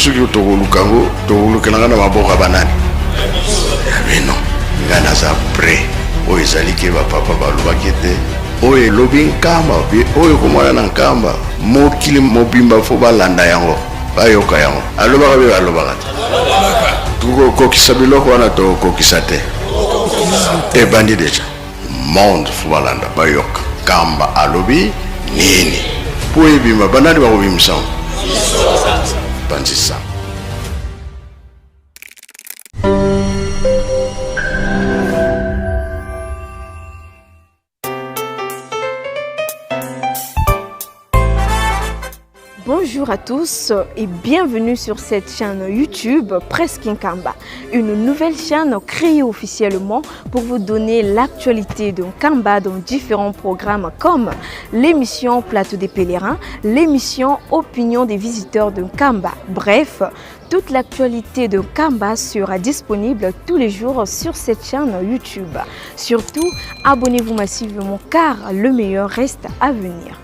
Soki tokoluka yango, tokolukela nga na maboko ya banani? Ya bino. Ngai naza prêt. Oyo ezali ke bapapa balobaki ete oyo elobi Nkamba pe oyo ekomona na Nkamba, mokili mobimba fo balanda yango, bayoka yango. Alobaka be alobaka te? Tokokokisa biloko wana, tokokokisa te? Ebandi deja. Monde fo balanda, bayoka Nkamba alobi nini po ebima. Banani bakobimisa yango? Panzisa. Bonjour à tous et bienvenue sur cette chaîne YouTube Presse Nkamba, une nouvelle chaîne créée officiellement pour vous donner l'actualité de Nkamba dans différents programmes comme l'émission Plateau des pèlerins, l'émission Opinion des visiteurs de Nkamba. Bref, toute l'actualité de Nkamba sera disponible tous les jours sur cette chaîne YouTube. Surtout, abonnez-vous massivement car le meilleur reste à venir.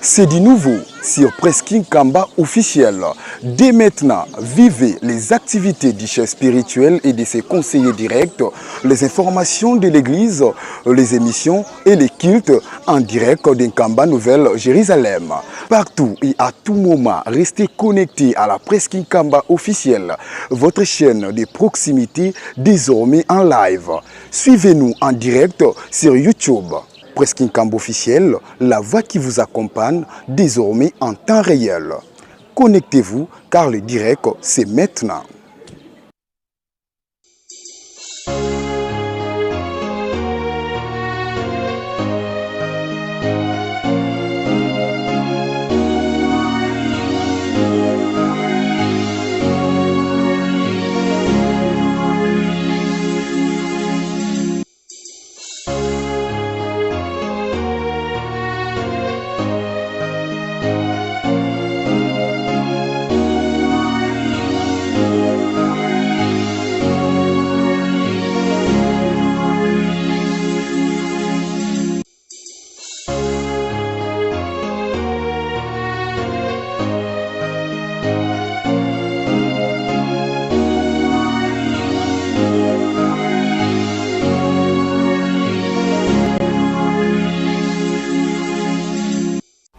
C'est du nouveau sur Presking Kamba officiel. Dès maintenant, vivez les activités du chef spirituel et de ses conseillers directs, les informations de l'église, les émissions et les cultes en direct d'Nkamba Nouvelle Jérusalem. Partout et à tout moment, restez connectés à la Presking Kamba officielle, votre chaîne de proximité désormais en live. Suivez-nous en direct sur YouTube. Presking Kamba officiel, la voix qui vous accompagne désormais en temps réel. Connectez-vous car le direct, c'est maintenant.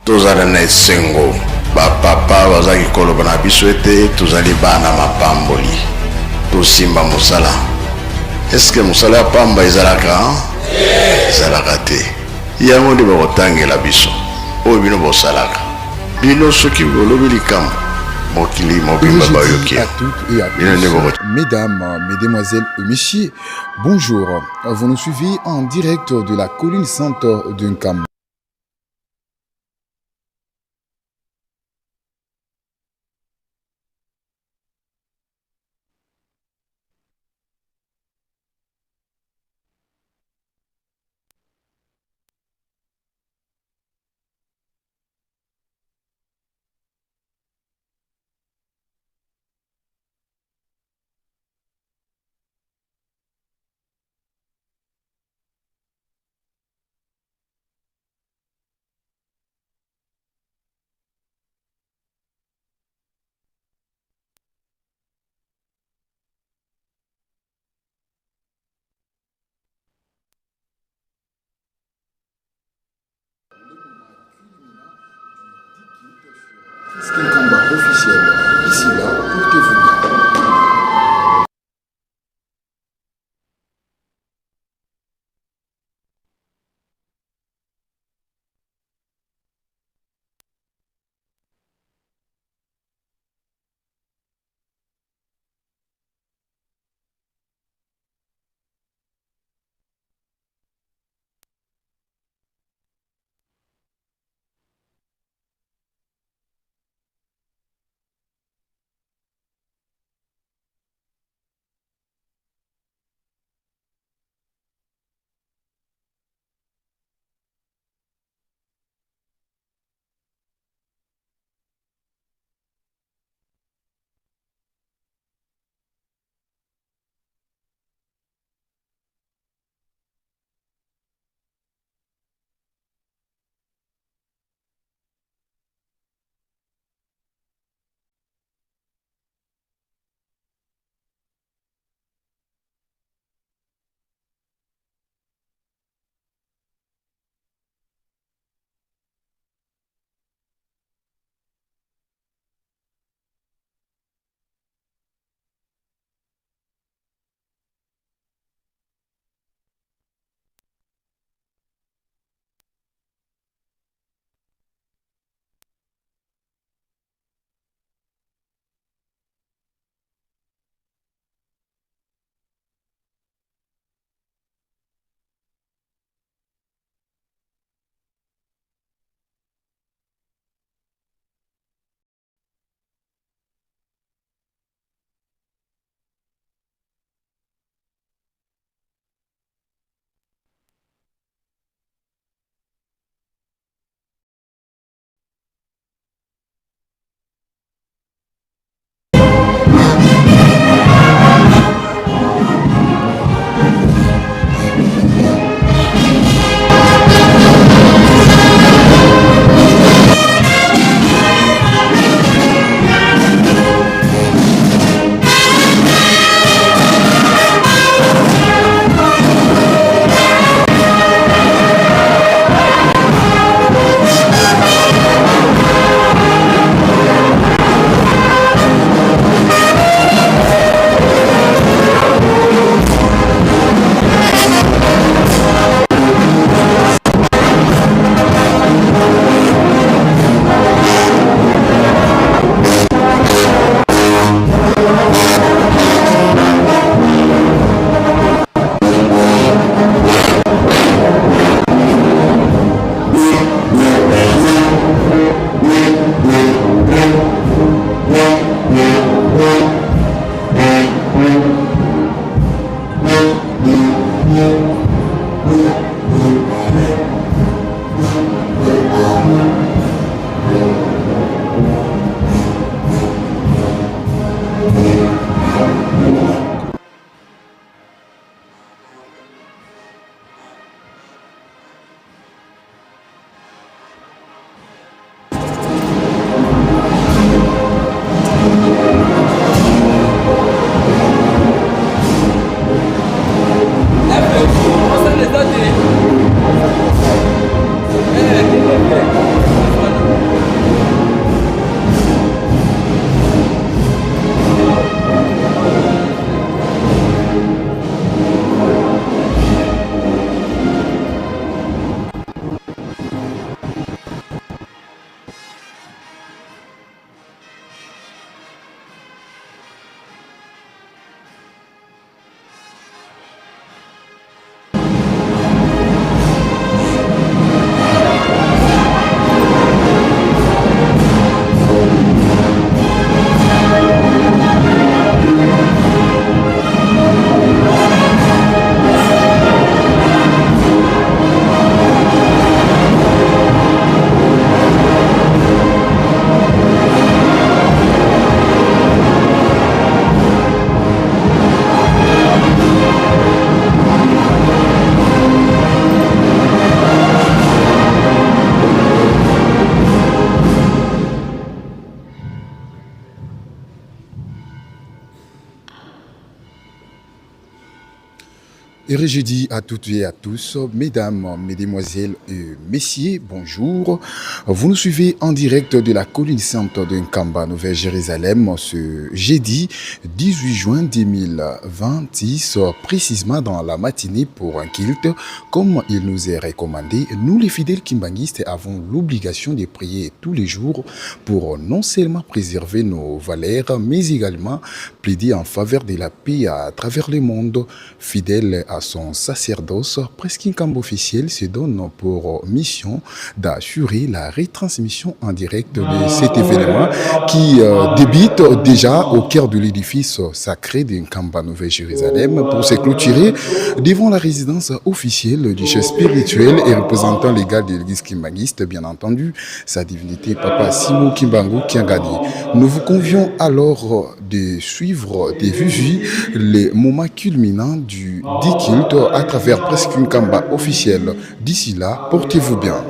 Tozala na esengo, bapapa bazalaki koloba na biso ete tozali bana mapamboli, tosimba mosala. Eske mosala ya pamba ezalaka? Ezalaka te. Yango nde bakotangela biso oyo bino bosalaka. Bino soki bolobi likambo, mokili mobimba bayoki. À toutes et à tous, mesdames, mesdemoiselles et messieurs, bonjour. Vous nous suivez en direct de la colline sainte de Nkamba. Kinkamba officiel, ici là, portez-vous bien. Et je dis à toutes et à tous, mesdames, mesdemoiselles et messieurs, bonjour. Vous nous suivez en direct de la colline sainte de Nkamba, Nouvelle-Jérusalem, ce jeudi 18 juin 2026, précisément dans la matinée pour un culte. Comme il nous est recommandé, nous les fidèles kimbanguistes avons l'obligation de prier tous les jours pour non seulement préserver nos valeurs, mais également plaider en faveur de la paix à travers le monde. Fidèle à son sacerdoce, Presse Nkamba officiel se donne pour mission d'assurer la retransmission en direct de cet événement qui débute déjà au cœur de l'édifice sacré de Nkamba Nouvelle-Jérusalem pour se clôturer devant la résidence officielle du chef spirituel et représentant légal de l'église kimbanguiste, bien entendu, sa divinité Papa Simon Kimbangu Kiangani. Nous vous convions alors de suivre de visu les moments culminants du dit culte à travers Presse Nkamba officiel. D'ici là, portez-vous bien.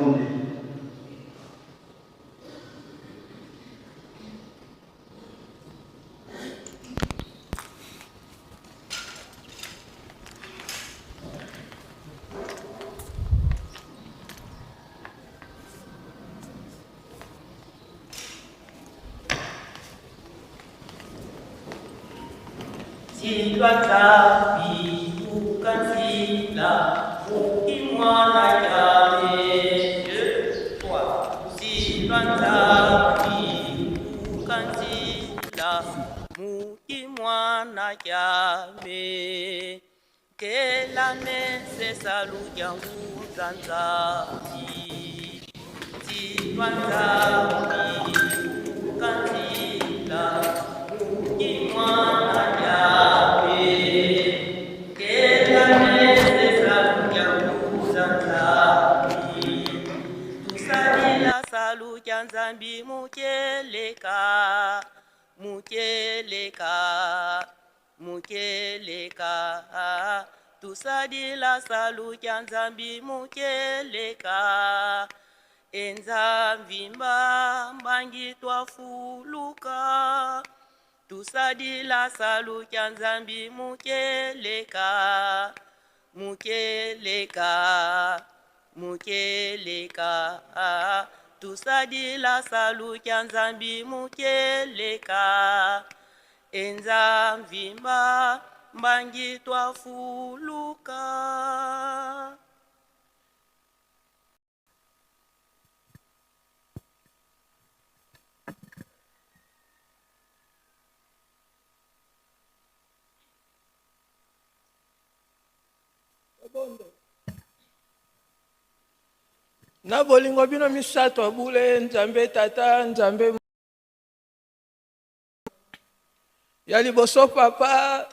Tusadila salukia Nzambi mukeleka enzambi mbangi twafuluka tusadila salukia Nzambi mukeleka mukeleka mukeleka tusadila salukia Nzambi mukeleka enzambi mbangi twafuluka. Na bolingo bino misato bule Nzambe Tata, Nzambe ya liboso Papa,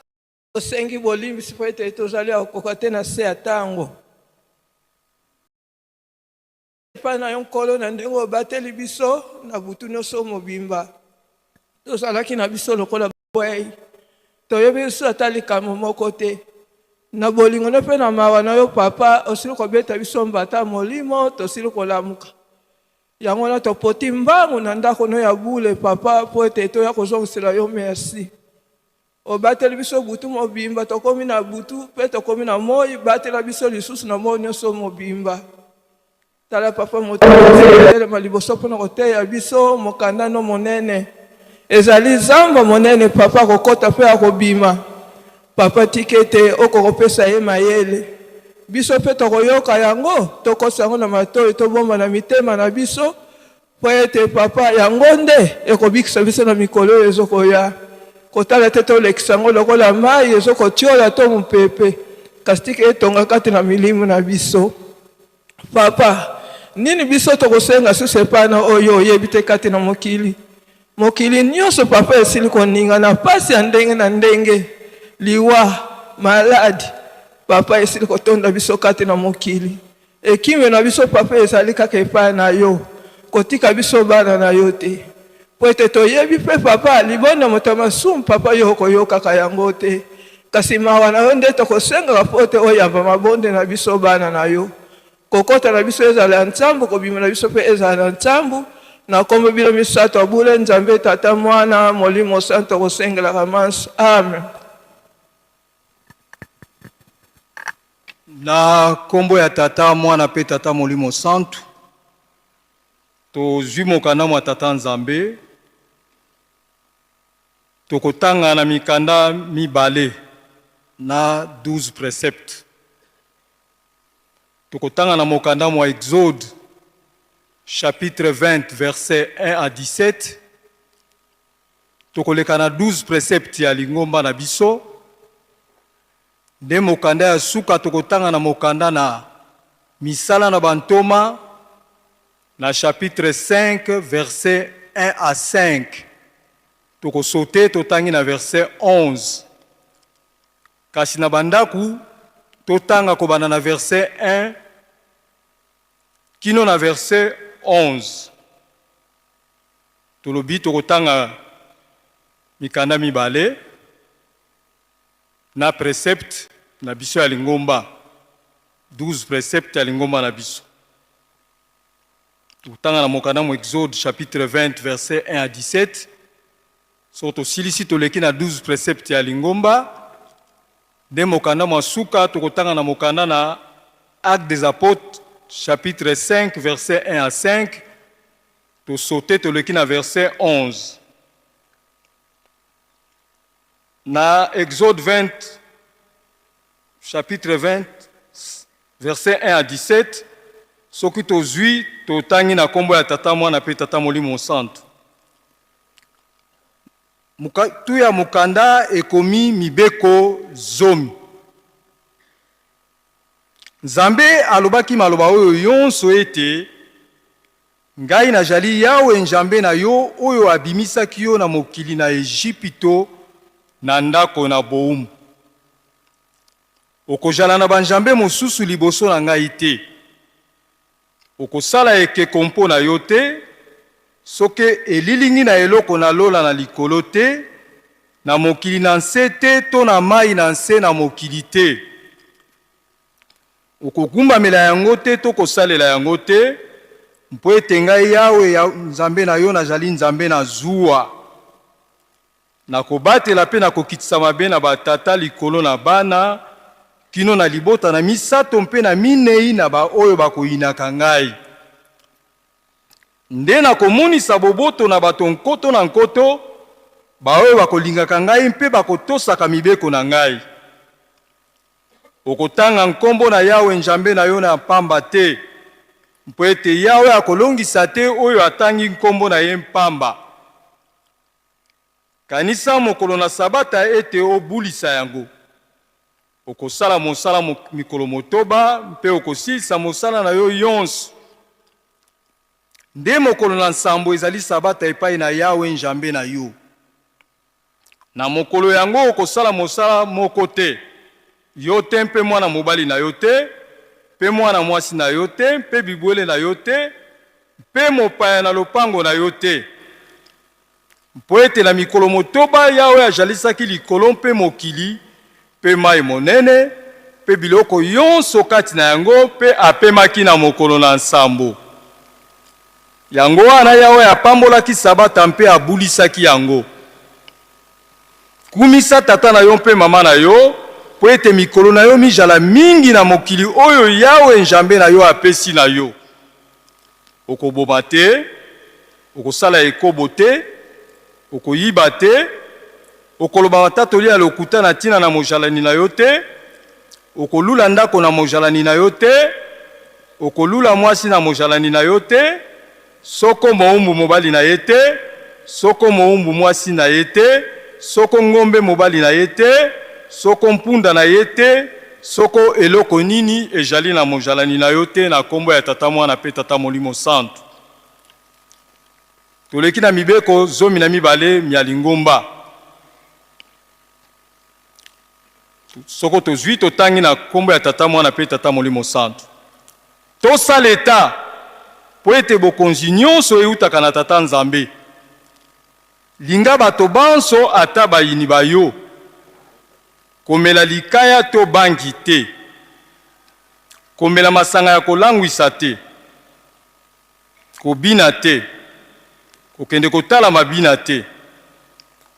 tosengi bolimbisi po ete tozali ya kokoka te na se ya ntango. Epai na yo Nkolo, na ndenge obateli biso na butu nyonso mobimba, tozalaki na biso lokola bwei, toyebi biso ata likambo moko te. Na bolingo no mpe na mawa na yo Papa, osili kobeta biso mbata molimo, tosili kolamuka. Yango wana topoti mbangu na ndako no ya bule Papa, po ete toya kozongisela yo merci. Obateli biso butu mobimba, tokomi na butu mpe tokomi na moi, batela biso lisusu na moi nyonso mobimba. Tala Papa, moto telema liboso mpona koteya biso mokanda no monene. Ezali zamba monene Papa, akokɔta mpe akobima. Papa, tika ete okokopesa ye mayele. Biso mpe tokoyoka yango, tokosa yango na matoi, tobomba na mitema na biso, po ete Papa, yango nde ekobikisa biso na mikolo oyo ezokoya. Kotala te tolekisa yango lokola mai ezokotiola to mopepe, kasi tika etonga kati na milimu na biso. Papa, nini biso tokosenga susu epai na oyo oyebi te kati na mokili? Mokili nyonso Papa esili koninga na pasi ya ndenge na ndenge, liwa, maladi. Papa, esili kotonda biso kati na mokili. Ekimelo na biso Papa ezali kaka epai na yo, kotika biso bana na yo te, po ete toyebi mpe Papa, libonda moto ya masumu Papa, yo okoyokaka yango te, kasi mawa na yo nde tokosengaka po ete oyamba mabonde na biso bana na yo. Kokota na biso ezala ya nsambo, kobima na biso mpe ezala na nsambo. Na kombo bino misato abule Nzambe Tata, Mwana, Molimo Santo, kosengelaka manso. Amen. Na nkombo ya Tata, Mwana mpe Tata Molimo Santu, tozwi mokanda mwa Tata Nzambe, tokotanga na mikanda mibale na 12 preceptes. Tokotanga na mokanda mwa Exode chapitre 20 verset 1 à 17. Tokoleka na 12 preceptes ya lingomba na biso. Nde mokanda ya suka tokotanga na mokanda na Misala na Bantoma na chapitre 5 verset 1 à 5. Tokosaute totangi na verset 11. Kasi na bandako totanga kobanda na verset 1 kino na verset 11. Tolobi tokotanga mikanda mibale na precepte na biso ya lingomba, 12 precepte ya lingomba na biso. Tokotanga na mokanda mo Exode chapitre 20 verset 1 à 17. Soko tosilisi toleki na 12 precepte ya lingomba. Nde mokanda mwa suka tokotanga na mokanda na Actes des Apôtres chapitre 5 verset 1 à 5. Tosaute toleki na verset 11. Na Exode 20 chapitre 20 verset 1 à 17, soki tozwi totangi na kombo ya Tata, Mwana mpe Tata Molimo Santu. Tu ya mokanda ekomi mibeko zomi. Nzambe alobaki maloba oyo yonso ete, Ngai najali Yawe Njambe na yo oyo abimisaki yo na mokili na Ejipito na ndako na bowumbu. Okojala na banjambe mosusu liboso na ngai te. Okosala ekeko mpo na yo te, soki elilingi na eloko na lola na likolo te, na mokili na nse te to na mai na nse na mokili te. Okogumbamela yango te to kosalela yango te, mpo ete ngai Yawe ya Nzambe na yo nazali Nzambe na zuwa. Nakobatela mpe nakokitisa mabe na batata likolo na bana, kino na libota na misato mpe na minei na baoyo bakoyinaka ngai. Nde nakomonisa boboto na bato nkoto na nkoto, baoyo bakolingaka ngai mpe bakotosaka mibeko na ngai. Okotanga nkombo na Yawe Njambe na yo na mpamba te, mpo ete Yawe akolongisa te oyo atangi nkombo na ye mpamba. Kanisa mokolo na Sabata ete obulisa yango. Okosala mosala mikolo motoba mpe okosilisa mosala na yo yonso. Nde mokolo na nsambo ezali Sabata epai na Yawe Njambe na yo. Na mokolo yango okosala mosala moko te, yo te mpe mwana mobali na yo te, mpe mwana mwasi na yo te, mpe bibwele na yo te, mpe mopaya na lopango na yo te. Mpo ete na mikolo motoba Yawe ajalisaki likolo mpe mokili, mpe mai monene, mpe biloko yonso kati na yango, mpe apemaki na mokolo na nsambo. Yango wana Yawe apambolaki Sabata mpe abulisaki yango. Kumisa tata na yo mpe mama na yo, mpo ete mikolo na yo mijala mingi na mokili oyo Yawe Njambe na yo apesi na yo. Okoboma te, okosala ekobo te, okoyiba te, okoloba matatoli ya lokuta na ntina na mojalani na yo te, okolula ndako na mojalani na yo te, okolula mwasi na mojalani na yo te, soko moumbu mobali na ye te, soko moumbu mwasi na ye te, soko ngombe mobali na ye te, soko mpunda na ye te, soko eloko nini ejali na mojalani na yo te, na nkombo ya Tata, Mwana mpe Tata Molimo Santu. Toleki na mibeko 12 mya lingomba. Soko tozwi totangi na nkombo ya Tata, Mwana mpe Tata Molimo Santu. Tosala eta mpo ete bokonzi nyonso eutaka na Tata Nzambe. Linga bato banso ata bayini ba yo. Komela likaya to bangi te. Komela masanga ya kolangwisa te. Kobina te. Kokende kotala mabina te.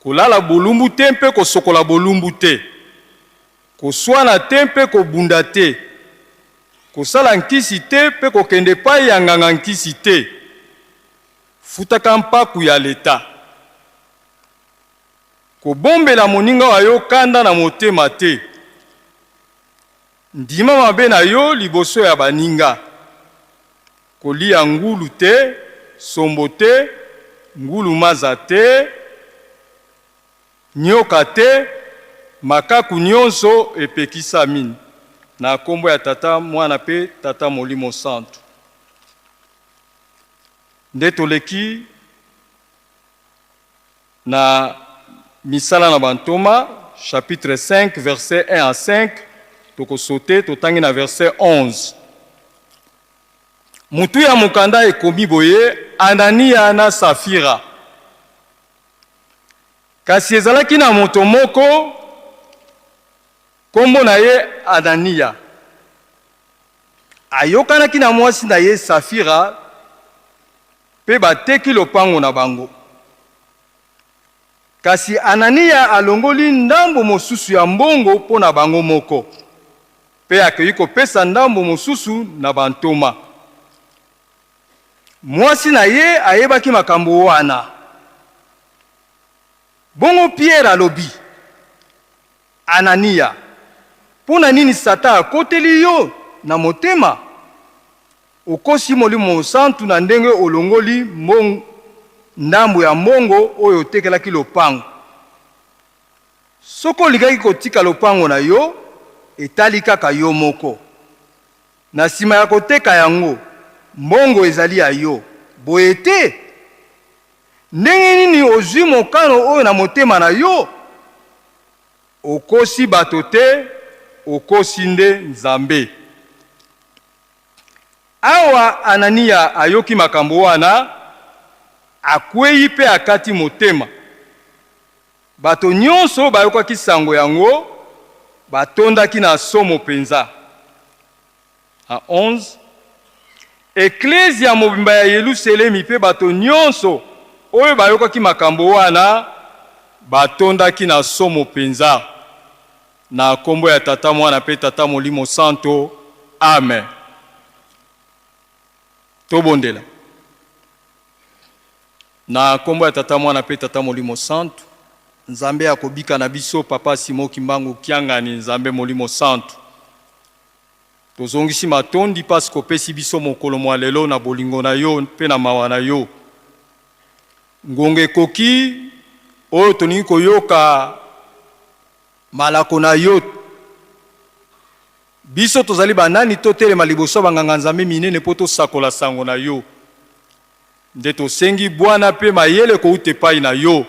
Kolala bolumbu te mpe kosokola bolumbu te. Koswana te mpe kobunda te. Kosala nkisi te mpe kokende epai ya nganga nkisi te. Futaka mpaku ya leta. Kobombela moninga wa yo kanda na motema te. Ndima mabe na yo liboso ya baninga. Koliya ngulu te, sombo te, ngulu maza te, nyoka te, makaku nionso epekisami na kombo ya Tata, Mwana pe Tata Molimo Santu. Nde toleki na Misala na Bantoma, chapitre 5, verset 1 à 5, toko sauter, totangi na verset 11. Mutu ya mokanda ekomi boye, Anania na Safira. Kasi ezalaki na moto moko, kombo na ye Anania. Ayokanaki na mwasi na ye Safira mpe bateki lopango na bango. Kasi Anania alongoli ndambo mosusu ya mbongo mpo na bango moko, mpe akei kopesa ndambo mosusu na bantoma. Mwasi na ye ayebaki makambo wana. Bongo Piere alobi, Anania, mpo na nini Satan akoteli yo na motema? Okosi Molimo Mosantu na ndenge olongoli ndambo ya mbongo oyo otekelaki lopango. Soki olingaki kotika lopango na yo, etali kaka yo moko. Na sima ya koteka yango, mbongo ezali ya yo, boye te? Ndenge nini ozwi mokano oyo na motema na yo? Okosi bato te, okosi nde Nzambe. Awa Anania ayoki makambo wana, akweyi mpe akati motema. Bato nyonso oyo bayokaki sango yango batondaki na somo penza. A 11 Eklezia mobimba ya Yeluselemi mpe bato nyonso oyo bayokaki makambo wana batondaki na somo penza. Na kombo ya Tata, Mwana mpe Tata Molimo Santo. Amen. Tobondela. Na kombo ya Tata, Mwana mpe Tata Molimo Santu. Nzambe ya kobika na biso, Papa Simon Kimbangu Kiangani, Nzambe Molimo Santu. Tozongisi matondi parce qu'opesi biso mokolo mwa lelo na bolingo na yo mpe na mawa na yo. Ngonga ekoki oyo tolingi koyoka malako na yo. Biso tozali banani totelema liboso ya banganga-nzambe minene mpo tosakola sango na yo? Nde tosengi bwana mpe mayele kouta epai na yo.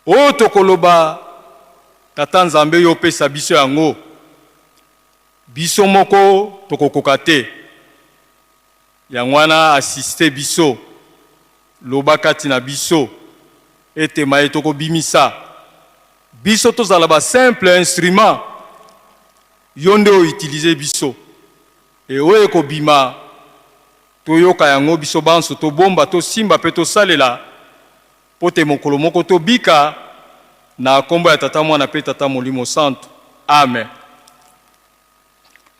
Oyo tokoloba, Tata Nzambe, yo opesa biso yango. Biso moko tokokoka te. Yango wana assister biso, loba kati na biso, ete maye tokobimisa, biso tozala ba simple instrument, yo nde o utiliser biso, et oyo ekobima, toyoka yango biso banso, tobomba, tosimba mpe tosalela, mpo te mokolo moko tobika, na kombo ya Tata, Mwana mpe Tata Molimo Santu. Amen.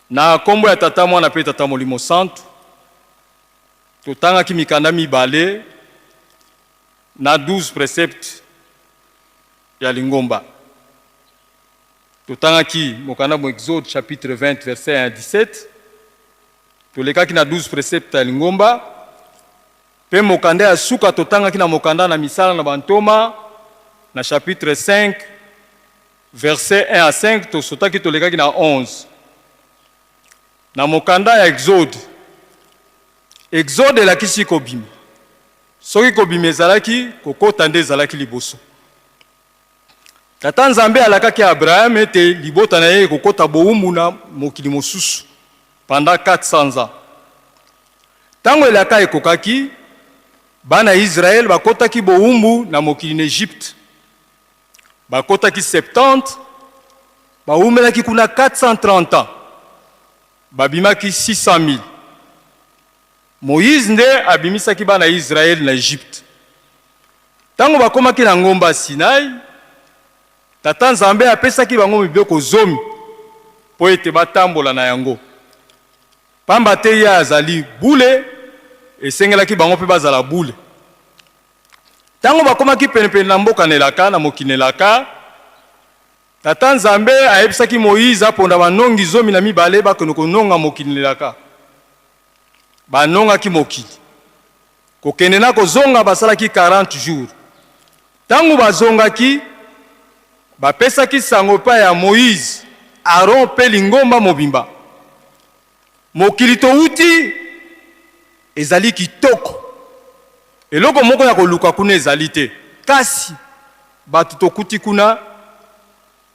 Na kombo ya Tata, Mwana mpe Tata Molimo Santu, totangaki mikanda mibale na 12 preceptes ya lingomba. Totangaki mokanda mo Exode chapitre 20 verset 1 à 17, tolekaki na 12 preceptes ya lingomba, mpe mokanda ya suka totangaki na mokanda na Misala na Bantoma na chapitre 5 Verset 1 à 5, tosotaki tolekaki na 11. Na mokanda ya Exode. Exode elakisi kobima. Soki kobima ezalaki, kokota nde ezalaki liboso. Tata Nzambe alakaki Abraham ete libota na ye ekokota bowumbu na mokili mosusu pendant 400 ans. Tango elaka ekokaki, bana ya Israël bakotaki bowumbu na mokili na Egypte. Bakotaki 70, bawumelaki kuna 430 ans, babimaki 600.000. Moïse nde abimisaki bana ya Israël na Egypte. Tango bakomaki na ngomba Sinaï, Tata Nzambe apesaki bango mibeko zomi. mpo ete batambola na yango. Pamba te ye azali bule, esengelaki bango mpe bazala bule. Tango bakomaki penepene na mboka na elaka, na mokili na elaka, Tata Nzambe ayebisaki Moize aponda banongi 12 bakende kononga mokili na elaka. Banongaki mokili. Kokende na kozonga basalaki 40 jours. Tango bazongaki, bapesaki sango epai ya Moize, Aron mpe lingomba mobimba. Mokili towuti ezali kitoko. Eloko moko ya koluka kuna ezali te. Kasi bato tokuti kuna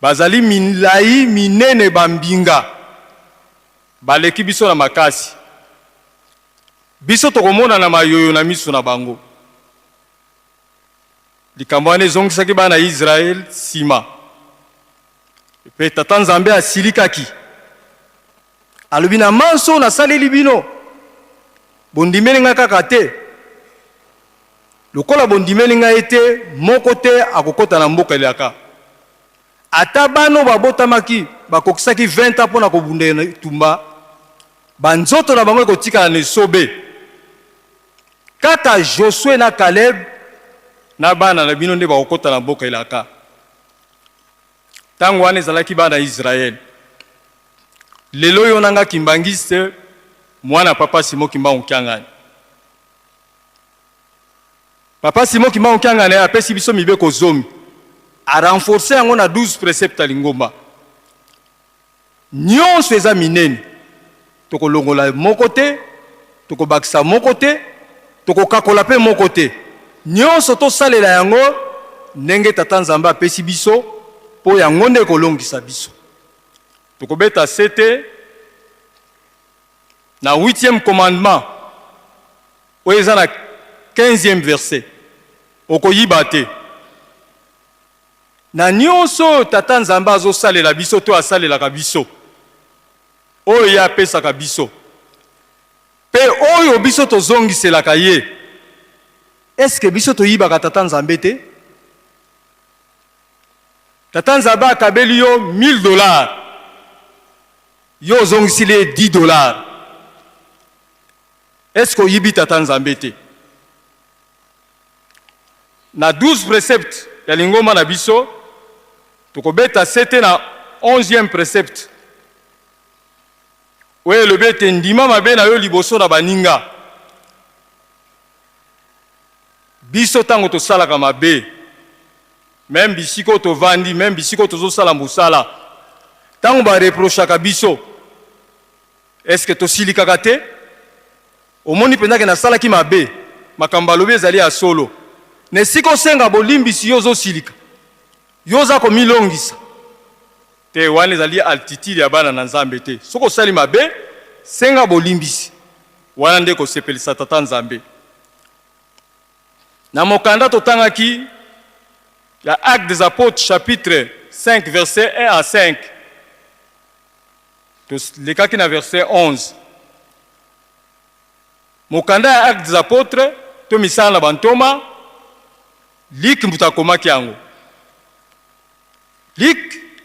bazali milai, minene, bambinga. Baleki biso na makasi. Biso tokomonana mayoyo na miso na bango. Likambo wana ezongisaki bana ya Israel nsima. Mpe Tata Nzambe asilikaki. Alobi, na manso nasaleli bino, bondimeli ngai kaka te. Lokola bondimeli ngai te, moko te akokota na mboka elaka. Ata bana oyo babotamaki bakokisaki 20 ans mpo na kobunda etumba, banzoto na bango ekotikala na esobe. Kaka Josue na Caleb na bana na bino nde bakokota na mboka elaka. Tango wana ezalaki bana ya Israël. Lelo yo na nga kimbanguiste, mwana papa Simon Kimbangu Kiangani. Papa Simon Kimbangu Kiangani apesi biso mibeko zomi. A renforcer yango na 12 preceptes ya lingomba. Nionso eza minene. Tokolongola moko te, tokobakisa moko te, tokokakola pe moko te. Nionso tosalela yango ndenge Tata Nzambe apesi biso po yango nde ekolongisa biso. Tokobeta sete na huitième commandement oyo eza na quinzième verset, Okoyiba te. Na nionso oyo Tata Nzambe azosalela biso to asalelaka biso, oyo ye apesaka biso, pe oyo biso tozongiselaka ye, est-ce que biso toyibaka Tata Nzambe te? Tata Nzambe akabeli yo 1000 dollars, yo ozongisili ye 10 dollars, est-ce que oyibi Tata Nzambe te? Na 12 preceptes ya lingomba na biso, tokobeta sete na onzième precept oyo elobi ete ndima mabe na yo liboso na baninga. Biso ntango tosalaka mabe, meme bisika oyo tovandi, meme bisika oyo tozosala mosala, ntango bareprochaka biso, Est-ce que tosilikaka te? Omoni mpenza ke nasalaki mabe, makambo balobi ezali ya solo. Na esika osenga bolimbisi, yo ozosilika, yo oza komilongisa te. Wana ezali altitude ya bana na Nzambe te. Soki osali mabe, senga bolimbisi, wana nde kosepelisa Tata Nzambe. Na mokanda totangaki ya Actes des Apôtres chapitre 5 verset 1 à 5, Tolekaki na verset 11. Mokanda ya Actes des Apotres to Misala na Bantoma, Luc moto akomaki yango. Luc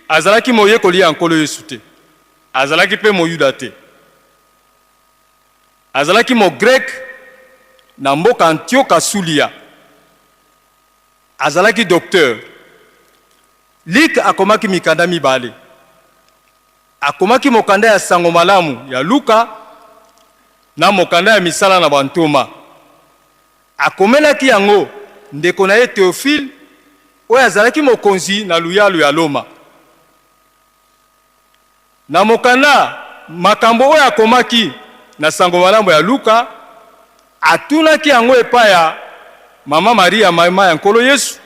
azalaki moyekoli ya Nkolo Yesu te, azalaki mpe Moyuda te. Azalaki Mogreke na mboka Antioka Sulia. Azalaki docteur. Luc akomaki mikanda mibale. Akomaki mokanda ya Sango Malamu ya Luka na mokanda ya Misala na Bantoma. Akomelaki yango ndeko na ye Theophile, oyo azalaki mokonzi na luyalu ya Loma. Na mokanda makambo oyo akomaki na Sango Malamu ya Luka, atunaki yango epai ya mama Maria, mama ya Nkolo Yesu,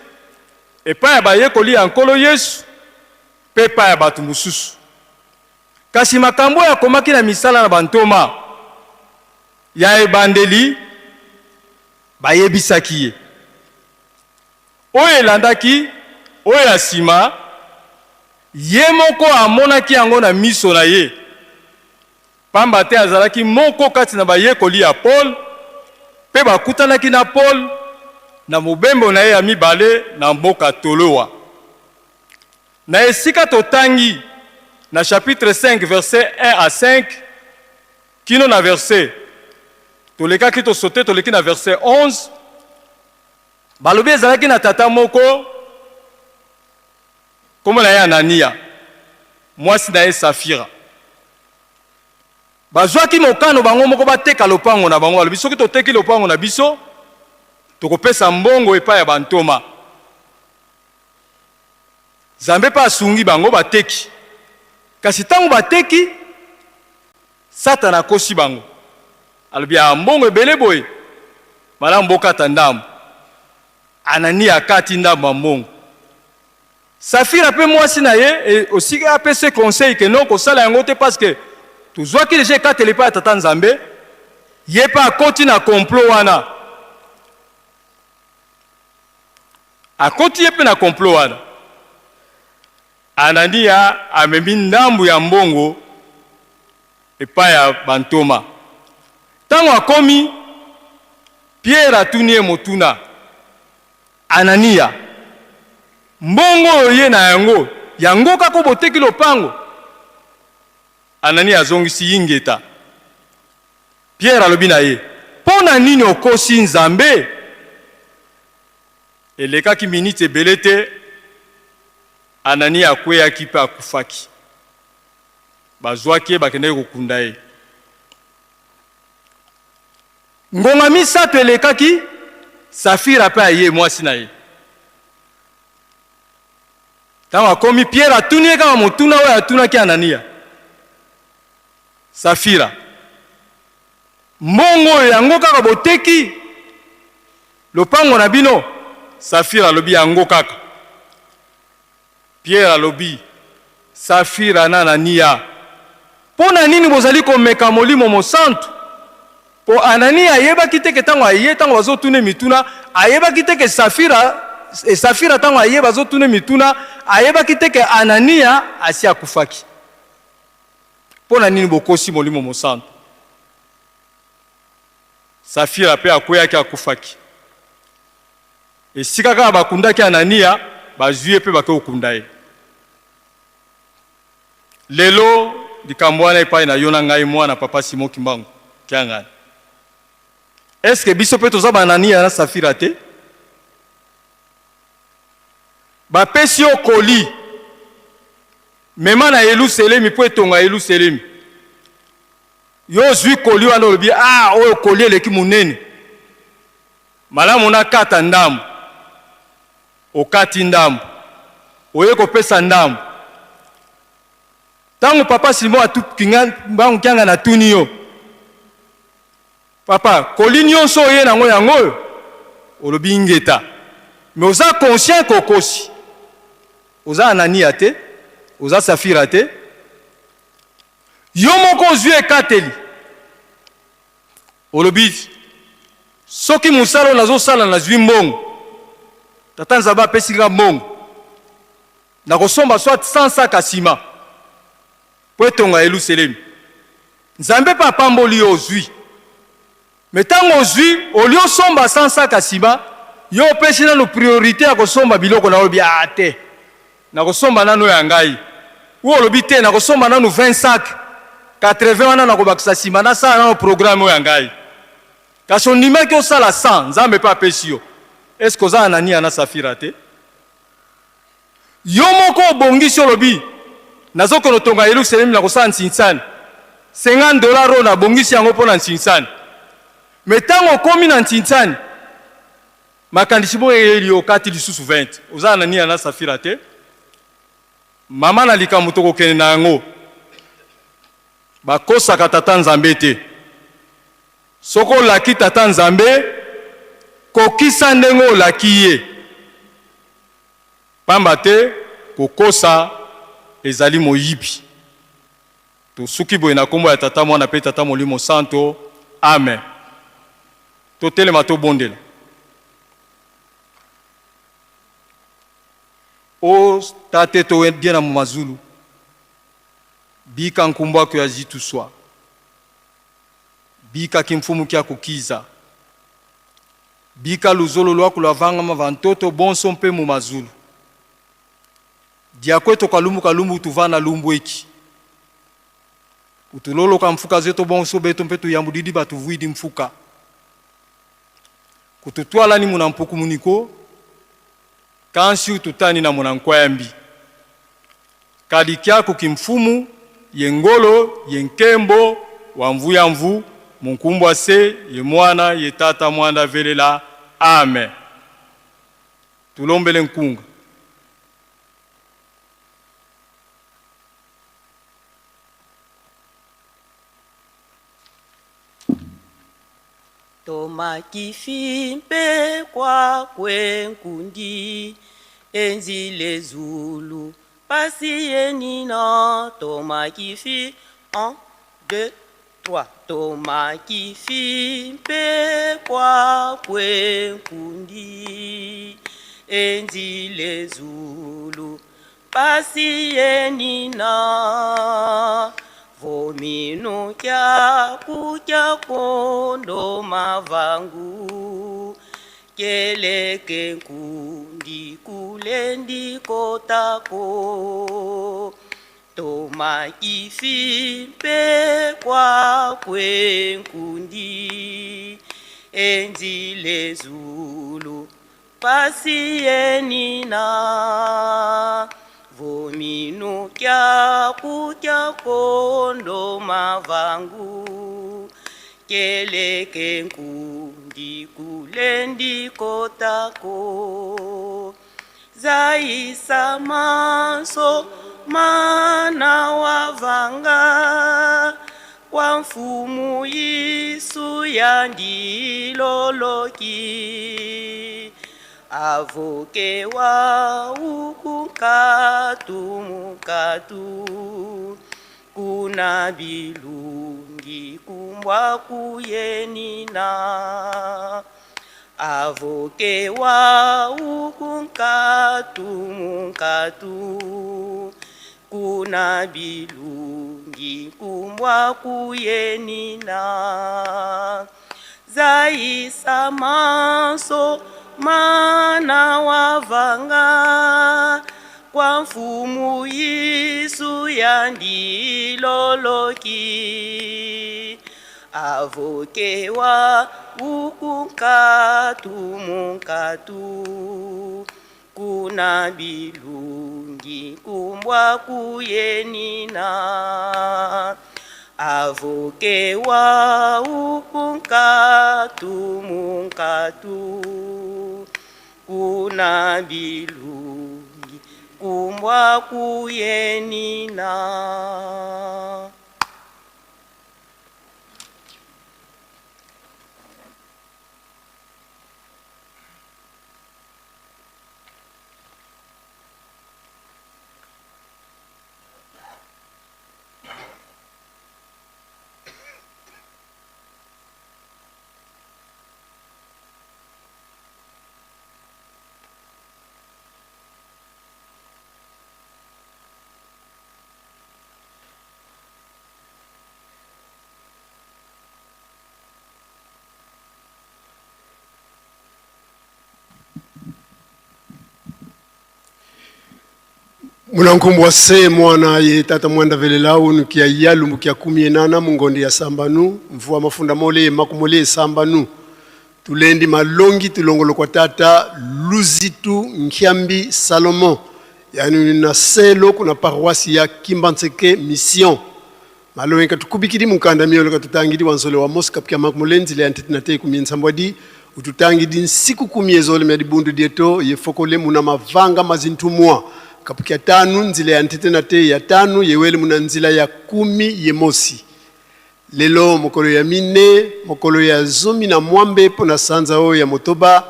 epai ya bayekoli ya Nkolo Yesu mpe epai ya bato mosusu. Kasi makambo oyo akomaki na Misala na Bantoma ya ebandeli, bayebisaki ye. Oyo elandaki oyo ya nsima, ye moko amonaki yango na miso na ye, mpamba te azalaki moko kati na bayekoli ya Paul mpe bakutanaki na Paul na mobembo na ye ya mibale na mboka Toloa. Na esika totangi. na chapitre 5 verset 1 à 5 kino na verset tolekaki tosote toleki na verset 11. Balobi ezalaki na tata moko, nkombo na ye Anania, mwasi na ye Safira. Bazwaki mokano bango moko bateka lopango na bango. Balobi soki toteki lopango na biso, tokopesa mbongo epai ya bantoma. Nzambe mpe asungi bango, bateki. Kasi ntango bateki, Satana akosi bango, alobi a mbongo ebele boye, malamu bokata ndambo. Anania akati ndambo ya mbongo. Safira mpe mwasi na ye e, osika apesi conseil ke non, kosala yango te parce que tozwaki deja ekateli epai ya Tata Nzambe. Ye mpe akoti na complot wana, akoti ye mpe na complot wana. Anania amemi ndambo ya mbongo epai ya bantoma. Ntango akomi, Pierre atuni ye motuna, Anania, mbongo oyo oye na yango, yango kaka boteki lopango? Anania azongisi, Ingeta. Pierre alobi na ye, Mpo na nini okosi Nzambe? Elekaki miniti ebele te, Anania akweyaki mpe akufaki. Bazwaki ye, bakendaki kokunda ye. Ngonga misato elekaki, Safira mpe aye, mwasi na ye. Ntango akomi, Pierre atuni ye kaka motuna oyo atunaki Anania. Safira, mbongo oyo yango kaka boteki lopango na bino? Safira alobi, yango kaka. Pierre alobi, Safira na Anania, mpo na nini bozali komeka Molimo Mosantu? Mpo Anania ayebaki te ke ntango aye, ntango bazotuna mituna, ayebaki te ke Safira, e Safira ntango aye bazotuna mituna, ayebaki te ke Anania asi akufaki. Mpo na nini bokosi Molimo Mosantu? Safira mpe akweyaki, akufaki. Esika kaka bakundaki Anania, bazwi ye mpe bake kokunda ye. Lelo likambo wana epai na yo na ngai, mwana papa Simon Kimbangu Kiangani, est-ce que biso mpe toza ba Anania na Safira te? Bapesi yo koli, mema na Yelusalemi mpo etonga Yelusalemi. Yo ozwi koli wana, olobi ah, oyo koli eleki monene, malamu nakata ndambo. Okati ndambo, oye kopesa ndambo. Ntango papa Simon atukinga mbangu kianga natuni yo, papa, koli nyonso oye nango yango oyo? Olobi ingeta. Mais oza conscient kokosi, oza Anania te, oza Safira te. Yo moko ozwi ekateli, olobi soki mosala oyo nazosala nazwi mbongo, Tata Nzambe apesi nga mbongo, nakosomba soit 100 sacs ya ciment mpo etonga Yelusalemi. Nzambe mpe apamboli yo, ozwi. Mais ntango ozwi, olie osomba 100 sacs ya ciment, yo opesi nanu priorite ya kosomba biloko na olobi ah te, nakosomba nanu ya ngai. Ou olobi te, nakosomba nanu 20 sacs, 80 wana nakobakisa nsima, nasala nanu programme oyo ya ngai. Kasi ondimaki osala 100, Nzambe mpe apesi yo. Est-ce que oza Anania na Safira te? Yo moko obongisi, olobi nazokende otonga Yelusalemi, nakosala nsinsani $50 oyo nabongisi yango mpo na nsinsani. Me ntango okomi na nsinsani, makanisi boye eyeli yo, okati lisusu 20. Oza Anania na Safira te? Mama, na likambo tokokende na yango, bakosaka Tata Nzambe te. Soki olaki Tata Nzambe, kokisa ndenge olaki ye, pamba te kokosa ezali moyibi. Tosuki boye na kombo ya Tata, Mwana pe Tata Molimo Santo. Amen. Totelema tobondela. O Tate to diena mu mazulu, bika nkumbu ako ya zituswa, bika kimfumu kia kukiza, bika luzolo luaku lua vangama va ntoto bonso mpe mu mazulu. Dia kweto kalumbu kalumbu tuvana lumbu eki. Kutuloloka mfuka zetu bonso betu mpe tuyambudidi batuvuidi mfuka. Kututwala ni muna mpuku muniko, kansi ututani na muna nkwayambi. Kadi kyaku kimfumu ye ngolo ye nkembo wa mvu ya mvu munkumbwa se ye mwana ye tata mwanda velela. Amen. Tulombele nkunga. Tomakifi mpe kwakwe nkundi enzile zulu pasi yenina tomakifi 1 2 3 tomakifi mpe kwakwe nkundi enzile zulu pasi yenina vominu kya kukya kondo mavangu keleke nkundi kulendi kotako tomakifi mpe kwakwe nkundi enzile zulu pasi yenina vominu kya kukya kondo mavangu keleke nkundi kulendi kotako zaisa manso mana wavanga kwa mfumu Yesu yandiloloki avokewa ukunkatu mukatu kuna bilungi kumbwa kuyenina avokewa ukunkatu mukatu kuna bilungi kumbwa kuyenina zaisa manso mana wavanga kwa mfumu Yesu yandiloloki avokewa ukunkatu munkatu kuna bilungi kumbwa kuyenina avokewa ukunkatu munkatu kuna bilungi kumbwa kuyenina. Munankumbwa se mwana ye tata mwanda velela unu kia yalumbu kia kumi enana mungondi ya sambanu mvua mafunda mole ye makumole ye sambanu tulendi malongi tulongolo kwa tata Luzitu Nkiambi Salomon yani na selo kuna paroisse ya Kimbanseke Mission malongi katukubikidi mukanda miolo katutangidi wansole wa mosika pia makumole nzile ya ntete na te kumie nsambwadi ututangidi nsiku kumie zole mya dibundu dieto ye fokole muna mavanga mazintumwa kapukia tanu nzila ya ntete na te ya tanu yewele muna nzila ya kumi yemosi lelo mokolo ya mine mokolo ya zomi na mwambe mpo na sanza oyo ya motoba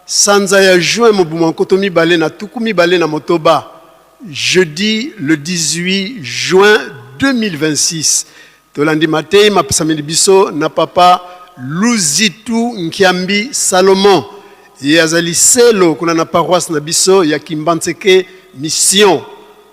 sanza ya juin mobuma nkoto mibale na tuku mibale na motoba jeudi le 18 juin 2026 tolandi matei mapesameli biso na papa Luzitu Nkiambi Salomon ye azali selo kuna na paroisse na biso ya Kimbanseke Mission.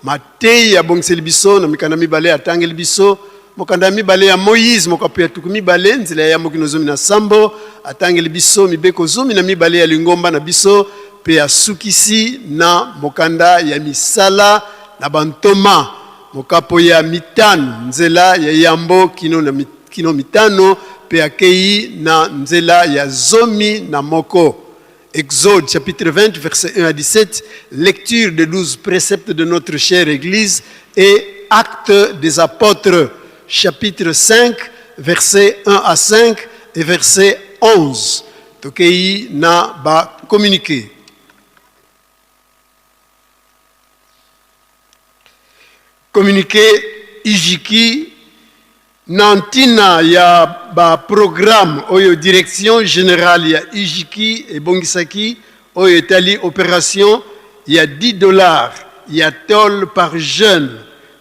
Matei abongiseli biso na mikanda mibale atangeli biso mokanda ya mibale ya Moïse mokapo ya tuku mibale nzela ya yambo kino zomi na sambo atangeli biso mibeko zomi na mibale ya lingomba na biso pe asukisi na mokanda ya misala na bantoma. mokapo ya mitano nzela ya yambo kino, na, kino mitano mpe akei na nzela ya 11. Exode chapitre 20 verset 1 à 17, lecture des 12 préceptes de notre chère Église et Actes des Apôtres chapitre 5 verset 1 à 5 et verset 11. Tokei na ba communiqué. Communiqué Ijiki na ntina ya ba programme oyo direction générale ya Ijiki ebongisaki oyo etali opération ya 10 $ ya tôle par jeune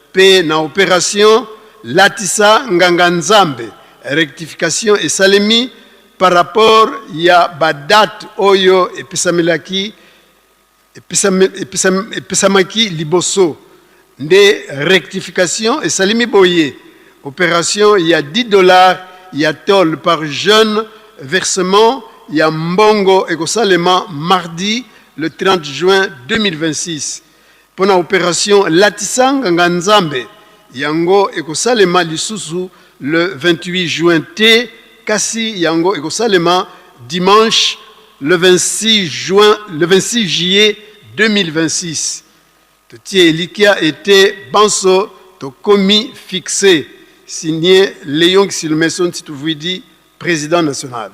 mpe na opération latisa nganga nzambe, rectification esalemi par rapport ya badate oyo epesamelaki epesamaki liboso. Nde rectification esalemi boye: opération ya 10 $ ya tôle par jeune, versement ya mbongo ekosalema mardi le 30 juin 2026. Mpo na opération latisa nganga nzambe, yango ekosalema lisusu le 28 juin te, kasi yango ekosalema dimanche le 26 juin, le 26 juillet 2026. Totie elikya ete banso tokomi fixé. Signé Léon Xilmeson Ntituvuidi, président national.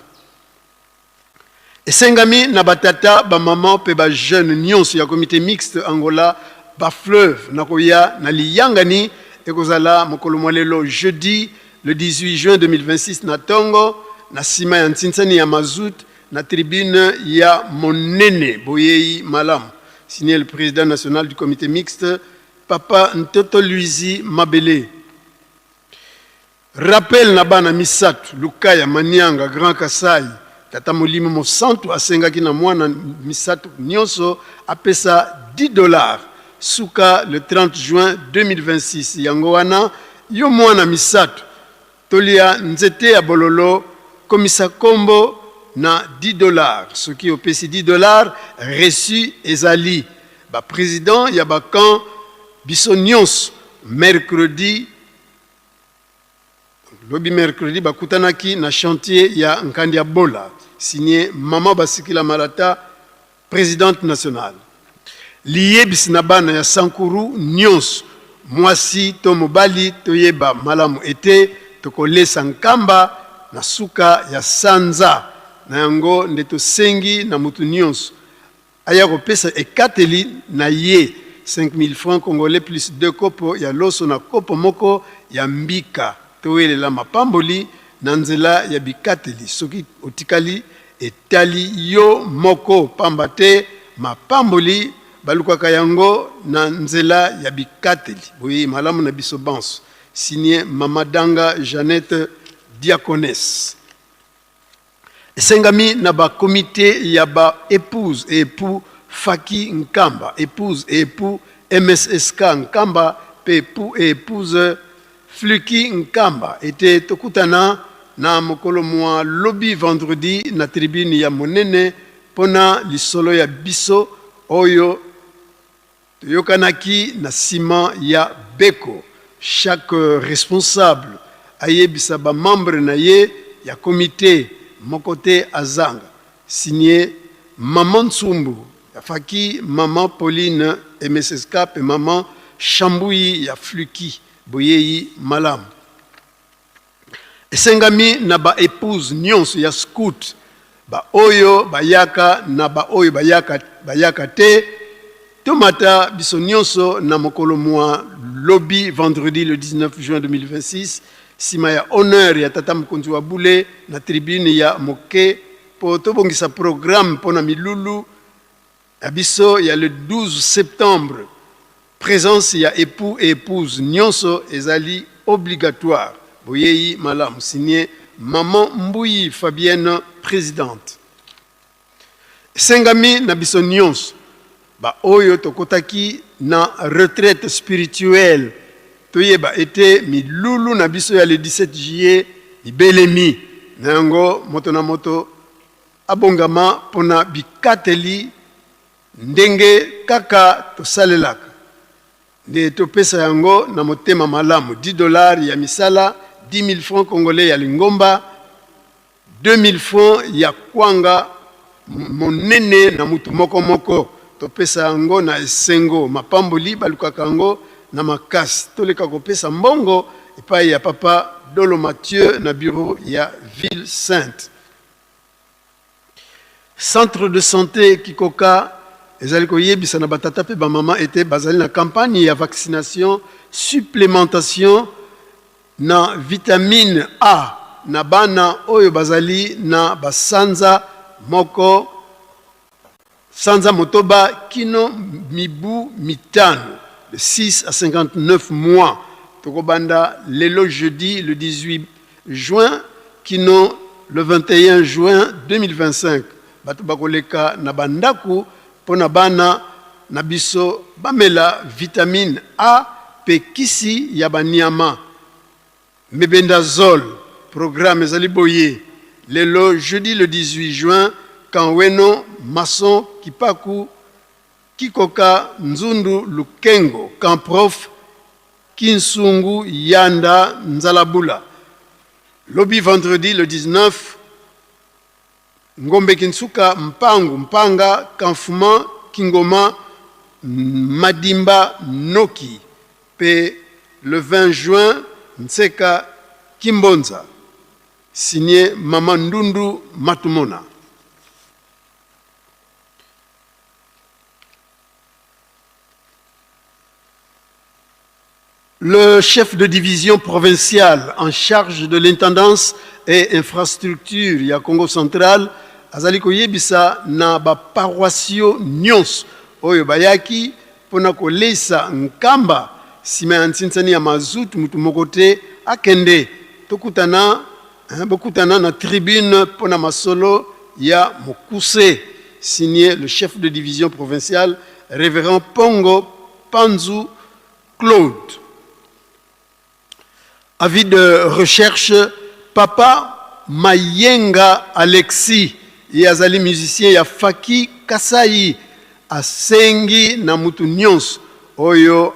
Esengami na batata, bamama mpe bajeune nyonso ya comité mixte Angola Bafleuve na koya na liyangani ekozala mokolo mwa lelo jeudi le 18 juin 2026 na ntongo, na nsima ya ntinsani ya mazut, na tribune ya monene. Boyei malamu. Signé le président national du comité mixte, papa Ntoto Luizi Mabele. Rappel na bana misato Lukaya, Manianga, Grand Kasai. Tata Molimo Mosantu asengaki na mwana misato nyonso apesa 10 $ suka le 30 juin 2026. Yango wana, yo mwana misato, tolia nzete ya bololo, komisa nkombo na 10 $. Soki opesi 10 $, reçu ezali. Baprésident ya bacamp biso nyonso, mercredi, lobi mercredi, bakutanaki na chantier ya Nkandi ya Bola. Signé mama Basikila Malata, présidente nationale. Liyebisi na bana ya Sankuru nyonso, mwasi to mobali, toyeba malamu ete tokolesa nkamba na suka ya sanza. Na yango nde tosengi na motu nyonso aya kopesa ekateli na ye: 5000 francs congolais plus 2 kopo ya loso na kopo moko ya mbika. Towelela mapamboli na nzela ya bikateli. Soki otikali, etali yo moko, pamba te mapamboli balukaka yango na nzela ya bikateli. Boye malamu na biso banso. Signé mama Danga Jeannette, diaconesse. Esengami na bakomite ya ba épouse et époux Faki Nkamba, épouse et époux MSSK Nkamba mpe époux et épouse Fluki Nkamba ete tokutana na mokolo mwa lobi vendredi na tribune ya monene mpona lisolo ya biso oyo toyokanaki na nsima ya beko. Chaque responsable ayebisa bamembre na ye ya komite, moko te azanga. Signé mama Ntsumbu ya Faki, mama Pauline MSSK mpe mama Shambuyi ya Fluki. Boyei malamu. Esengami na baépouse nyonso ya scout, baoyo bayaka na baoyo bayaka te, tomata biso nyonso na mokolo mwa lobi vendredi le 19 juin 2026, nsima ya honneur ya tata mokonzi wa bule, na tribune ya moke mpo tobongisa programme mpo na milulu ya biso ya le 12 septembre. Présence ya époux et épouse nyonso ezali obligatoire. Boyei malamu. Signé maman Mbuyi Fabienne, présidente. Esengami na biso nyonso baoyo tokotaki na retraite spirituelle, toyeba ete milulu na biso ya le 17 juillet mibelemi. Na yango, moto na moto abongama mpona bikateli ndenge kaka tosalelaka. Nde topesa yango na motema malamu, 10 dollars ya misala, 10.000 francs congolais ya lingomba, 2.000 francs ya kwanga monene na mutu moko moko. Topesa yango na esengo, mapamboli balukaka yango na makasi. Toleka kopesa mbongo epai ya Papa Dolo Mathieu na bureau ya Ville Sainte. Centre de sante Kikoka ezali koyebisa na batata mpe bamama ete bazali na campagne ya vaccination supplementation na vitamine A na bana oyo bazali na basanza moko sanza motoba kino mibu mitano, de 6 à 59 mois. Tokobanda lelo jeudi le 18 juin kino le 21 juin 2025. Bato bakoleka na bandako mpo na bana na biso bamela vitamine A mpe kisi ya baniama Mebendazole. Programme ezali boye, lelo jeudi le 18 juin, camp Weno, Mason, Kipaku, Kikoka, Nzundu, Lukengo, camp Prof, Kinsungu, Yanda, Nzalabula. Lobi vendredi le 19, Ngombe Kinsuka, Mpangu, Mpanga, Kamfuma, Kingoma, Madimba, Noki pe le 20 juin, Nseka, Kimbonza. Signé Maman Ndundu Matumona. Le chef de division provinciale en charge de l'intendance et infrastructure ya Congo central azali koyebisa na ba paroissiaux nyonso oyo bayaki mpo na koleisa Nkamba nsima ya nsinsani ya mazout mutu moko te akende tokutana bokutana na tribune mpo na masolo ya mokuse. Signé le chef de division provinciale Reverend Pongo Panzu Claude. Avis de recherche Papa Mayenga Alexis ye azali musicien ya Faki Kasai asengi na mutu nionso oyo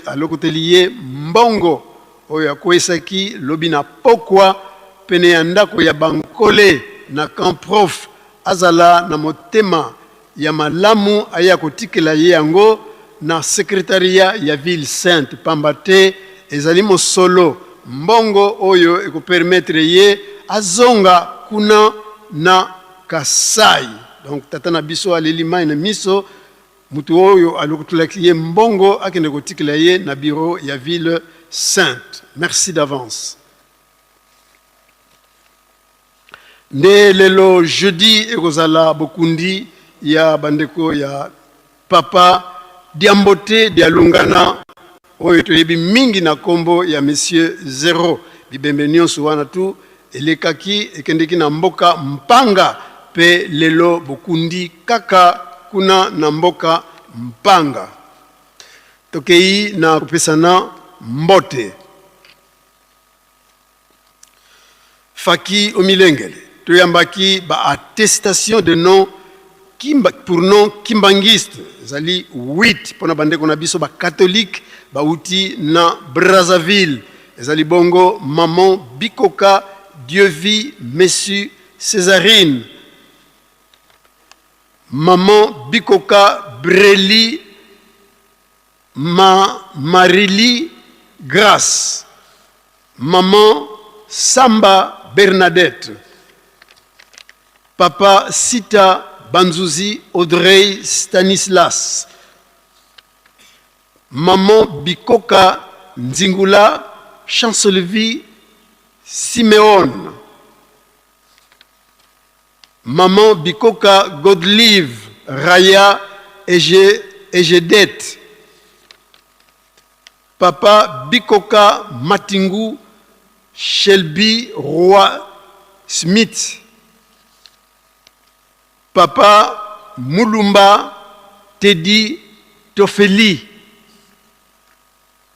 alokoteli ye mbongo oyo akweyisaki lobi na pokwa pene ya ndako ya Bankole na Camp Prof azala na motema ya malamu aya kotikela ye yango na secretariat ya ville sainte pamba te ezali mosolo, mbongo, oyo eko permettre ye azonga kuna na Kasai. Donc tata na biso aleli mayi na miso, mutu oyo alokotolaki ye mbongo akende kotikela ye na bureau ya ville sainte. Merci d'avance. Nde lelo jeudi ekozala bokundi ya bandeko ya Papa Diambote Dialungana oyo toyebi mingi na kombo ya Monsieur Zero. Bibembe nionso wana tout elekaki ekendeki na mboka Mpanga pe lelo bokundi kaka kuna na mboka Mpanga. Tokeyi na kopesana mbote. Faki omilengele toyambaki ba attestation de nom kimba, pour nom kimbanguiste ezali 8 mpo na bandeko na biso ba catholique bauti na Brazzaville ezali bongo maman Bikoka Dieuvi Messu Césarine maman Bikoka Breli Ma Marily Grace, maman Samba Bernadette, papa Sita Banzuzi Audrey Stanislas, maman Bikoka Nzingula Chancelvie Simeone, Maman Bikoka Godlive Raya Egedet, Papa Bikoka Matingu Shelby Roy Smith, Papa Mulumba Teddy Tofeli,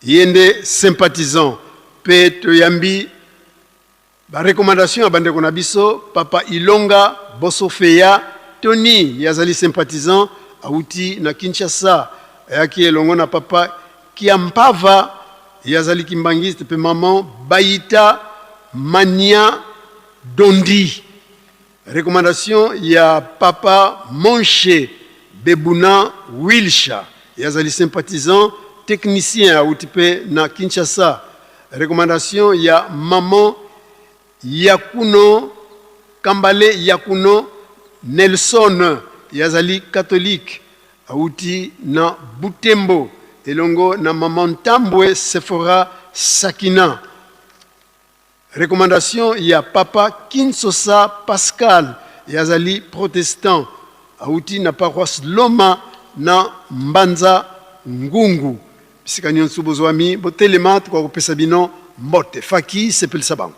ye nde sympathisant pe toyambi Ba recommandations ya bandeko na biso, Papa Ilonga Bosofeya Tony, ye azali sympathisant, awuti na Kinshasa, ayaki elongo na Papa Kiampava, ye azali kimbanguiste, mpe maman Bayita Mania Dondi. Recommandation ya papa Monshe Bebuna Wilsha, ye azali sympathisant technicien awuti mpe na Kinshasa. Recommandation ya maman Yakuno Kambale Yakuno Nelson, ye azali catholique awuti na Butembo elongo na maman Ntambwe Sephora Sakina. Recommandation ya papa Kinsosa Pascal, ye azali protestant, awuti na paroisse Loma na Mbanza Ngungu. Bisika nionso bozwami, botelema tokoka kopesa bino mbote. Faki, sepelisa bango.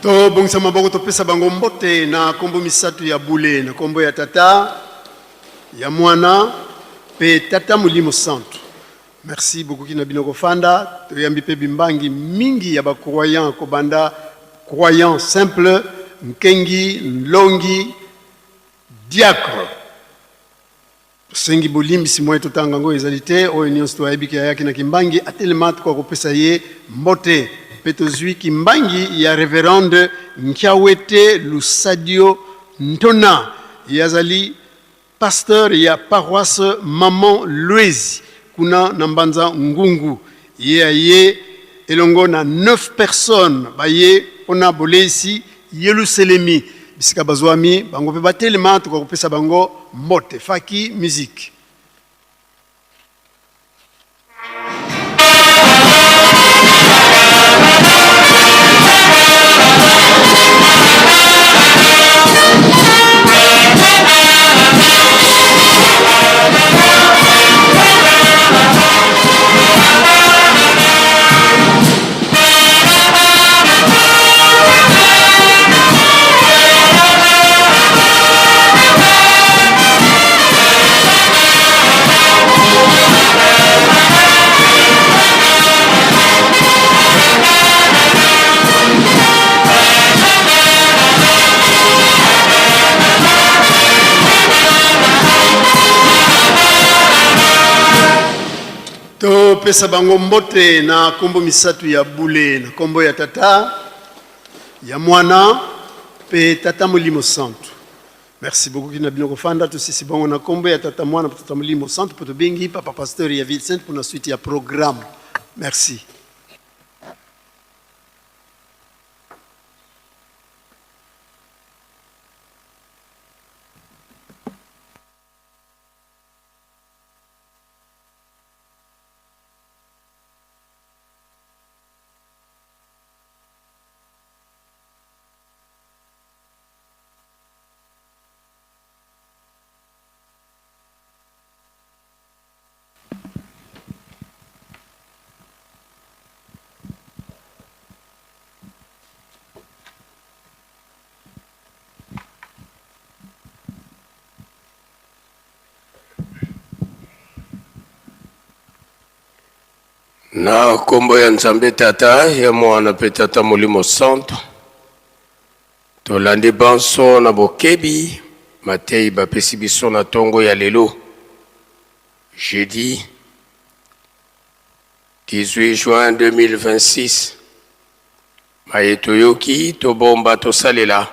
Tobongisa maboko, topesa bango mbote na nkombo misato ya bule, na nkombo ya Tata, ya Mwana mpe Tata Molimo Santu. Merci bokoki na bino kofanda. Toyambi mpe bimbangi mingi ya ba croyants, kobanda croyant simple, nkengi, nlongi, diacre. Tosengi bolimbisi moye totanga yango ezali te. Oyo nionso toayebi ke ayaki na kimbangi atelema tokoka kopesa ye mbote. Mpe tozui kimbangi ya reverende Nkiawete Lusadio Ntona, ye azali Pasteur ya paroisse Maman Luezi kuna na Mbanza Ngungu, ye aye elongo na 9 personnes baye pona boleisi Yeluselemi bisika bazuami bango pe batelema tokoka kopesa bango mbote. Faki musique. Topesa bango mbote na kombo misato ya bule, na kombo ya Tata, ya Mwana mpe Tata Molimo Santu. Merci beaucoup kina bino kofanda tosisi bango na kombo ya Tata Mwana mpe Tata Molimo Santu mpo tobengi Papa Pasteur ya Ville Sainte mpo na suite ya programme. Merci. Na nkombo ya Nzambe Tata, ya Mwana mpe Tata Molimo Santo, tolandi banso na bokebi mateyi bapesi biso na tongo ya lelo jeudi 18 juin 2026. Maye toyoki, tobomba, tosalela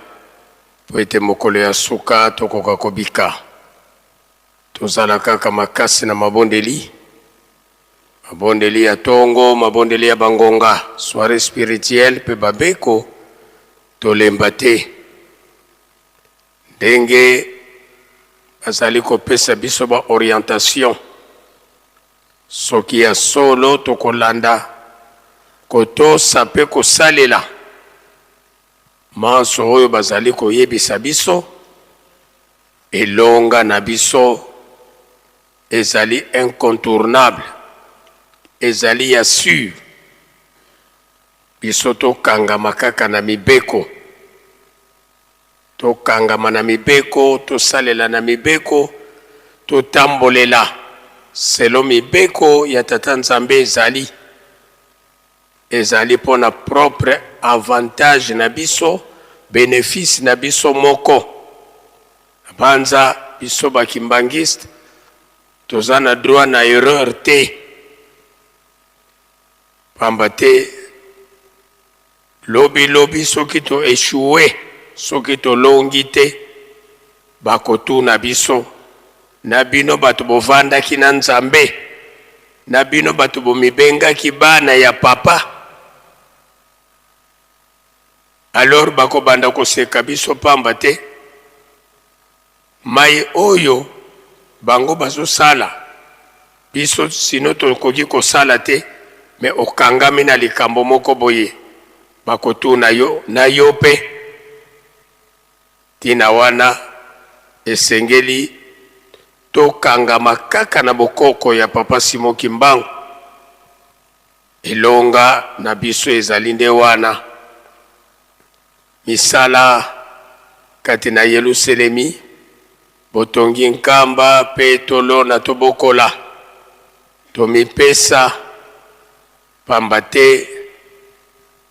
mpo ete mokolo ya suka tokoka kobika. Tozala kaka makasi na mabondeli, mabondeli ya tongo, mabondeli ya bangonga, soiree spirituelle mpe babeko, tolemba te. Ndenge bazali kopesa biso ba orientation, soki ya solo tokolanda. Kotosa mpe kosalela manso oyo bazali koyebisa biso, elonga na biso ezali incontournable, ezali ya sur. Biso tokangama kaka na mibeko, tokangama na mibeko, tosalela na mibeko, totambolela selon mibeko ya Tata Nzambe ezali ezali mpo na propre avantage na biso, benefice na biso moko. Nabanza biso ba kimbanguiste toza na droit na erreur te, pamba te lobi lobi soki to echoue, soki tolongi te, bakotuna biso, na bino bato bovandaki na Nzambe, na bino bato bomibengaki bana ya papa, alors bakobanda koseka biso pamba te Maye oyo bango bazosala biso sinon tokoki kosala te mais okangami na likambo moko boye bakotuna yo na yo pe tina wana esengeli tokangama kaka na bokoko ya papa Simon Kimbangu elonga na biso ezali nde wana. Misala kati na Yeluselemi, botongi nkamba mpe tolona tobokola, tomipesa, pamba te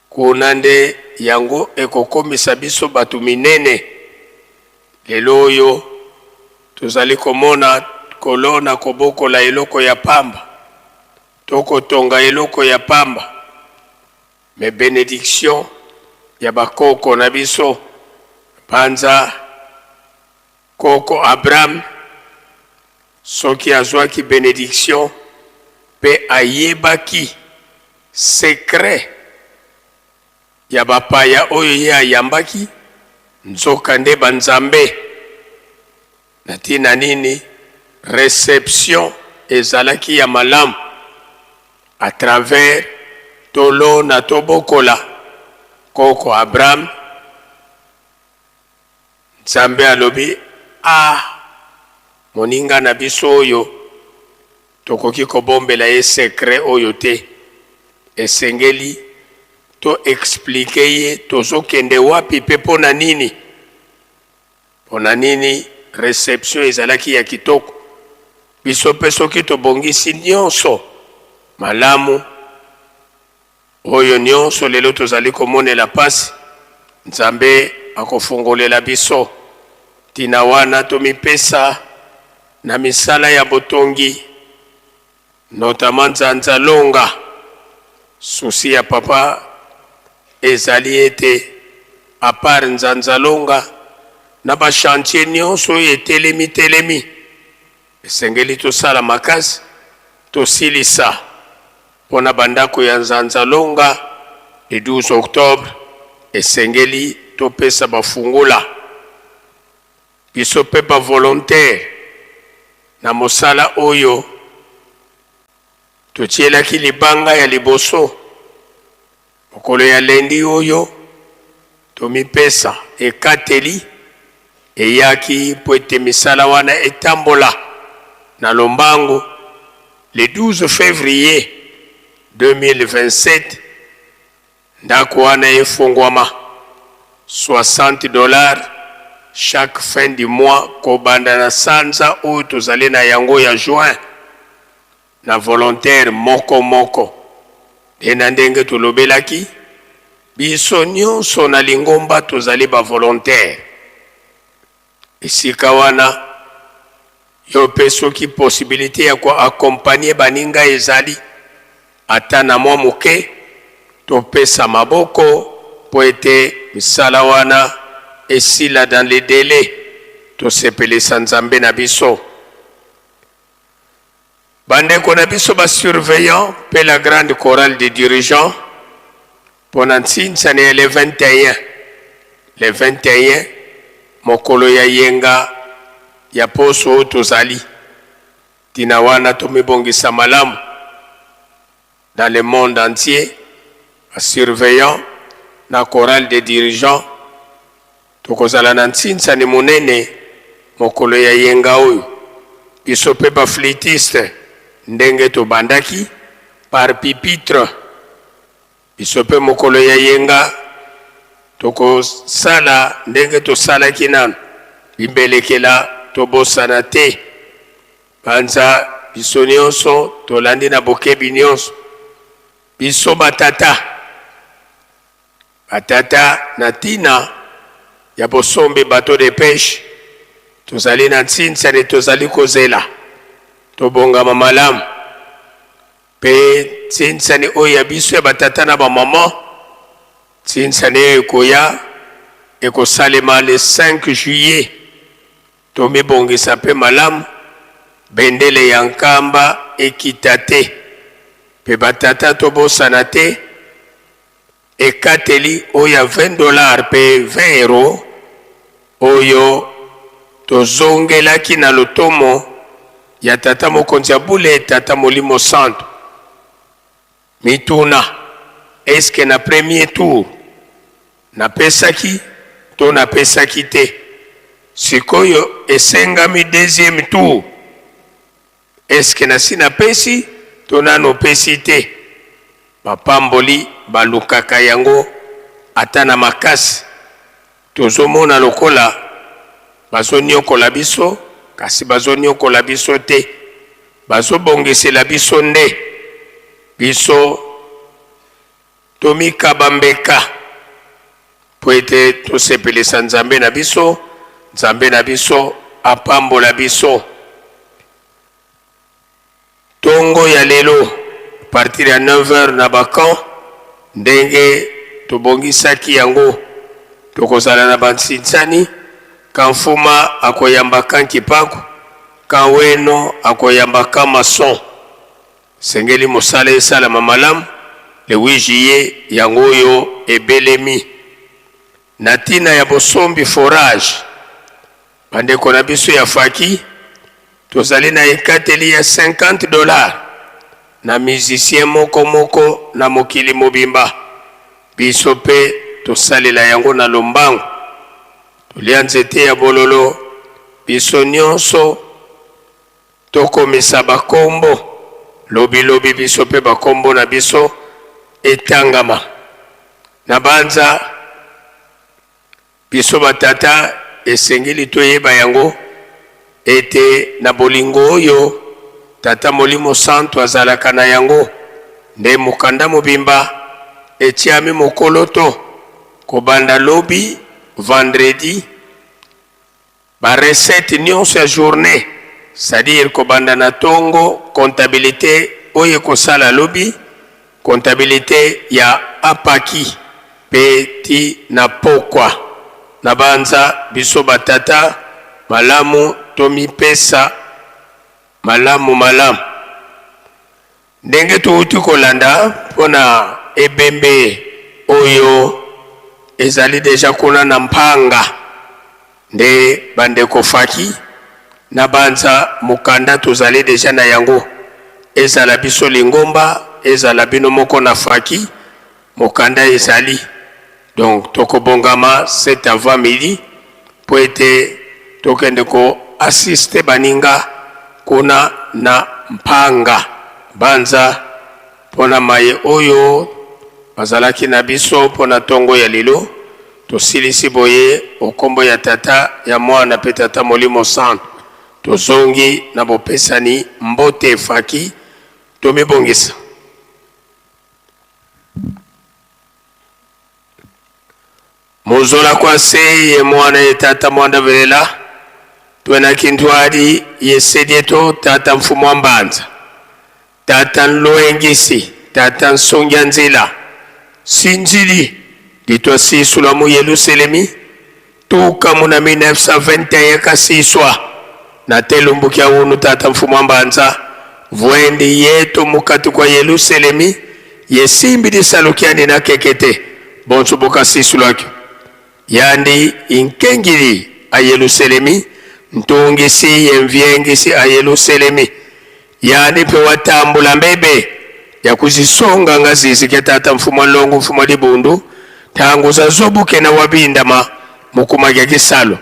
kuna nde yango ekokomisa biso bato minene. Lelo oyo tozali komona kolona kobokola eloko ya pamba to kotonga eloko ya pamba. Mais benediction ya ba koko na biso panza koko Abraham soki azwaki benediction pe ayebaki secret ya bapaya oyo ye ayambaki nzoka nde ba nzambe na tina nini reception ezalaki ya malamu à travers tolona tobokola koko Abraham Nzambe alobi ah moninga na biso oyo tokoki kobombela ye secret oyo te esengeli to expliquer ye tozokende wapi pe mpo na nini Pona nini reception ezalaki ya kitoko? Biso pe soki tobongisi nionso malamu, oyo nionso lelo tozali komonela pasi, Nzambe akofungolela biso. Tina wana tomipesa na misala ya botongi, notamment Nzanza Longa. Souci ya papa ezali ete à part Nzanza Longa na ba chantiers nionso oyo etelemi telemi, esengeli tosala makasi tosilisa mpo na ba ndako ya Nzanza Longa le 12 octobre esengeli topesa ba fungola. Biso mpe ba volontaires na mosala oyo totielaki libanga ya liboso mokolo ya lundi oyo, tomipesa ekateli eyaki mpo ete misala wana etambola na lombango le 12 fevrier 2027. Ndako wana efongwama 60 dollars chaque fin du mois kobanda na sanza oyo tozali na yango ya juin na volontaire moko moko. Nde na ndenge tolobelaki, biso nionso na lingomba tozali ba volontaires. Esika wana yo pe soki possibilite ya ko accompagner baninga ezali, ata na mwa moke, topesa maboko mpo ete misala wana esila dans les delais, tosepelisa Nzambe na biso. Bandeko na biso ba surveillants mpe la grande chorale des dirigeants mpo na nsinsani ya le 21, le 21 mokolo ya yenga ya poso oyo tozali. Ntina wana tomibongisa malamu dans le monde entier. Ba surveillants na chorale des dirigeants tokozala na ntsinsani monene mokolo ya yenga oyo. Biso mpe ba flûtistes ndenge tobandaki par pupitre, biso mpe mokolo ya yenga tokosala ndenge tosalaki nanu. Bimbelekela tobosana te. Banza biso nionso tolandi na bokebi nionso. Biso ba tata, ba tata na tina ya bosombi bateau de peche, tozali na ntsinsani tozali kozela tobongama malamu pe ntsinsani oyo ya biso ya ba tata na ba maman, ntsinsani oyo ekoya ekosalema le 5 juillet. Tomibongisa mpe malamu, bendele ya Nkamba ekita te, mpe ba tata tobosana te ekateli oyo ya 20 dollars mpe 20 euros oyo tozongelaki na lotomo ya Tata Mokonzi ya Bule, Tata Molimo Santu. Mituna, Est-ce que na premier tour napesaki to napesaki te? Sikoyo esengami deuxième tour, est-ce que nasi napesi to nanu opesi te? Mapamboli balukaka yango ata na makasi. Tozomona lokola bazoniokola biso, kasi bazoniokola biso te. Bazobongisela biso nde. Biso tomikaba mbeka mpo ete tosepelisa Nzambe na biso, Nzambe na biso apambola biso. Tongo ya lelo à partir ya 9 heures na ba camps ndenge tobongisaki yango tokozala na ba nsinsani, camp Fuma akoyamba camp Kipaku, camp Weno akoyamba camp Mason. Esengeli mosala esalama malamu le 8 juillet yango oyo ebelemi. Na tina ya bosombi forage, Bandeko na biso ya Faki, tozali na ekateli ya 50 dollars na musicien moko moko na mokili mobimba. Biso pe tosalela yango na lombangu. Tolia nzete ya bololo, biso nionso tokomisa ba kombo. Lobi lobi biso pe ba kombo na biso etangama. Nabanza. Biso ba tata esengeli toyeba yango ete na bolingo oyo Tata Molimo Santu azalaka na yango nde mokanda mobimba etiami mokoloto kobanda lobi vendredi. Ba recettes nionso ya journee, c'est à dire kobanda na tongo, comptabilite oyo ekosala lobi, comptabilite ya apaki pe ti na pokwa. Nabanza biso ba tata malamu tomipesa malamu malamu. Ndenge towuti kolanda mpo na ebembe oyo ezali dejà kuna na Mpanga nde ba ndeko Faki na Banza mokanda tozali dejà na yango ezala biso lingomba ezala bino moko na Faki mokanda ezali donc tokobongama cet avant midi mpo ete tokende ko assister baninga kuna na Mpanga Banza mpo na maye oyo bazalaki na biso mpo na tongo ya lelo. Tosilisi boye o kombo ya Tata, ya Mwana mpe Tata Molimo Santu. Tozongi na bopesani mbote efaki. Tomibongisa. Muzola kwa se ye mwana ye tata mwanda velela twena kintwadi ye sedieto tata mfumu wa mbanza tata nloengisi tata nsongia nzila sinzili litwa sisula mu Yeluselemi tuka muna 1921 kasiswa na telumbu kya unu tata mfumu wa mbanza vwendi yetu mukati kwa Yeluselemi ye simbi lisalu kyandi na kekete bonso bokasisulwakyo yandi inkengili a Yeluselemi ntungisi ye mvyengisi a Yeluselemi yani mpe watambula mbebe. Ya kuzisonga nga zizi ke tata mfumu wa longo mfumu wa dibundu tangu za zobuke na wabindama mukuma kya kisalu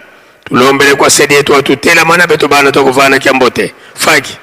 tulombele kwa sedi yetu watutela mana betu bana tokuvana kya mbote faki.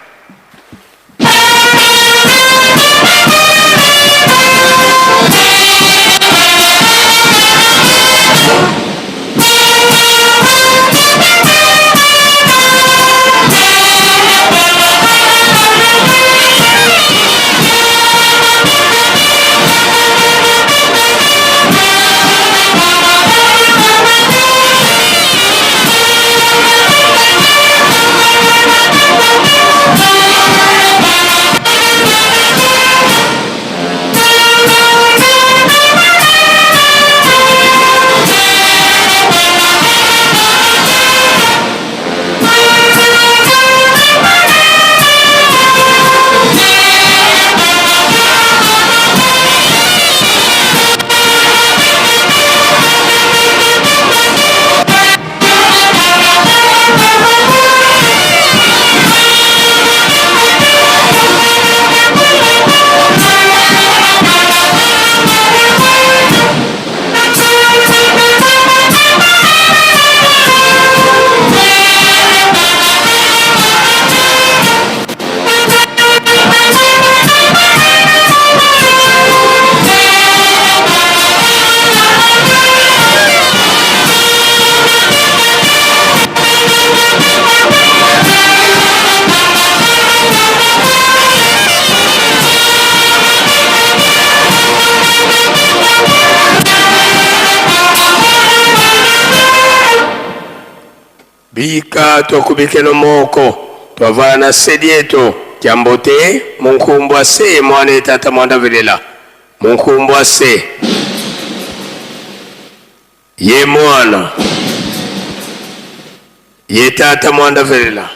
Bika twakubikeno moko twavala na sedi yetu kyambote munkumbwa se mwana tata mwanda velela munkumbwa se ye mwana ye tata mwanda velela.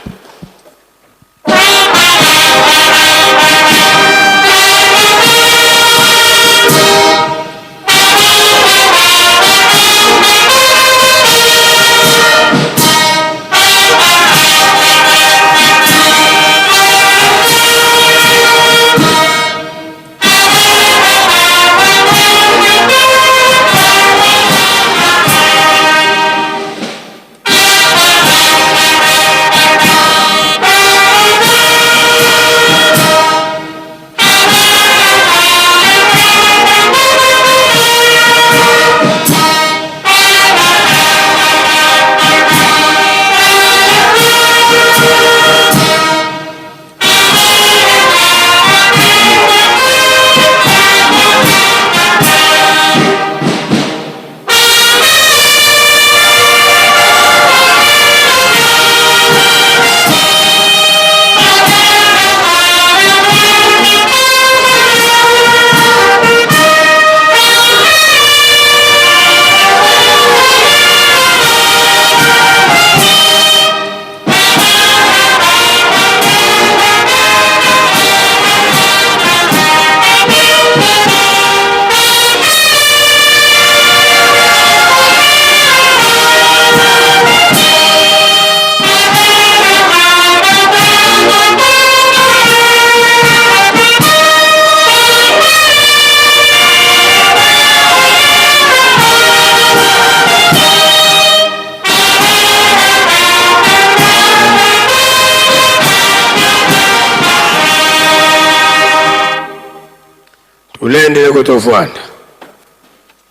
Tulendele kutofwanda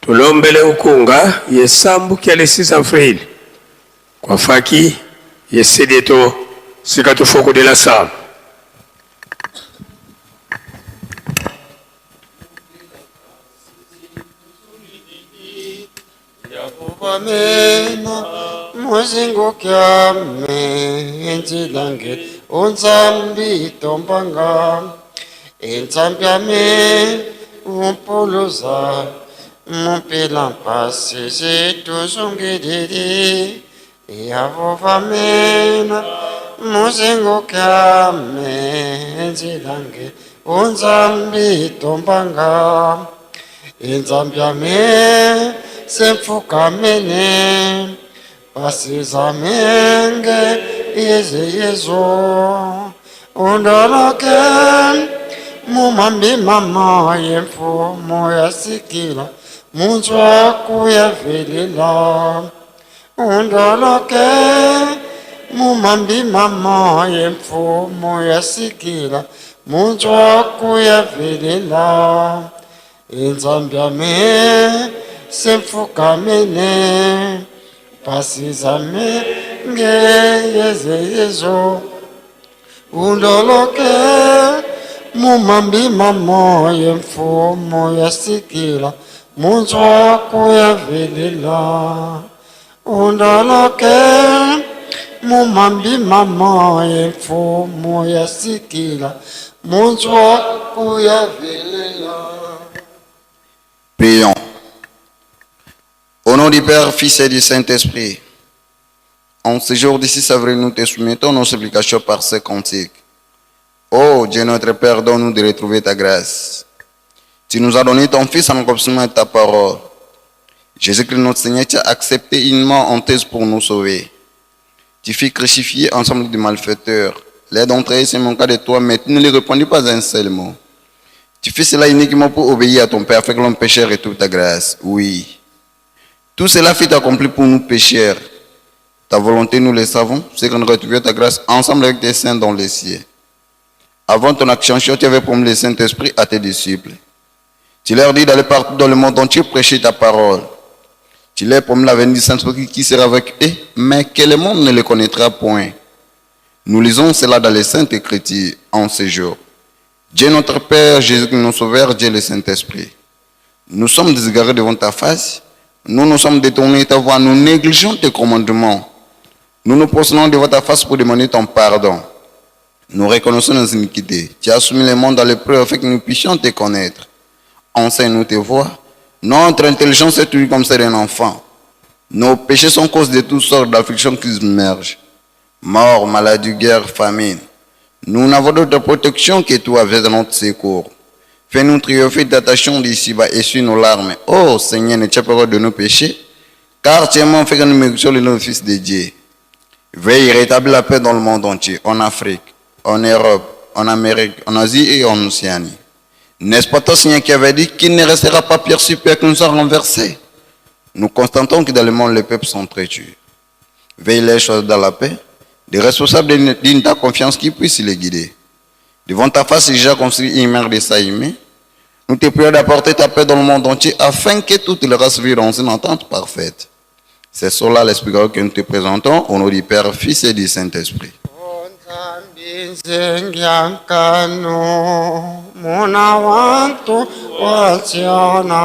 tulombele ukunga yesambu kyale 6 avril kwa faki yesedeto sikatufoko de la salle. Mena muzingo kyame enzilange unzambi tombanga enzambi umpuluza mumpila mpasi zituzungiriri yavova mena muzingo kyame enzilange unzambi tombanga inzambi ame semfukamene pasizamenge iziyizo undoloke Mumambi mama ye mfumo ya sikila munzwa kuyavelela undoloke mumambi mama ye mfumo ya sikila munzwa kuyavelela inzambyame semfukamene pasizame ngeyezeyezo undoloke mumambi mamo ye mfumo ya sikila munzwa kuyavelela undoloke mumambi mamo ye mfumo ya sikila munzwa kuyavelela. Prions. Au nom du Père, Fils et du Saint-Esprit, en ce jour du 6 avril, nous te soumettons nos supplications par ce cantique. Ô Dieu notre Père, donne-nous de retrouver ta grâce. Tu nous as donné ton Fils en accomplissement de ta parole. Jésus-Christ notre Seigneur, tu as accepté une mort honteuse pour nous sauver. Tu fus crucifié ensemble des malfaiteurs. L'aide d'entre eux se manqua de toi, mais tu ne lui répondis pas un seul mot. Tu fais cela uniquement pour obéir à ton Père, afin que l'homme pécheur retrouve ta grâce. Oui. Tout cela fut accompli pour nous pécheurs. Ta volonté, nous le savons, c'est que nous retrouvions ta grâce ensemble avec tes saints dans les cieux. Avant ton action, tu avais promis le Saint-Esprit à tes disciples. Tu leur dis d'aller partout dans le monde entier prêcher ta parole. Tu leur promis la venue du Saint-Esprit qui sera avec eux, mais que le monde ne le connaîtra point. Nous lisons cela dans les Saintes Écritures en ce jour. Dieu notre Père, Jésus notre Sauveur, Dieu le Saint-Esprit. Nous sommes déségarés devant ta face. Nous nous sommes détournés de ta voie. Nous négligeons tes commandements. Nous nous prosternons devant ta face pour demander ton pardon. Nous reconnaissons nos iniquités. Tu as soumis le monde à l'épreuve afin que nous puissions te connaître. Enseigne-nous tes voies. Notre intelligence est toujours comme celle d'un enfant. Nos péchés sont cause de toutes sortes d'afflictions qui submergent. Mort, maladie, guerre, famine. Nous n'avons d'autre protection que toi avec notre secours. Fais-nous triompher d'attachons d'ici-bas et essuie nos larmes. Oh Seigneur, ne tiens pas de nos péchés, car tu es mon fait que nous méritions le nom du Fils de Dieu. Veille rétablir la paix dans le monde entier, en Afrique, en Europe, en Amérique, en Asie et en Océanie. N'est-ce pas toi, Seigneur, qui avait dit qu'il ne restera pas pierre sur pierre que nous sommes renversés? Nous constatons que dans le monde, les peuples sont très durs. Veille les choses dans la paix, des responsables dignes de ta confiance qui puissent les guider. Devant ta face, déjà construit une mer de Saïmé. Nous te prions d'apporter ta paix dans le monde entier afin que toutes les races vivent dans une entente parfaite. C'est cela l'Esprit que nous te présentons au nom du Père, Fils et du Saint-Esprit. Nzengyankanu muna wantu wasiona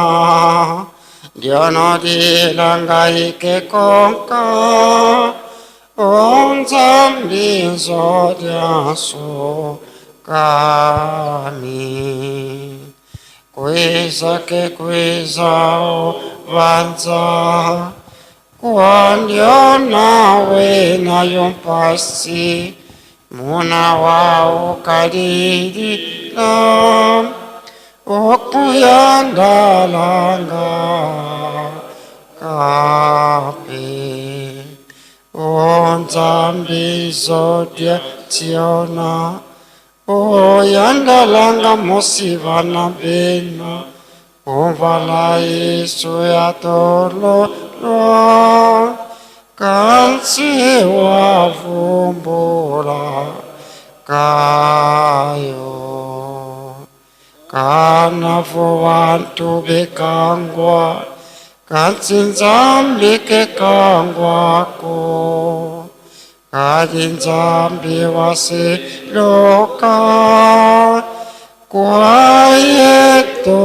ndiono dilangaike konka onzambi nzodyaso kami kwiza ke kwiza vanza kwandiona wena yompasi muna wao kalilila okuyandalanga kape onzambi zodya tiona oyandalanga mosivana beno umvala Yesu yatololwa kansi wavumbula kayo kanavo vantu bekangwa kansi nzambi kekangwako kadi nzambi wasiloka kwayeto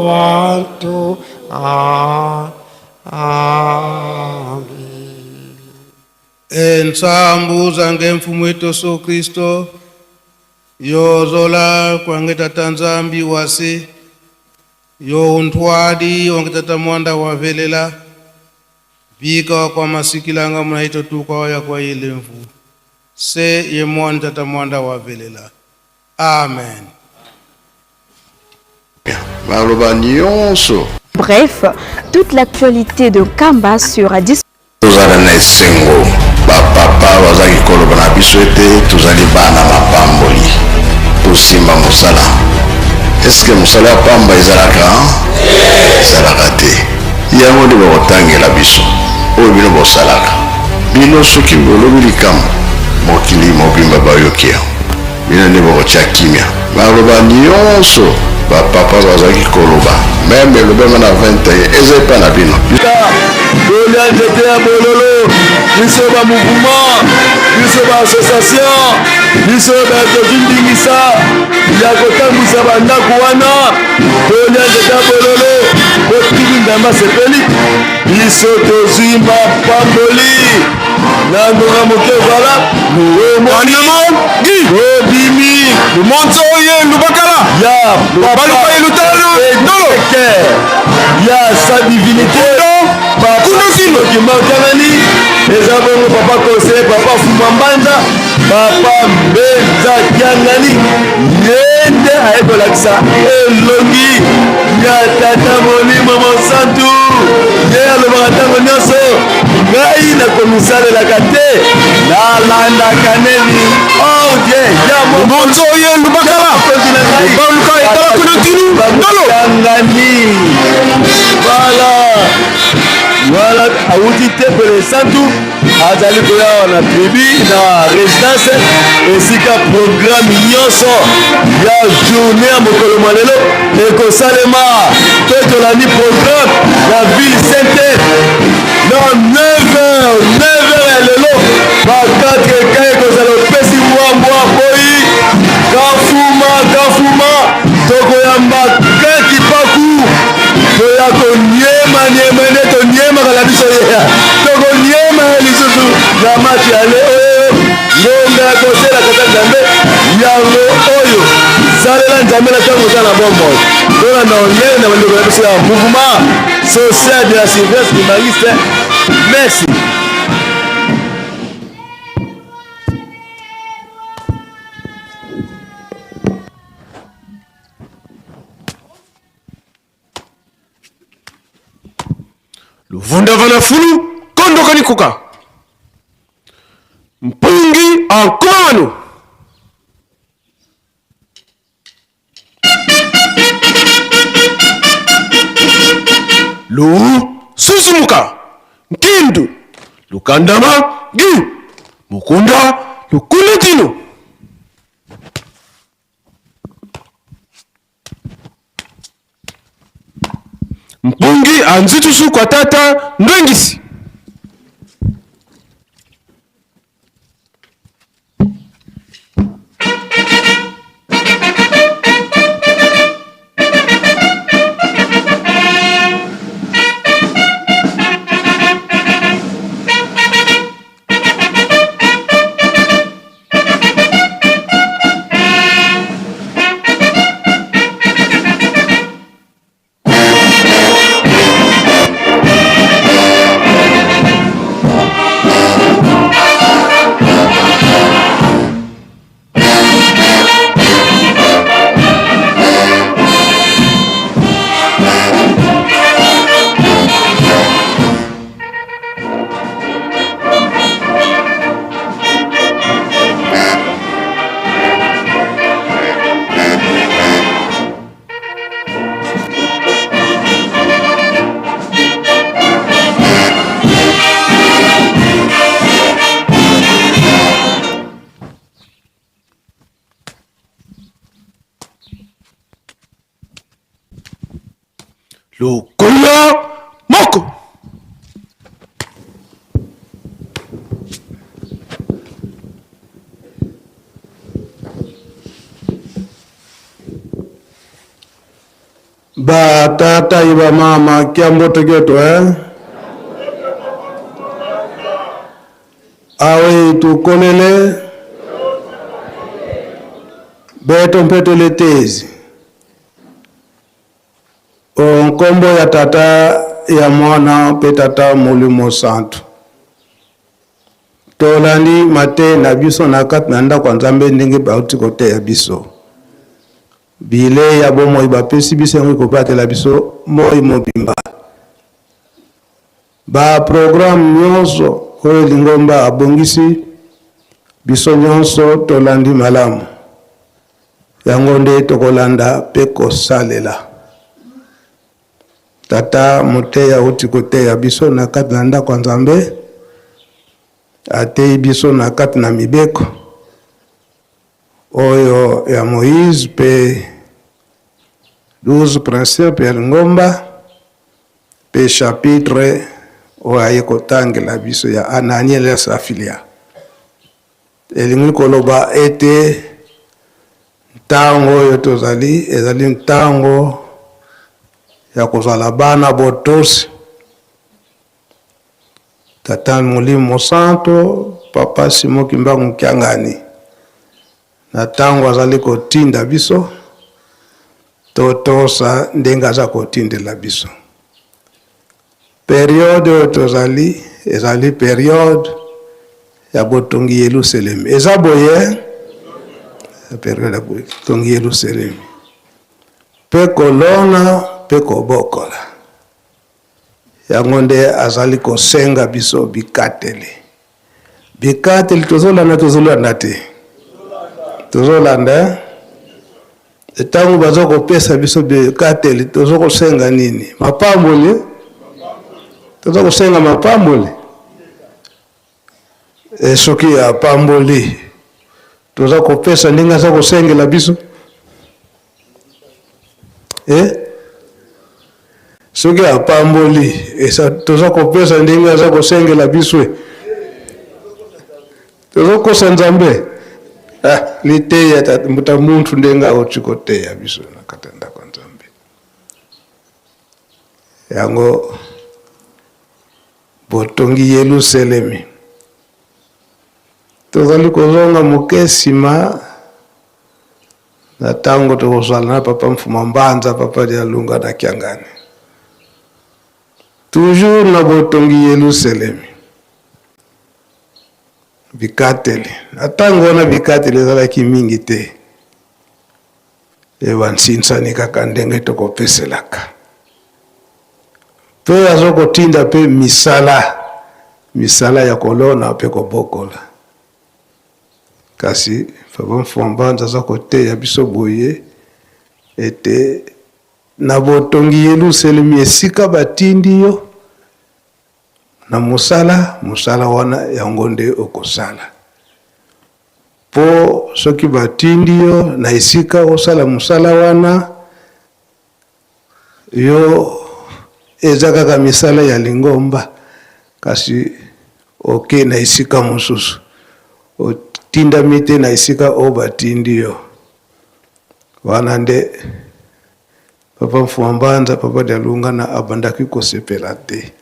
vantu ambi. Entsambu zange mfumo wetu Yesu Kristo yozola kwange tata nzambi wase yo untwadi wange tata mwanda wavelela bika kwa masikilanga munaito tukwa ya kwa ile mfu se ye mwana tata mwanda wavelela. Amen. Baloba nyonso. Bref, toute l'actualité de Nkamba sera disponible. Tozala na esengo bapapa bazalaki koloba na biso ete tozali bana mapamboli tosimba mosala. Eske mosala ya pamba ezalaka? Ezalaka te. Yango nde bakotangela biso oyo bino bosalaka. Bino soki bolobi likambo, mokili mobimba bayoki yango. Bino nde bokotia kimia. Maloba nionso ba papa bazalaki koloba meme elobema na 21 eza epa na bino. Tolia nzete ya bololo, biso ba mouvement, biso ba association, biso tozwi ndingisa ya kotambwisa bandako wana. Tolia nzete ya bololo, botiki Nzambe asepeli, biso tozwi mapamboli na ngonga moke. Voilà, obimi lumonzo oye lubakala ya baluka ye lutala ndolo ya sa divinité papa kimakanani eza bongo papa conseiller papa fuma mbanza papa mbenza kiangani ye nde aye kolakisa elongi ya tata molimo mosantu ye alobaka ntango nyonso ngai nakomisalelaka te nalandaka neni ordre ya mokonzi oye lubakala baluka etala kuna ntinu ndolo ngani voilà voilà awuti tempelo esantu azali koya na tribu na résidence esika programme nyonso ya journée ya mokolo mwa lelo ekosalema mpe tolandi programme ya ville sainte na 9h 9h ya lelo ba 4 ka ekozala opesi mbwa mbwa boyi kafuma kafuma tokoyamba kaki paku toya koniema niema nde toniemaka na biso ye tokoniema ye lisusu na match ya le oyo ngonga ya kosela tata nzambe yango oyo salela nzambe na ntango oza na bomoi tolanda olele na bandeko na biso ya mouvement social de la surveillance du mariste. Merci. Luvunda vana fulu kondoka nikuka mpungi ankomanu lu susumuka nkindu lukandama gi mukunda lukulutinu mpungi anzitusu kwa tata ndwengisi. Lokola moko. Ba tata ye ba mama kia mboto kyoto eh? Awe tukolele beto mpeto letezi o nkombo ya tata ya mwana mpe tata molimo santu tolandi mate na biso na kati na ndako ya nzambe ndenge bauti koteya biso bilei ya bomoi bapesi biso yango ekobatela biso moi mobimba ba programme nyonso oyo lingomba abongisi biso nyonso tolandi malamu. Yango nde tokolanda mpe kosalela. Tata moteyi auti koteya biso na kati na ndako ya Nzambe, ateyi biso na kati na mibeko oyo ya Moïse mpe 12 principes ya lingomba mpe chapitre oyo aye kotangela biso ya Anania na Safilia. Elingi koloba ete ntango oyo tozali ezali ntango ya kozala bana botosi. Tata Molimo Mosanto, Papa Simon Kimbangu Kiangani, na ntango azali kotinda biso totosa ndenge aza kotindela biso. Periode oyo tozali ezali periode ya botongi Yelusalemi. Eza boye periode ya botongi Yelusalemi, mpe kolona mpe kobokola. Yango nde azali kosenga biso bikateli. Bikateli tozolanda, tozolanda te, tozolanda. Ntango baza kopesa biso bikateli, toza kosenga nini? Mapamboli. Toza kosenga mapamboli. E, soki apamboli, toza kopesa ndenge aza kosengela biso. E, soki apamboli, toza kopesa ndenge aza kosengela biso. Tozokosa Nzambe. Ah, liteya mbuta muntu ndenge auti koteya biso na kati ya ndako ya Nzambe. Yango botongi Yelusalemi. Tozali kozonga moke nsima na ntango tokozala na papa Mfuma Mbanza, papa Dialunga na Kiangani. Toujours na botongi Yelusalemi. Bikateli. Na ntango wana bikateli ezalaki mingi te. E bansinsani kaka ndenge tokopeselaka. Mpe azo kotinda mpe misala, misala ya kolona mpe kobokola. Kasi Papa Mfuma Mbanza aza koteya biso boye ete na botongi Yelusalemi esika batindi yo na mosala, mosala wana yango nde okosala. Mpo soki batindi yo na esika osala mosala wana, yo eza kaka misala ya lingomba, kasi oke na esika mosusu, otindami te na esika oyo batindi yo. Wana nde Papa Mfuma Mbanza, Papa Dialungana abandaki kosepela te.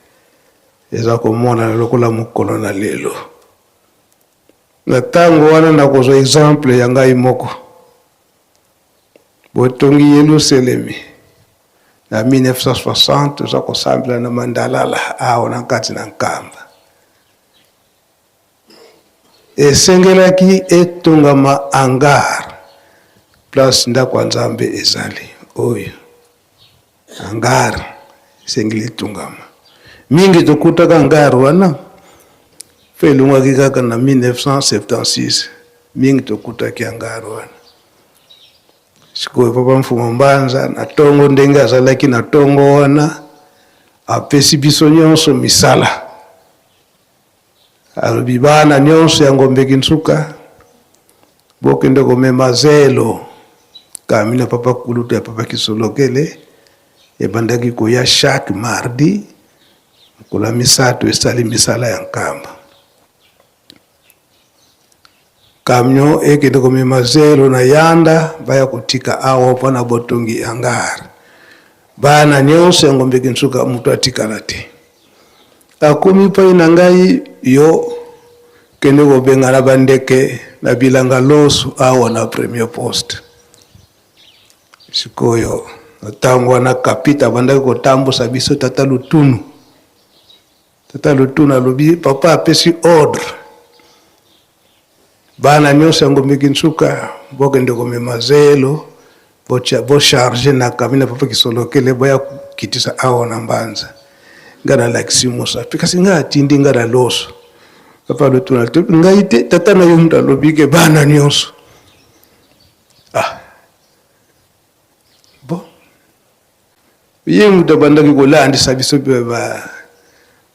Eza komonana lokola mokolo na lelo. Na tango wana nakozwa exemple ya ngai moko. Botongi Yeluselemi na 1960 toza kosambela na Mandalala awa na kati na Nkamba. Esengelaki etongama hangar place ndako ya Nzambe ezali oyo hangar esengeli etongama mingi tokutaka hangar wana mpe elongwaki kaka na 1976 mingi tokutaki hangar wana sikoyo papa mfuma mbanza na tongo ndenge azalaki na tongo wana apesi biso nyonso misala Alobi bana nyonso ya Ngombe Kinsuka bokende komema zelo kami na papa kulutu ya papa Kisolokele ebandaki koya chaque mardi mokolo ya misato esali misala ya Nkamba. Camion ekende komema zelo na yanda baya kotika awa mpo na botongi hangar. Bana nyonso ya Ngombe Kinsuka moto atikala te. Akomi pai na ngai yo kende kobengana bandeke na bilanga loso awa na premier poste. Sikoyo na ntango wana kapita abandaki kotambusa biso tata Lutunu. Tata Lutunu alobi papa apesi ordre bana nyonso ya Ngombe Kinsuka bokende komema zelo bocharge na kamina papa Kisolokele boya kokitisa awa na Mbanza. Ngai nalakisi mosapi kasi ngai atindi ngai na loso. Papa Lutunu alobi ngai te tata na yo moto alobi ke bana nyonso. Ah. Ye moto abandaki kolandisa biso mpe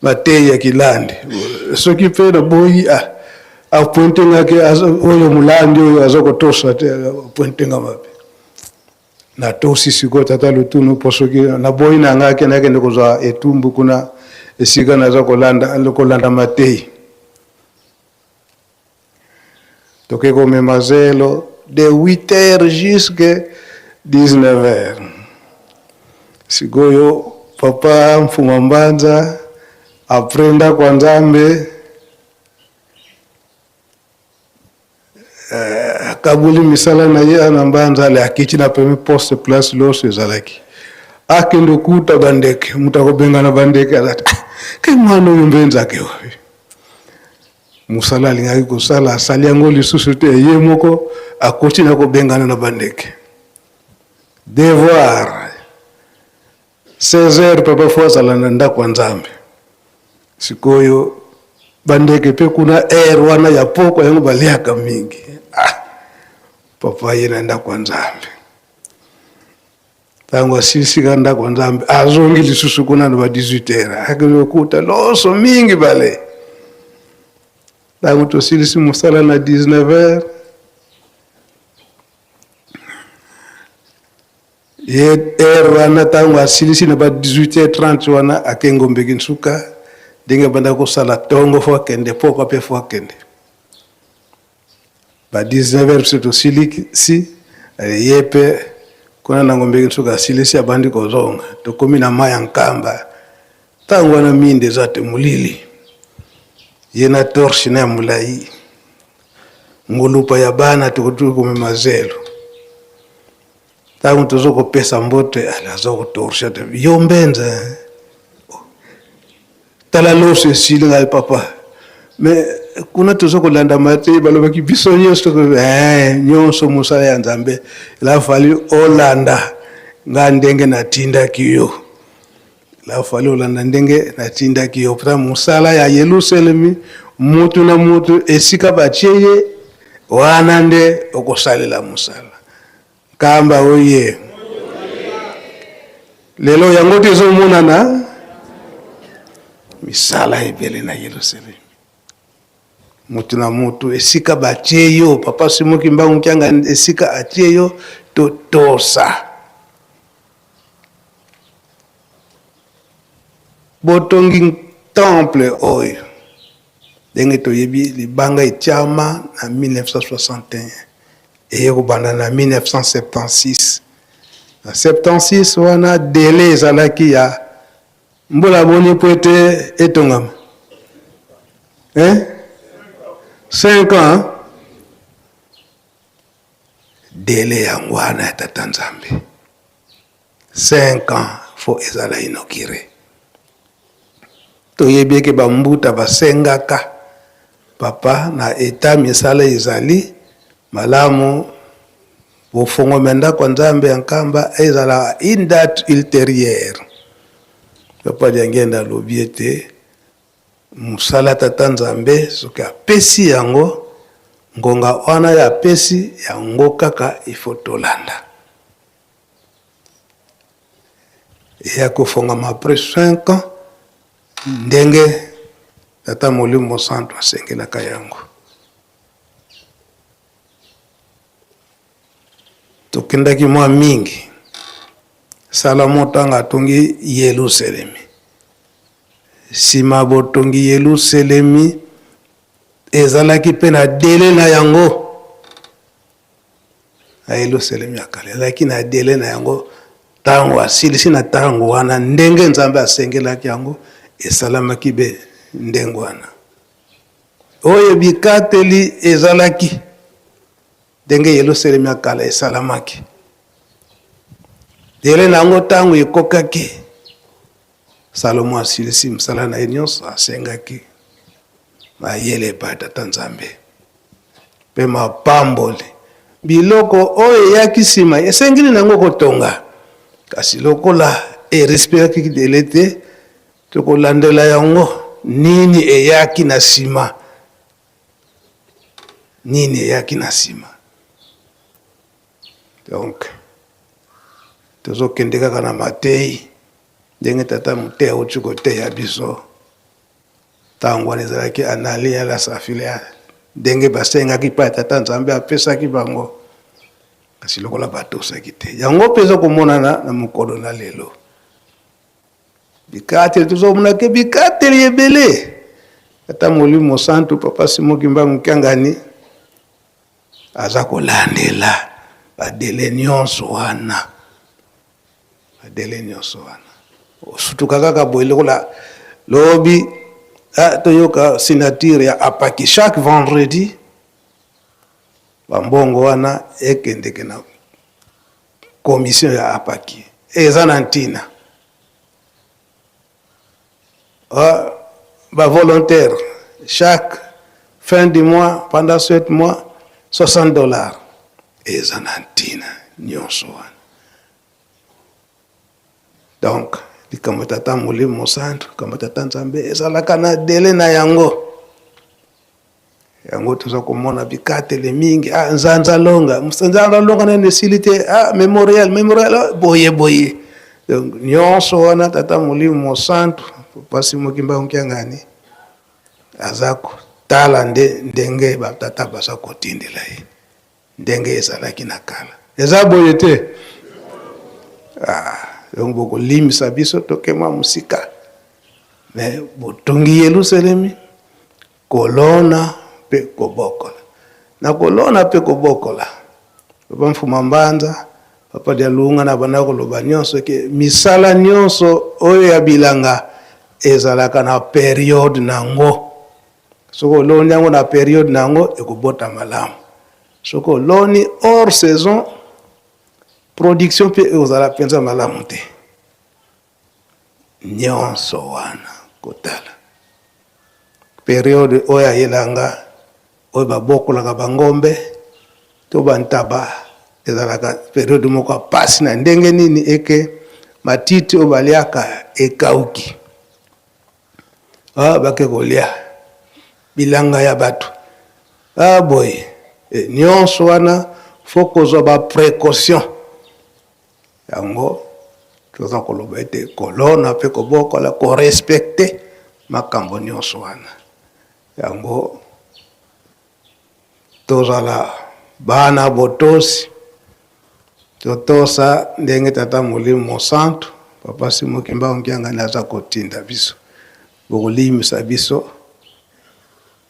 mateyi ya kilandi. Soki mpe naboyi, ah, apointe nga ke oyo molandi oyo aza kotosa te, apointe nga mabe. Natosi sikoyo tata Lutunu, mpo soki naboyi na ngai ke nakende kozwa etumbu kuna esika naza kolanda mateyi. Toke komema zelo de 8 heures jusque 19 heures. Sikoyo papa Mfuma Mbanza après ndako ya Nzambe eh, akaboli misala na ye na Mbanza ale akiti na premier poste place loso ezalaki akende okuta bandeke moto akobengana bandeke azati ah, ke mwana oyo mbenza ake wapi Mosala alingaki kosala asali yango lisusu te, ye moko akoti na kobengana na bandeke. Devoir 16 heures papa fo azala na ndako ya Nzambe. Sikoyo bandeke mpe kuna heure wana ya pokwa yango baliaka mingi. Ah, papa ye na ndako ya Nzambe. Ntango asilisi kaka ndako ya Nzambe, azongi lisusu kuna na ba 18 heures, akende kokuta loso mingi bale. Ntango tosilisi mosala na 19 heures, ye heure wana ntango asilisi na ba 18 heures 30 wana ake Ngombe Kinsuka, ndenge abanda kosala tongo fo akende, pokwa mpe fo akende. Ba 19 heures biso tosilisi, ye pe kuna na Ngombe Kinsuka asilisi abandi kozonga, tokomi na mai ya Nkamba. Ntango wana minda eza te, molili, ye na torche na ya molai, ngulupa ya bana tokoki komema zelo. Ntango tozo kopesa mbote, aza kotorche te, yo mbenza Tala loso esili ngai papa. Mais kuna tozo kolanda mate balobaki biso nyonso eh, nyonso mosala ya Nzambe. Il a fallu olanda nga ndenge natindaki yo. Il a fallu olanda ndenge natindaki yo. Pourtant mosala ya Yelusalemi mutu na mutu esika batie ye wana nde okosalela mosala. Nkamba oye. Lelo yango te ezomonana misala ebele na Yerusalemi. Mutu na mutu esika batie yo, papa Simon Kimbangu Kianga esika atie yo, totosa. Botongi temple oyo ndenge toyebi libanga etiama na 1961 eye kobanda na 1976. Na 76 wana delai ezalaki ya mbula boni mpo ete etongama? Hein? 5 ans delai yango wana ya tata Nzambe 5 ans fo ezala inaugure. Toyebi eke ba mbuta basengaka papa na etat misala ezali malamu bofongomi ya ndako ya Nzambe ya Nkamba ezala une date ultérieure. Papa Diangienda alobi ete mosala tata Nzambe soki apesi yango ngonga wana ya apesi yango kaka il faut tolanda. Eya kofongama après 5 ans ndenge Tata Molimo Santu asengelaka yango. Tokendaki mwa mingi. Salomo ntango atongi Yelusalemi, nsima botongi Yelusalemi ezalaki mpe na dele na yango. Na Yelusalemi ya kala ezalaki na dele na yango. Ntango asilisi na ntango wana ndenge Nzambe asengelaki yango, esalamaki be ndenge wana. Oyo bikateli ezalaki ndenge Yelusalemi ya kala esalamaki, dele na yango ntango ekokaki, Salomo asilisi mosala na ye nyonso, asengaki mayele epai ya Tata Nzambe mpe mapamboli. Biloko oyo eyaki nsima esengeli na yango kotonga, kasi lokola erespekaki dele te, tokolandela yango nini eyaki na nsima, nini eyaki na nsima. Donc tozokende kaka na mateyi. Ndenge tata moteyi auti koteya biso, ntango wana ezalaki Analia na Safila, ndenge basengaki epai ya tata Nzambe apesaki bango, kasi lokola batosaki te. Yango mpe eza komonana na mokolo na lelo. Bikateli tozomona ke bikateli ebele. Tata Molimo Mosantu, Papa Simon Kimbangu Kiangani aza kolandela badele nyonso wana. Adele nyonso wana osutuka kaka boye lokola lobi ah, toyoka signature ya apaki chaque vendredi bambongo wana ekendeke na commission ya apaki eza na ntina ah, ba volontaire chaque fin du mois pendant 7 mois 60 dollars eza na ntina nyonso wana Donc likambo tata molimo mosantu likambo tata nzambe ezalaka na dele na yango yango toza komona bikatele mingi ah, nzanza longa nzanza longa nani esili te ah, memorial memorial ah, boye boye donc nyonso wana tata molimo mosantu pasi mokimba nkiangani aza kotala nde ndenge batata baza kotindela ye Ndenge ezalaki na kala. Eza boye te? Ah, donc bokolimbisa biso toke mwa mosika. Mais botongi Yelusalemi, kolona mpe kobokola. Na kolona mpe kobokola, Papa Mfuma Mbanza, Papa Dialunga na banda koloba nyonso ke misala nyonso oyo ya bilanga ezalaka na periode nango. Soki oloni yango na periode na yango ekobota malamu. Soki oloni hors saison, production mpe ekozala mpenza malamu te. Nyonso wana kotala periode oyo ya elanga oyo babokolaka bangombe to bantaba ezalaka periode moko ya pasi na ndenge nini eke matiti oyo baliaka ekauki. Ah, bake kolia bilanga ya bato ah, boye e, nyonso wana fo kozwa ba précaution yango toza koloba ete kolona mpe kobokola korespecte makambo nyonso wana yango Tozala bana botosi, totosa ndenge Tata Molimo Mosantu, Papa Simon Kimbangu Kiangani aza kotinda biso. Bokolimisa biso,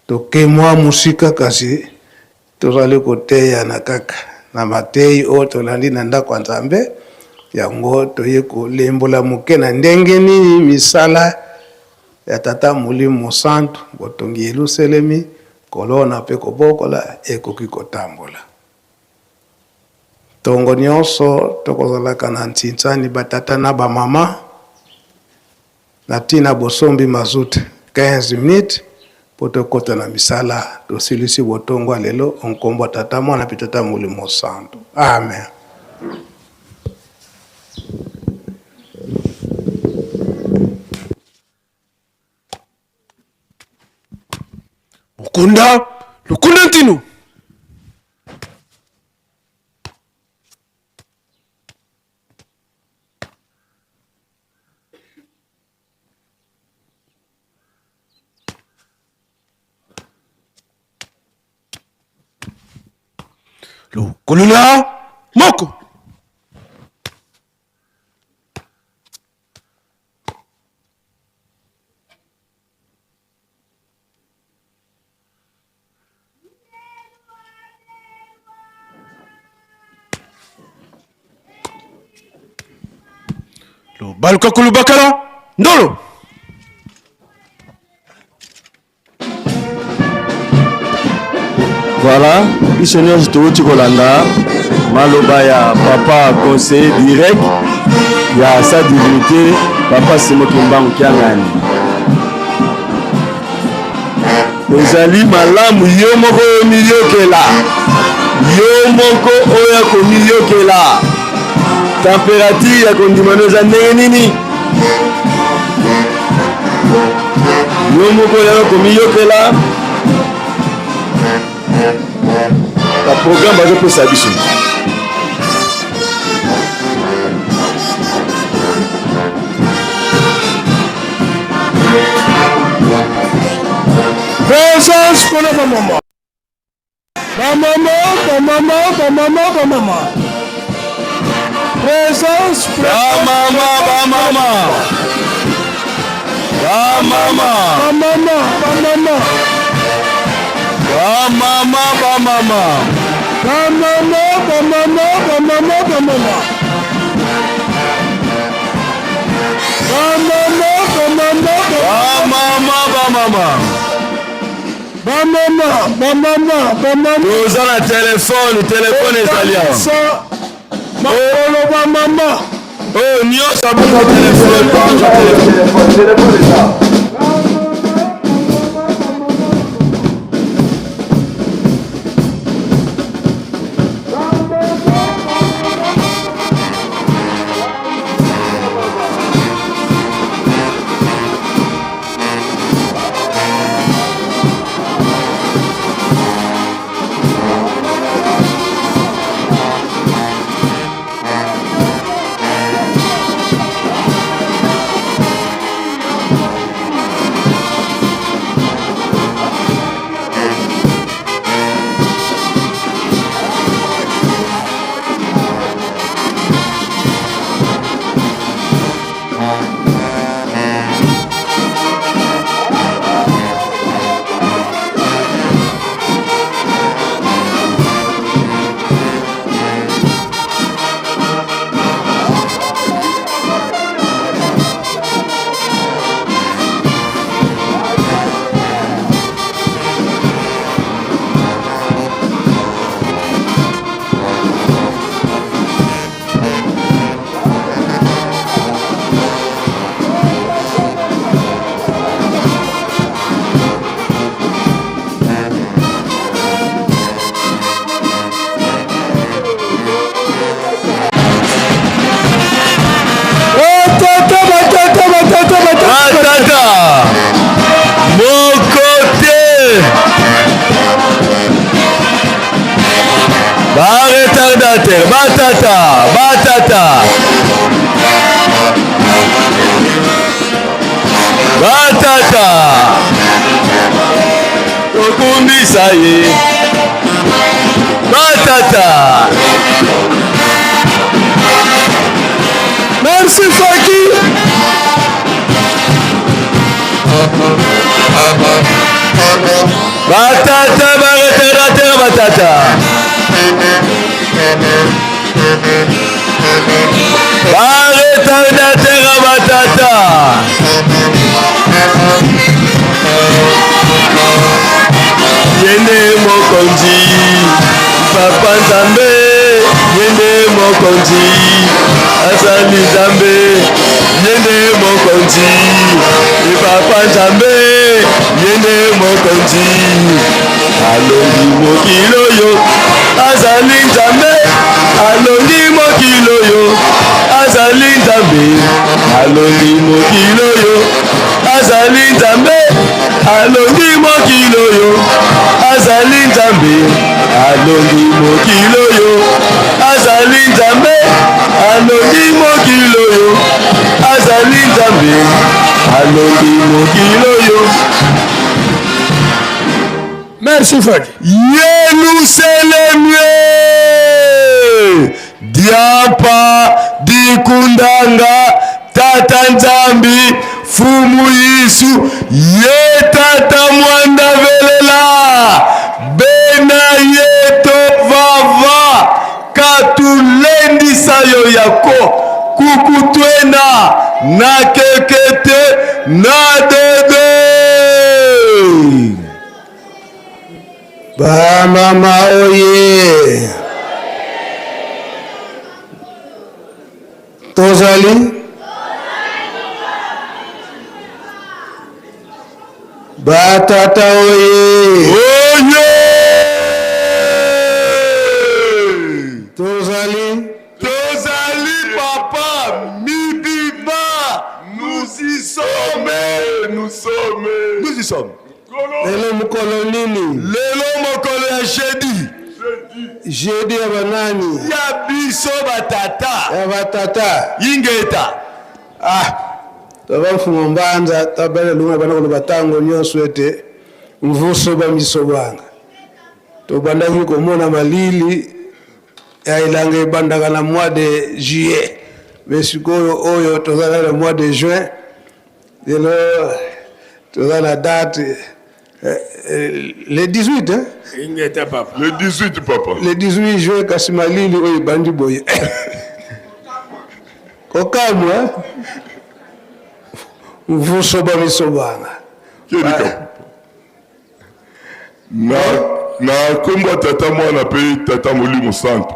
toke mwa mosika kasi tozali koteyana kaka na mateyi oyo tolandi na ndako ya Nzambe. Yango toye kolembola moke na ndenge nini misala ya Tata Molimo Mosantu, botongi Yelusalemi, Kolona mpe kobokola ekoki kotambola. Ntongo nyonso tokozalaka na ntsinsani batata na bamama na ntina bosombi mazout 15 minutes mpo tokota na misala. Tosilisi botongwa lelo o nkombo ya Tata, Mwana mpe Tata Molimo Santu. Amen. Mukunda lukunda ntinu. Lukulula moko. Lubaluka kulubakala ndolo. Voilà, biso nyonso touti kolanda maloba ya papa conseiller direct ya sa divinité papa Simo Kimbangu Kiangani. Ezali malamu yo moko omiyokela, yo moko oya komiyokela temperature ya kondima no eza ndenge nini. Yo moko oyaka komiyokela ba programme bazopesa biso. Likolo bamama. Bamama, bamama, bamama, bamama. Présence, présence. Bamama, bamama. Bamama. Bamama, bamama. Bamama, bamama. Bamama, bamama, bamama, bamama. Bamama, bamama, bamama. Bamama, bamama. Bamama, bamama, bamama. Toza na telefone, telefone ezali awa. Makolo bamama. Oyo nyonso abuka telefone, azwa telefone. Telefone eza. Batata moko te ba retardateur batata batata batata tokumbisa ye batata. Merci Faki. Batata ba retardateur batata. Ba retardateur batata. Yende mokonzi papa nzambe yende mokonzi azali nzambe yende mokonzi papa nzambe yende mokonzi alongi mokili oyo azali nzambe alongi mokili oyo azali nzambe alongi mokili oyo azali nzambe alongi mokili oyo azali nzambe alongi mokili oyo azali nzambe alongi mokili oyo azali nzambe alongi mokili oyo. Merci Fadi. Yelusalemi diampa dikundanga tata nzambi fumu yisu ye tata mwanda velela bena ye tovava katulendisa yo yako kukutwena na kekete na dede. Ba mama oye! Tozali? Ba tata oye! Oye! Tozali? Tozali papa mibimba nous y sommes nous sommes nous y sommes. Lelo mokolo nini? Lelo mokolo ya jeudi. Jeudi ya banani? Ya biso batata. Ya batata. Ingeta. Ah, taba mfumu mbanza tabele lunga bana koloba tango nyonso ete Mvuso ba misobanga. Tobandaki komona malili ya elanga ebandaka na mois de juillet, mais sikoyo oyo toza na mois de juin, lelo toza na date le 18, hein? Ingeta papa. Le 18 papa. Le 18 juin, kasi malili oyo ebandi boye. Kokamwa mvuso ba misobanga. Kelika. Na na nkombo ya Tata, Mwana mpe Tata Molimo Santu,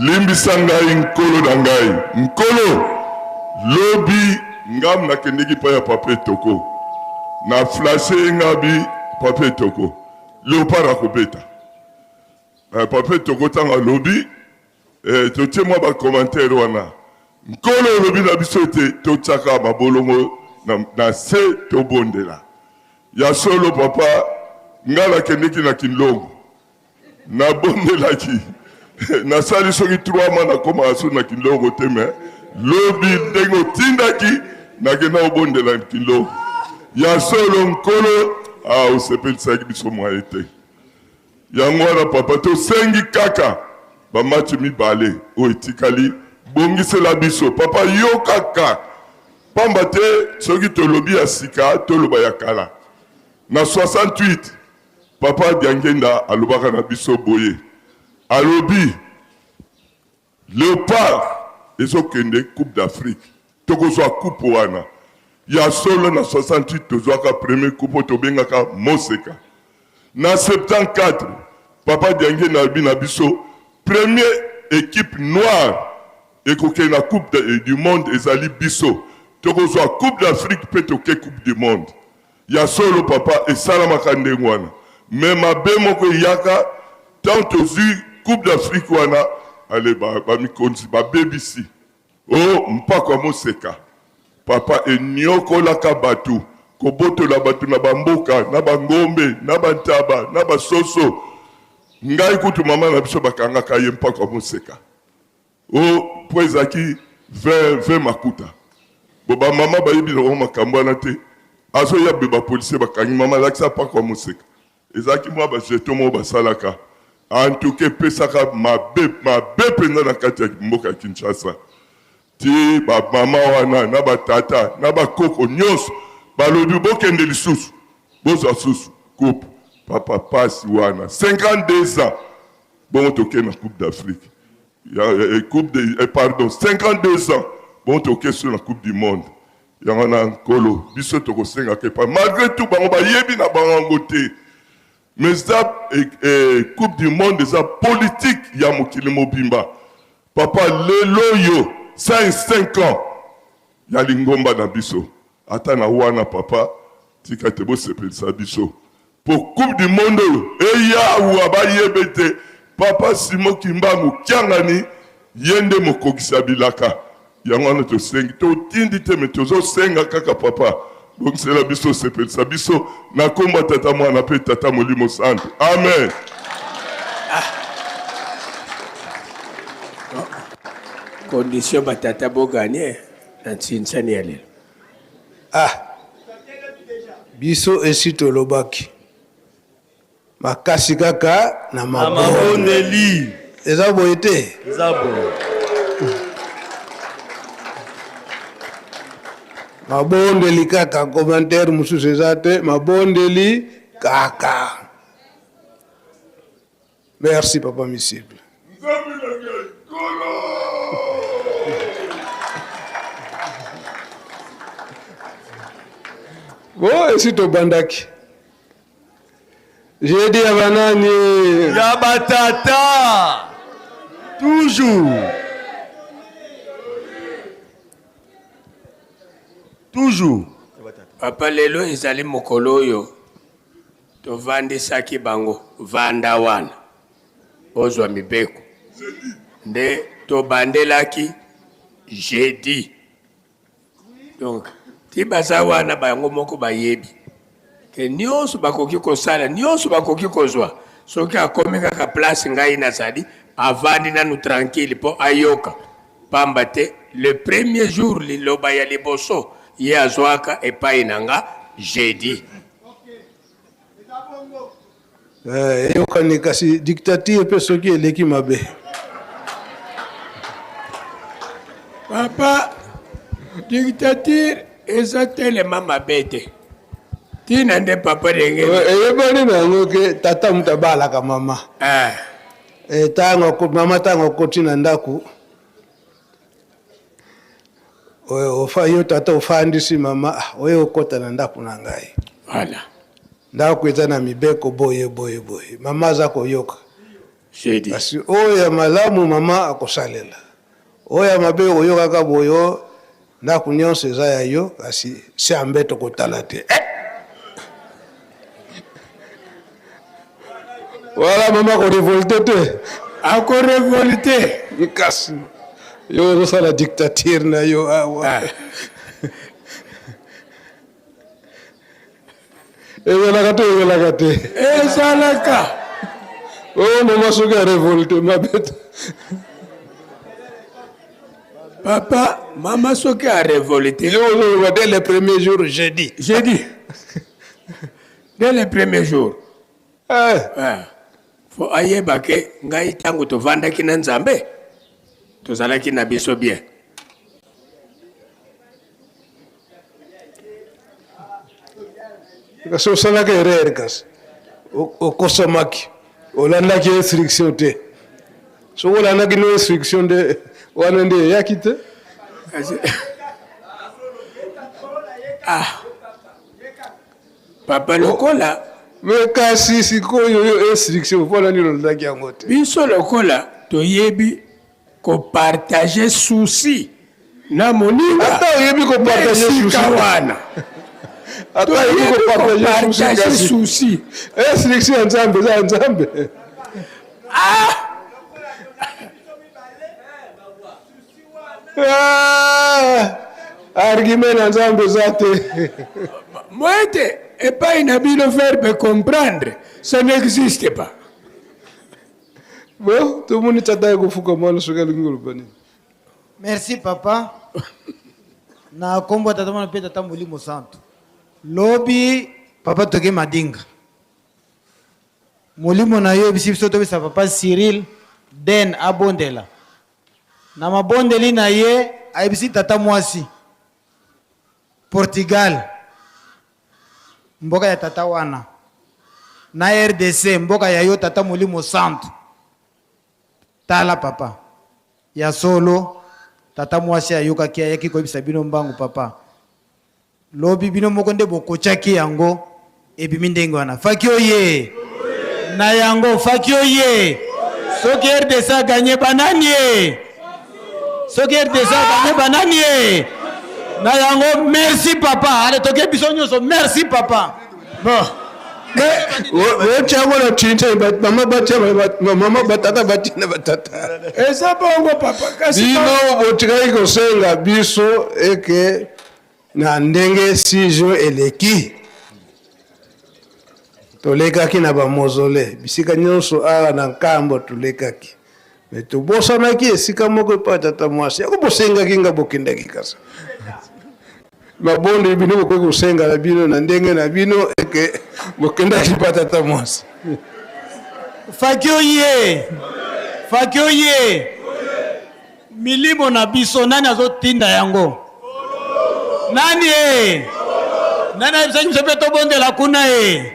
limbisa ngai Nkolo na ngai. Nkolo, lobi ngam nakendeki epai ya Papa Etoko, na flashe ye nga bi Papa Etoko, Leopard akobeta. Eh, Papa Etoko ntango alobi eh, totie mwa ba commentaire wana. Nkolo olobi na biso ete totiaka mabolongo na, na se tobondela. Ya solo papa, nga nakendeki na Kinlongo, nabondelaki, nasali soki 3 mois nakomaka so na Kinlongo te, mais lobi ndenge otindaki nakenda kobondela na Kinlongo. Ya solo Nkolo ah, osepelisaki biso mwaye te. Yango wana papa, tosengi kaka ba match mibale oyo etikali, bongisela biso papa, yo kaka pamba te soki tolobi ya sika toloba ya kala. Na 68 papa Diangenda alobaka na biso boye, alobi Leopard ezokende coupe d'Afrique, tokozwa coupe wana. Ya solo na 68 tozwaka premier coupe oyo tobengaka Moseka. Na 74 papa Diangenda alobi na biso premier equipe noire ekokende na coupe du monde ezali biso. Tokozwa coupe d'Afrique mpe toke coupe du monde. Ya solo papa esalamaka ndenge wana mais mabe moko eyaka tango tozui coupe d'Afrique wana ale ba mikonzi babebisi oh mpako ya moseka papa eniokolaka batu kobotola batu na ba mboka na ba ngombe na ba ntaba na ba soso ngai kutu mama na biso bakangaka ye mpako ya moseka. Oh po ezalaki 20 20 makuta bo ba mama bayebi na bango makambo wana te azoya boye ba policier bakangi mama alakisa pakwa moseka ezalaki mwa ba jeton moko basalaka en tout cas epesaka mabe mabe mpenza na kati ya mboka ya Kinshasa ti ba mama wana na ba tata na ba koko nyonso balobi bokende lisusu bozwa susu coupe papa pasi wana 52 ans Bongo toke na coupe d'Afrique ya coupe de eh, pardon 52 ans bongo toke sur na coupe du monde yango wana nkolo biso tokosengaka epai malgré tout bango bayebi na bango yango te mais eza eh, eh, coupe du monde eza politique ya mokili mobimba papa lelo oyo 105 ans ya lingomba na biso ata na wana papa tika te bosepelisa biso Po coupe du monde oyo eya awa bayeba ete papa Simon Kimbangu Kiangani ye nde mokokisi ya bilaka. Yango wana tosengi, totindi te mais tozosenga kaka papa bongisela biso, sepelisa biso na kombo ya Tata Mwana pe Tata Molimo Santu. Amen. Condition ba tata bo gagner na ntsinsani ya lelo. Ah biso esi tolobaki makasi kaka na mabondeli. Eza boye te? Eza boye. Mabondeli kaka, commentaire mosusu eza te, mabondeli kaka. Merci papa Misible. Bon, esi tobandaki. Jeudi ya banani? Ya batata. Toujours. Toujours. Papa lelo ezali mokolo oyo Tovandisaki bango vanda wana bozwa mibeko nde tobandelaki jeudi donc ti baza wana bango moko bayebi ke nionso bakoki kosala nionso bakoki kozwa soki akomi kaka place ngai nazali avandi nanu tranquille po ayoka pamba te le premier jour liloba ya liboso ye azwaka epai na nga jeudi. Eh, eyokani kasi dictature mpe soki eleki mabe. Papa, dictature eza telema mabe te. Tina nde papa ndenge. Eh, eyebani na yango ke tata moto abalaka mama. Eh. Eh, tango mama tango akoti na ndako ofa yo tata ofandisi mama ah, oye okota na ndako na ngai. Voilà. Ndako eza na mibeko boye boye boye, mama aza koyoka. Kasi oyo ya malamu mama akosalela, oyo ya mabe okoyokaka boyo, ndako nyonso eza ya yo, kasi se ya mbeto kotala te. Eh! Wala mama akorevolte te, akorevolte kasi yo ozosala dictature na yo awa. Ah. Ezalaka te, ezalaka te. Ezalaka. Oh mama soki a revolte mabe te. Papa, mama soki a revolte. Yo ozoloba dès le premier jour jeudi. Jeudi. Dès le premier jour. Eh. Eh. Fo ayeba ke ngai ntango tovandaki na Nzambe tozalaki na biso bien. Kasi osalaka erreur kasi okosamaki olandaki instruction te soki olandaki no instruction nde wana nde eyaki te. Ah. Papa lokola me kasi sikoyo yo instruction mpona nini olandaki yango te? Biso lokola toyebi ko partager souci na moninga ata oyebi ko partager souci wana ata oyebi ko partager souci instruction ya Nzambe eza ya Nzambe. Ah! Ah! Argument na Nzambe eza te. Moete epai na bino verbe comprendre ça n'existe pas. Bon, tomoni tata ye kofuka mwana soki alingi koloba nini. Merci papa. Na kombo ya tata mwana mpe tata molimo santu. Lobi papa toke madinga. Molimo na yo ebisi biso tobisa papa Cyril Den abondela. Na mabondeli na ye ayebisi tata mwasi Portugal Mboka ya tata wana na rdc mboka ya yo tata molimo santu tala papa ya solo tata mwasi ayokaki ayaki koyebisa bino mbangu papa lobi bino moko nde bokotiaki yango ebimi ndenge wana faki oye na yango faki oye soki rdc aganye banani ye soki rdc aganye banani ye na yango merci papa ale toke biso nyonso merci papa bon otya yango na tintin mama batya mama batata batina batata eza bongo papa kasi bino botikaki kosenga biso eke Na ndenge sijo eleki, tolekaki na ba mausolee bisika nionso awa na Nkambo tolekaki mais tobosanaki esika moko epai ya tata mwasi yango bosengaki nga bokendaki kasi mabondeli bino bokoki kosenga na bino na ndenge na bino eke bokendaki epai ya tata mwasi. Faki oye! Faki oye! Milimo na biso nani azotinda yango? Nani e? Nani ayebisaki biso mpe tobondela kuna e?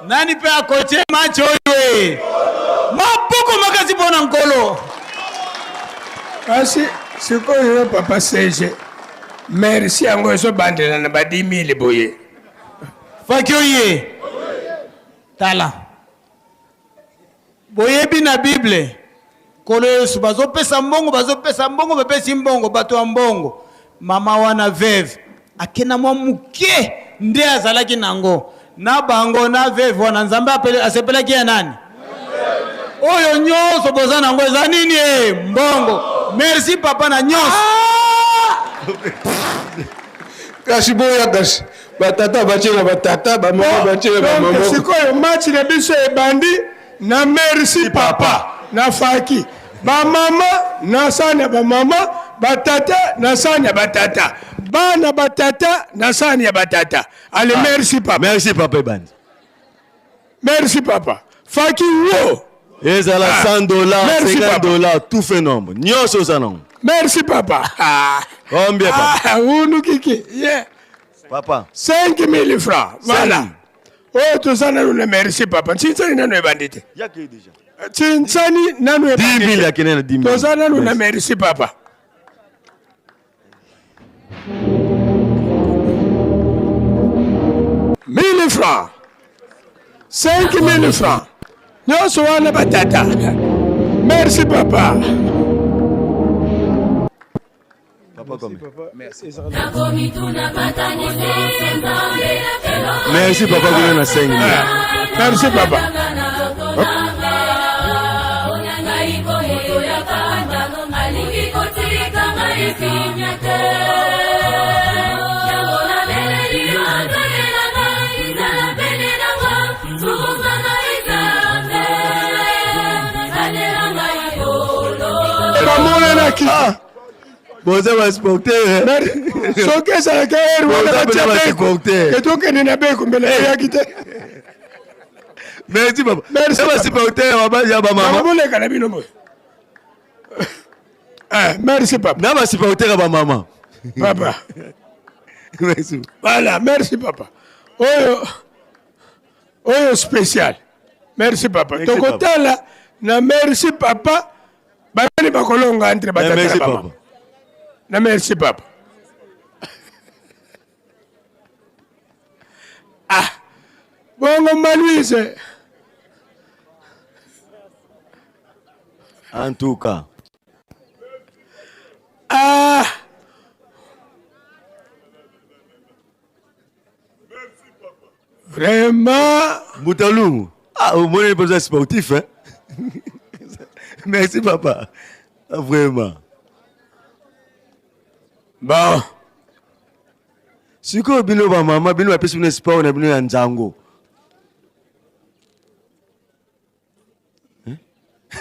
Nani mpe akotie match oyo e? Maboko makasi mpo na Nkolo. Kasi sikoyo yo papa CG, merci yango ezobandela na ba 10000 boye. Faki oye. Tala. Boyebi na Bible, Nkolo Yesu bazopesa mbongo, bazopesa mbongo, bapesi mbongo, bato ya mbongo. Mama wana veuve akenda mwa moke nde azalaki nango na bango na veuve wana, Nzambe asepelaki ya nani? Oyo nyonso boza nango eza nini? E mbongo. Merci papa na nyonso. Kasi boya kasi batata batie na batata, bamama batie na bamama. Sikoyo match na biso ebandi na merci papa na faki bamama na sani ya bamama, batata na sani ya batata, bana batata na sani ya batata. Ale, ah, merci papa. Merci papa ebandi. Merci papa. Faki wo. Ezala 100 dollars, Merci, 50 papa. dollars, tout fait nombre. Nyonso oza nango. Merci papa. Ah. Combien papa? Ah, unu kiki. Yeah. Papa. 5000 francs. Voilà. Oyo toza nanu na merci papa. Ntsinsani nanu ebandi te. Yaki déjà. Ntsinsani nanu ebandi 10 000 te. akende na 10 000. Toza nanu na merci papa. Mille francs. 5000 francs. Nyonso wana batata. Merci papa. Papa combien? Merci. Merci papa kuna na 5 000. Merci papa. Bamonanaki. Boza ba supporter. Soki ezalaki eri wana Boza batia pena ba beko. supporter. Ke tokende na beko mbele eyaki te. Merci papa. Merci Ba supporter ya ba ya ba mama. Boleka na bino boye. Eh, merci papa. Na ba supporter ya ba mama. Papa. Merci. Voilà, merci papa. Oyo oyo spécial. Merci papa. Merci, Tokotala na merci papa. Banani bakolonga entre batata merci, na bamama. papa. Na merci papa. Ah. Bongo Maluise. En tout cas. Ah. Vraiment. Boutalou. Ah, au moins, il est sportif, hein. Merci, papa. Ah, vraiment. Bon. sikoyo bino bamama bino bapesi bino sport na bino ya nzango Hein?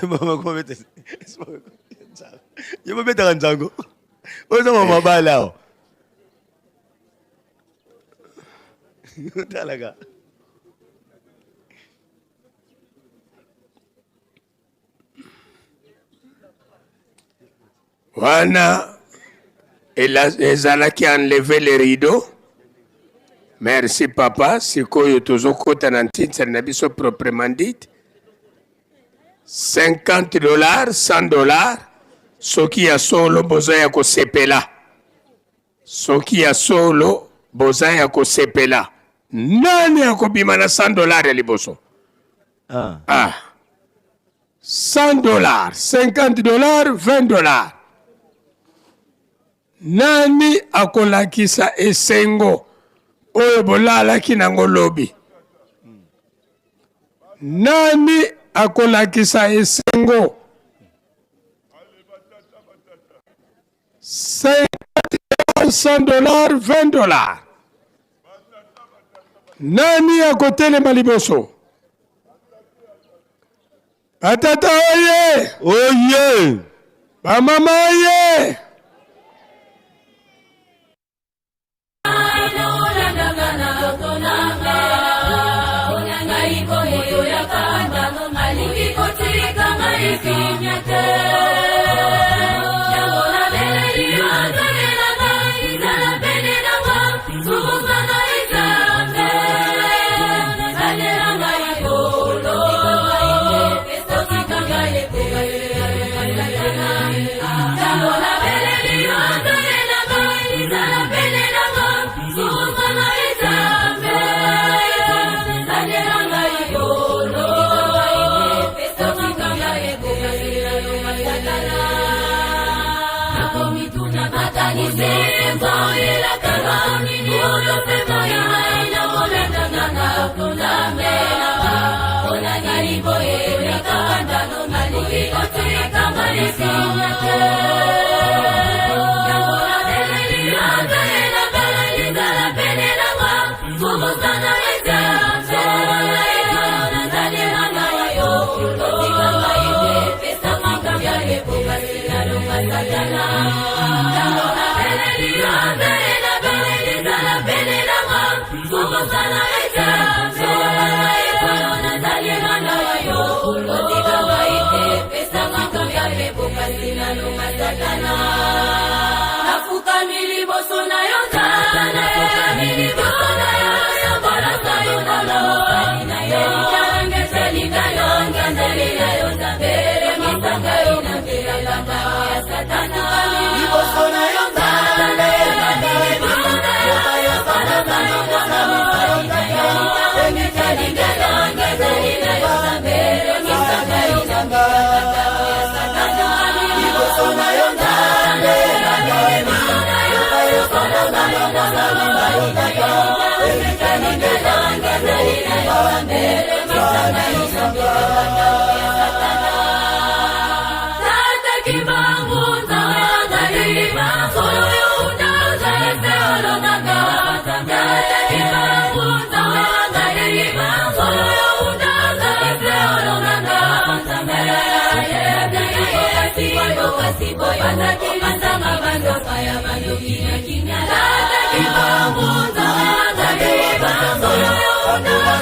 Mama, kobeta sport ya nzango. Yo bobetaka nzango oyo eza mama bale awa otalaka Wana ezalaki enlever le rideau. Merci papa. Sikoyo tozokota na ntintsani na biso proprement dit. 50 dollars, 100 dollars. Soki ya solo boza ya kosepela. Soki ya solo boza ya kosepela. Nani akobima na 100 dollars ya liboso? Ah. Ah. 100 dollars, 50 dollars, 20 dollars. Nani akolakisa esengo oyo bolalaki nango lobi? Nani akolakisa esengo? 50 100 dollars, 20 dollars. Nani akotelema liboso? Batata oye! Oye! Bamama oye! Satana. Nafukami liboso na yo Nzambe, nafukami liboso na yo, yokolasa yo nkolo na yo, elikanga yo nzambe na yo Nzambe, misanga yo nzambe ya Satana. Liboso na yo Nzambe, liboso na yo, yokolasa yo nkolo na yo, elikanga yo nzambe na yo Nzambe, misanga yo nzambe ya Satana. Liboso na yo Nzambe, liboso na yo, yokolasa yo nkolo na yo, elikanga yo nzambe na yo Nzambe, misanga yo nzambe ya Satana. Tata Kimbangu, Nzambe azali, solo yo utaza olongaka. Tata Kimbangu, Nzambe azali, solo yo utaza olongaka. Tata Kimbangu, Nzambe azali, solo yo utaza olongaka. Tata Kimbangu, Nzambe azali, solo yo utaza olongaka.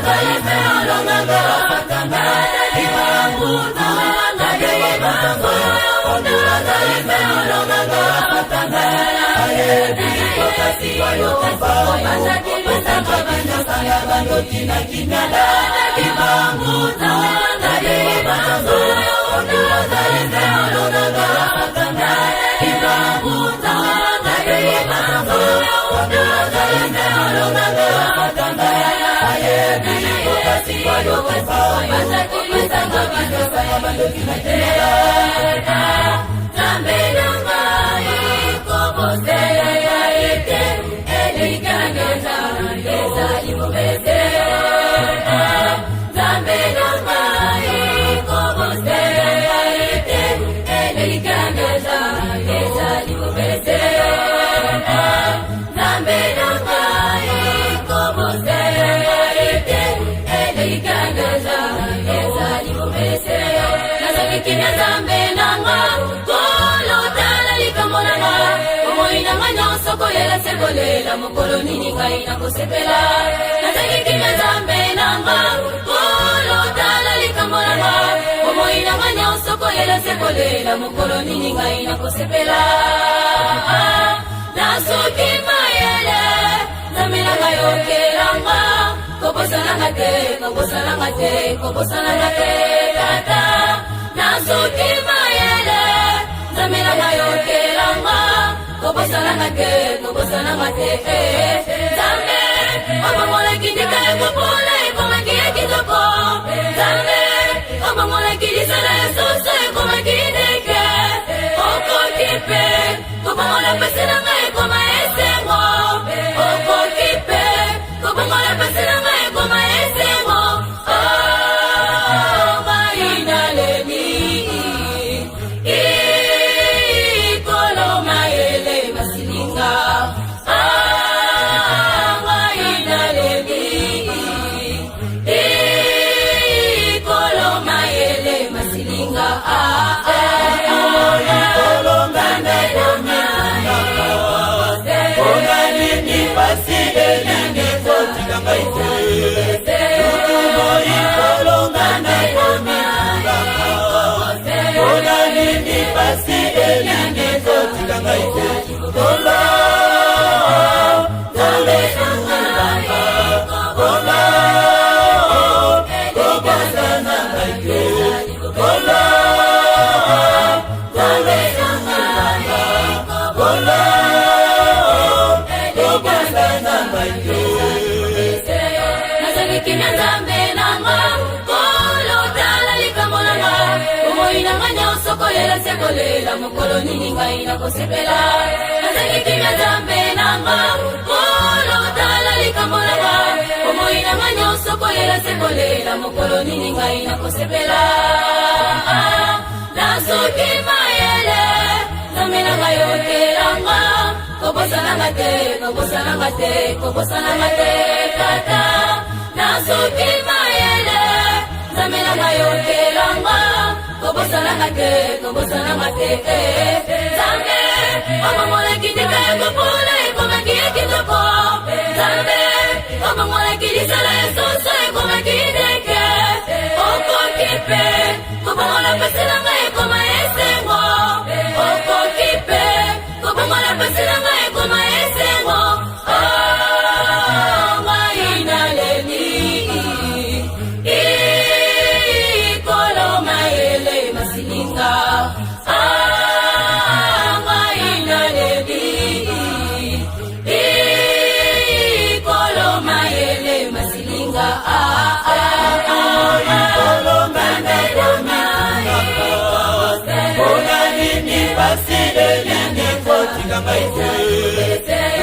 Nzambe na ngai koboselela ete elikangeza ezali bobese. Nzambe na ngai koboselela ete elikangeza ezali bobese. Nzambe na ngai koboselela ete elikangeza ezali bobese. Nazali kimia Nzambe na nga, kolo tala likambo na nga, bomoi na nga nyonso kolela se kolela, mokolo nini ngai nakosepela. Nazali kimia Nzambe na nga, kolo tala likambo na nga, bomoi na nga nyonso kolela se kolela, mokolo nini ngai nakosepela. Nasuki mayele, Nzambe na ngai okelanga, kobosananga te, kobosananga te, kobosananga te, tata. Nasuki mayele, Nzambe na ngai okelanga, kobosananga te, kobosananga te, eh. Nzambe obongolaki ndika ya kopola ekomaki ya kitoko. Nzambe obongolaki lisala ya soso ekomaki ndeke. Okoki mpe kobongola pasi na ngai ekoma esengo. Okoki mpe kobongola pasi na ngai ekoma esengo. Oh, ngai naleli ikolo mayele masilinga. Ah, ngai naleli ikolo mayele masilinga. Ah, ah, Ikolo nganda komitungaka, mpona nini pasi elingi kotika ngai te? Lutumo ikolo nganda komitungaka, mpona nini pasi elingi kotika ngai te? Kolo, Nzambe sunganga, kolo, kobosana ngai te. Kolo, Nzambe sunganga, kolo, kobosana ngai te. Nazali kimia Nzambe na nga, kolo tala likambo na nga, bomoi na nga nyonso kolela se kolela, mokolo nini ngai nakosepela. Nazali kimia Nzambe na nga, kolo tala likambo na nga, bomoi na nga nyonso kolela se kolela, mokolo nini ngai nakosepela. Nasuki mayele, Nzambe na ngai okelanga, kobosananga te, kobosananga te, kobosananga te, tata. Nasuki mayele, Nzambe na ngai okelanga, kobosananga te, kobosananga te, eh. Nzambe obongolaki ndika ya kopola ekomaki ya kitoko. Nzambe obongolaki lisala ya soso ekomaki ndeke. Okoki mpe kobongola pasi na ngai ekoma esengo. Okoki Kotika ngai te.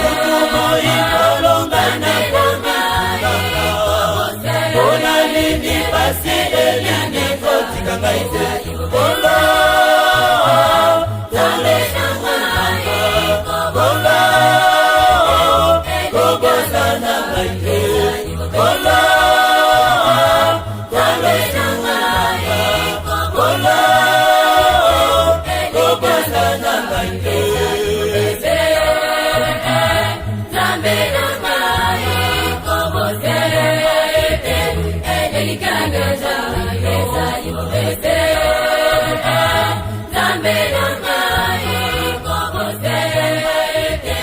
Butu moi kolonga na komitunaka, mpona nini pasi elingi kotika ngai te? Kolo, Kolo, Kolo, kobosana ngai te. Kolo, Kolo, Kolo, kobosana ngai te. Nzambe na ngai, kobosana ngai te. Elikya na ngai ezali bobele. Nzambe na ngai, kobosana ngai te.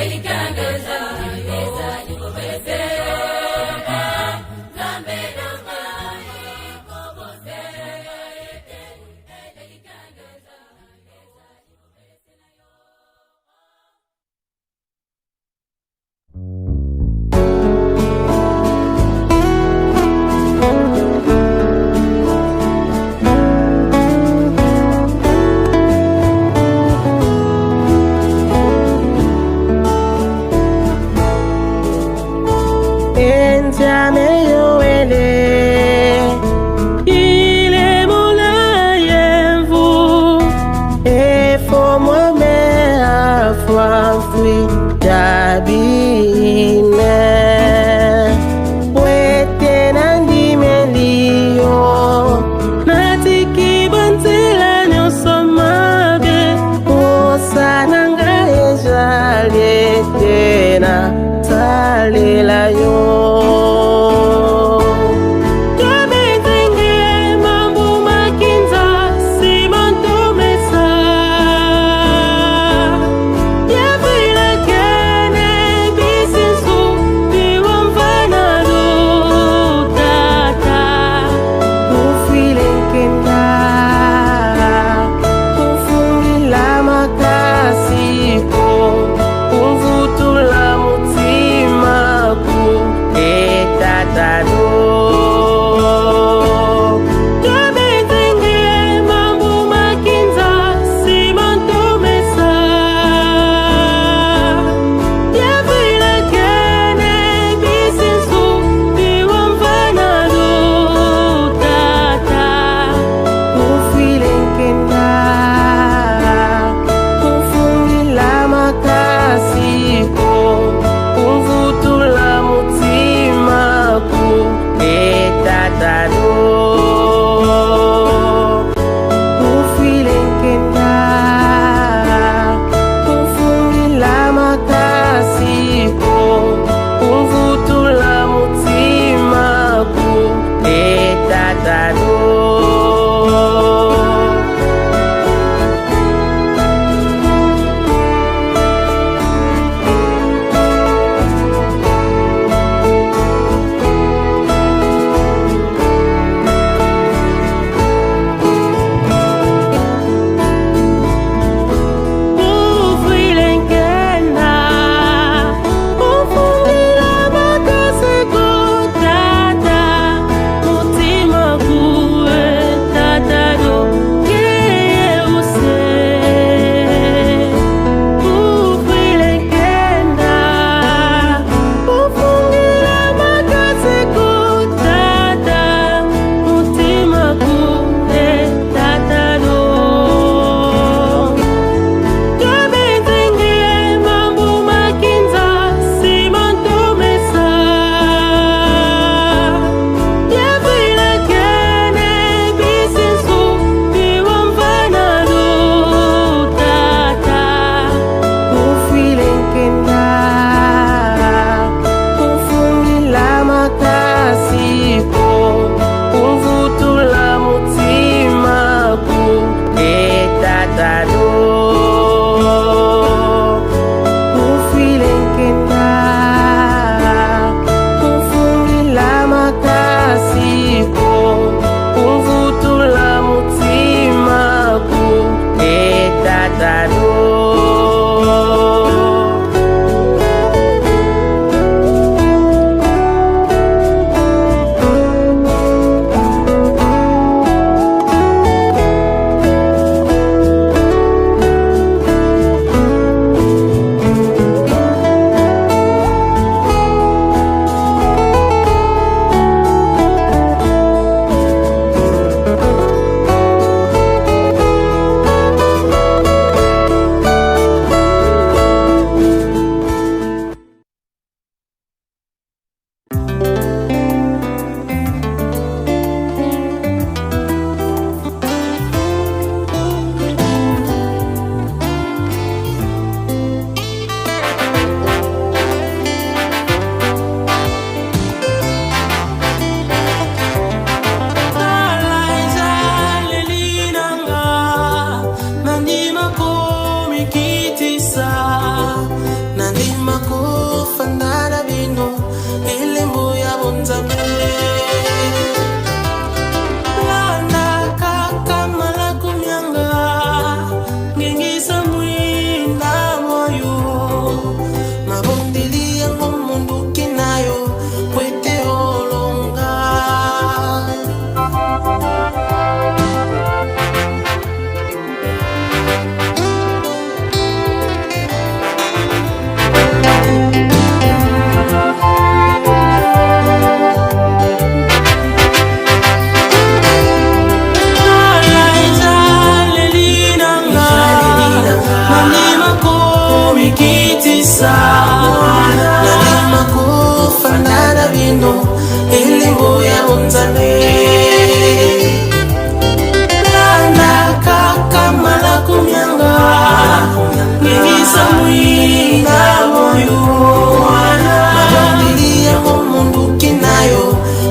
Elikya na ngai ezali bobele. Nzambe na ngai, kobosana ngai te. Elikya na ngai ezali bobele. bonzambe landa kaka malaku mianga ngengisa mwinda moyo mabondeli yango monduki na yo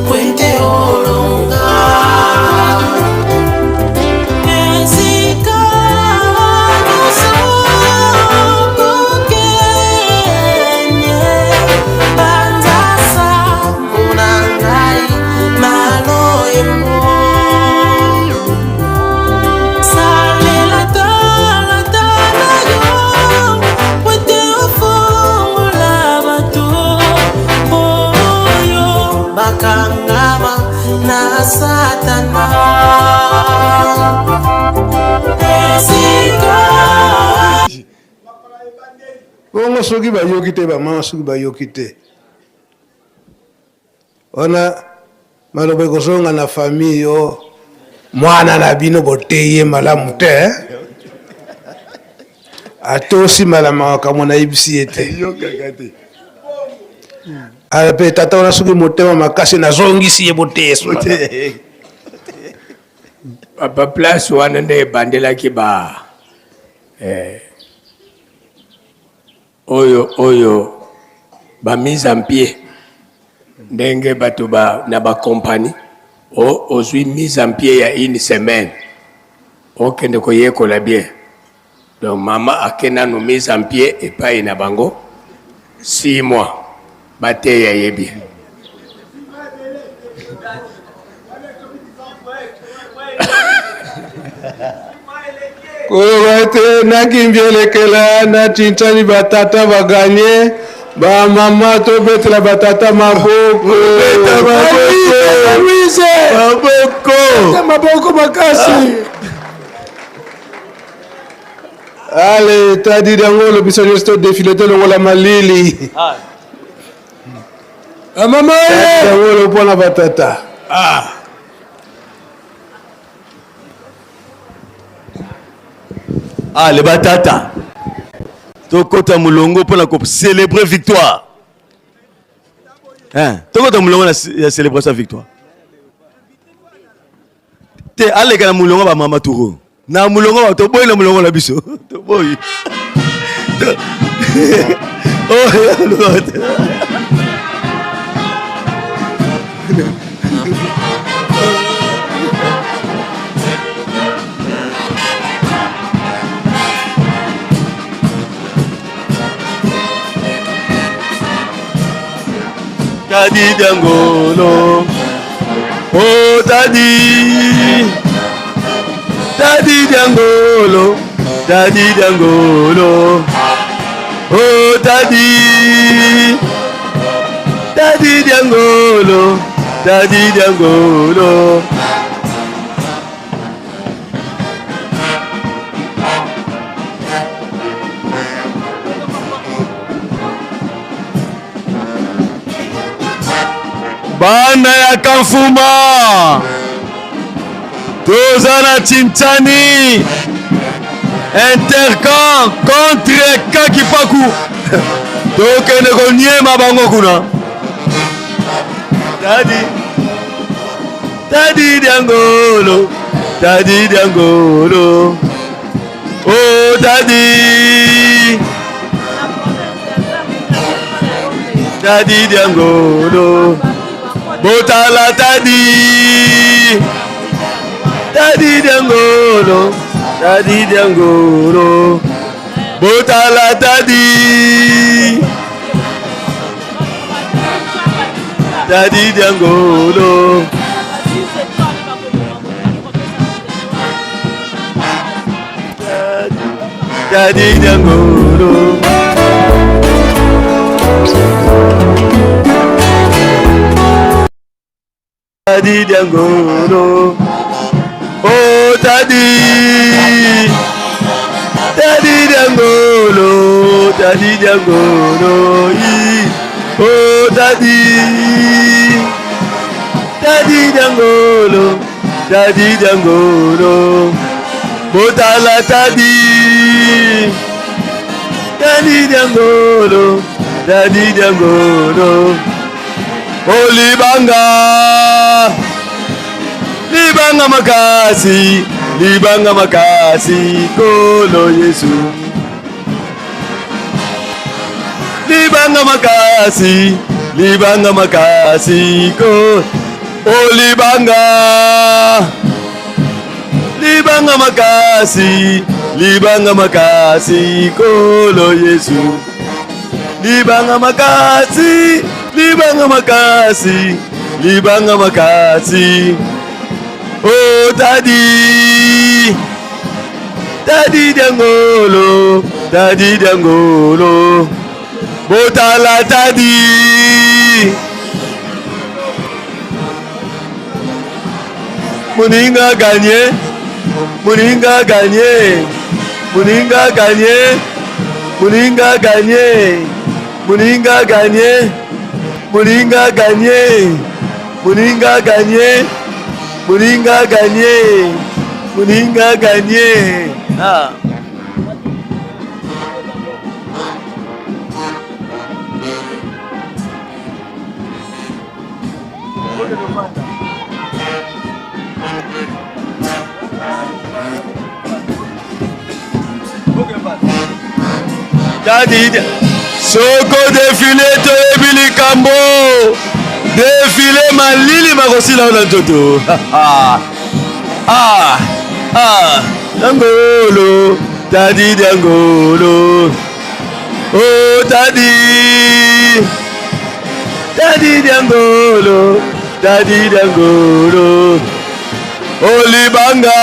po ete olonga esika nyonso kokende banza sango na ngai na loyembo salela talata na yo po ete ofongola bato oyo bakangama na satana esika Bongo soki bayoki te bamama soki bayoki te wana maloba ekozonga na famille yo mwana na bino boteyi ye malamu te eh? atosi malamu makambo nayebisi ye te Ala pe tata wana soki motema makasi nazongisi ye boteyi ye Papa place wana nde ebandelaki ba eh, oyo oyo ba mise en pied ndenge bato ba, na ba compagnie o ozwi mise en pied ya une semaine okende koyekola bien donc mama ake nanu mise en pied epai na bango 6 mois bateya ye bien. Koloba te nakimbielekela na tshintshani batata baganye bamama tobetela batata maboko maboko maboko makasi ale tadi yango biso nyonso todefile tolongola malili mama yango mpona batata ah. Ale batata tokota molongo mpona kocelebre victoire hein? Tokota molongo ya célébration ya victoire te aleka na molongo bamama turo na molongo ba toboyi na molongo na biso toboyi oh, Tadi Diangolo. Oh Tadi. Tadi Diangolo. Tadi Diangolo. Oh Tadi. Tadi Diangolo. Tadi Diangolo. Bana ya Kamfuma toza na Tshintshani intercamp contre Kakipaku tokende koniema bango kuna Tadi Tadi Diangolo Tadi Diangolo Oh Tadi Tadi Diangolo Botala Tadi Tadi Diangolo Tadi Diangolo Botala Tadi Tadi Diangolo Tadi Diangolo Tadi Diangolo Oh Tadi Tadi Diangolo Tadi Diangolo Oh Tadi Tadi Diangolo Tadi Diangolo Botala Tadi Tadi Diangolo Tadi Diangolo. O libanga, libanga makasi, libanga makasi, Nkolo Yesu. Libanga makasi, libanga makasi, ko. O libanga, libanga makasi, libanga makasi, Nkolo Yesu. Libanga makasi, libanga makasi, libanga makasi. Oh tadi, tadi diangolo, tadi diangolo. Botala tadi. Moninga gagné, moninga gagné, moninga gagné, moninga gagné, moninga gagné, moninga gagné, moninga gagné, moninga gagné, moninga gagné. Ah. Dadi soko defile toyebi likambo defile malili makosila yo na nzoto. Ah, ah, Diangolo, Dadi Diangolo, oh Dadi, Dadi Diangolo, Dadi Diangolo, oh libanga,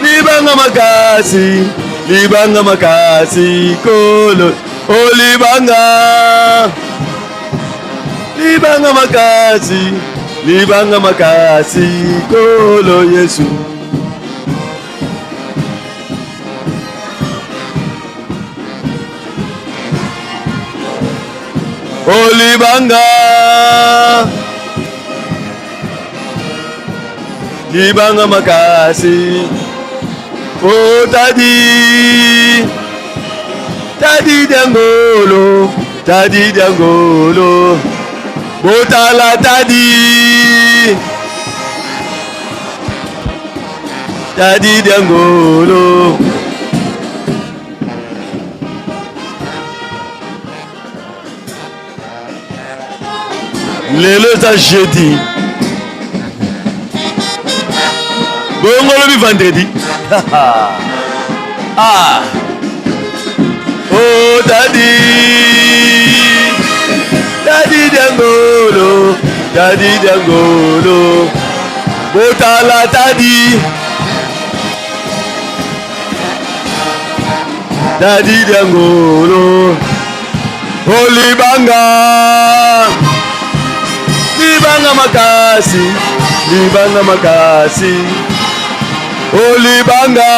libanga makasi, libanga makasi, kolo, oh libanga, libanga makasi, libanga makasi, kolo Yesu. Oh libanga, libanga makasi, oh tadi, tadi diangolo, tadi diangolo, botala tadi, tadi diangolo. Lelo eza jeudi, bongo lobi vendredi. Ah, oh dadi, dadi diangolo, dadi diangolo, botala tadi, dadi diangolo, oh libanga, libanga makasi, libanga makasi, oh libanga,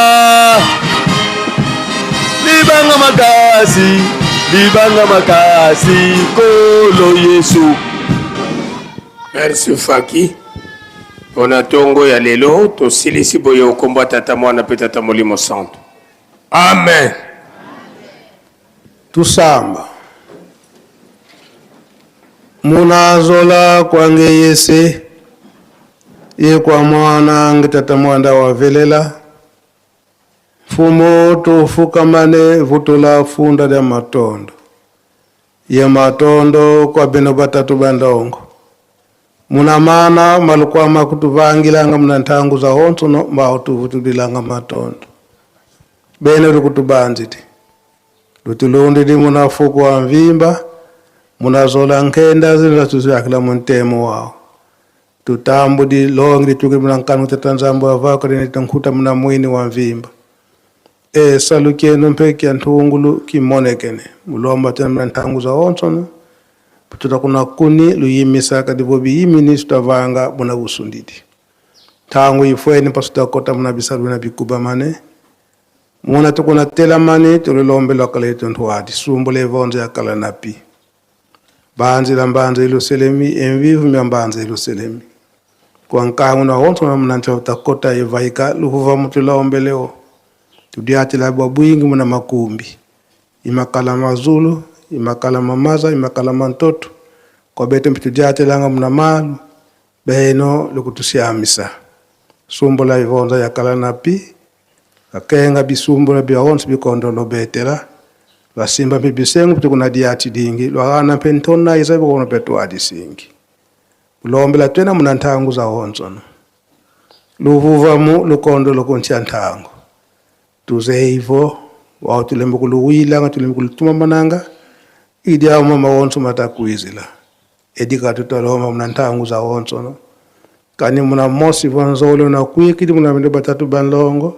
libanga makasi, libanga makasi, Nkolo Yesu. Merci Faki. Pona tongo ya lelo tosilisi boye okombo ya Tata Mwana pe Tata Molimo Santu. Amen. Tusamba munazola kwange yese ye kwa mwana nge tata mwanda wa velela mfumo tufukamane vutula funda lya matondo ye matondo kwa bino batatu bandongo muna mana malukwama kutuvangilanga muna ntangu za honso no mbaho tuvutulilanga matondo bene lukutubanziti lutulundili muna fuku wa mvimba munazola nkenda zila tuzakila muntemo wao tutambudi longi litukili muna nkanu tata nzambo avako lini nkuta muna mwini wa mvimba e salukienu mpeki ya ntungulu kimonekene mulomba tena muna ntangu za honso no tuta kuna kuni luyimisa kadi bobi yimini tutavanga buna busundidi tangu ifweni pasutakota muna bisalu na bikuba mane muna tukuna tela mane tulilombe lwakala yetu ntwadi sumbu levonzo yakala napi banzi la mbanza iluselemi envivu mya mbanza iluselemi kwa nkangu na honso na muna ncha utakota evaika luhuva mutulombeleo tudiatila bwa bwingi muna makumbi imakala mazulu imakala mamaza imakala mantoto Kwa beto mpe tudiatelanga muna malu beno lukutusiamisa. Sumbola ivonza yakala na pi kakenga bisumbola bia onso bikondo lobetela lwasimba mpe bisengo mpe kuna diati dingi lwaghana mpe ntona iza bikono mpe twadisingi kulombela twena muna nthangu za onsono luvuvamu lukondo lukuntya nthangu tuze ivo wao tulembe kuluwilanga tulembe kulutuma mananga idi awo mama wonso matakwizila edika tutoloma muna nthangu za onsono kani muna mosi vonzolo na kwikidi muna bindu batatu banlongo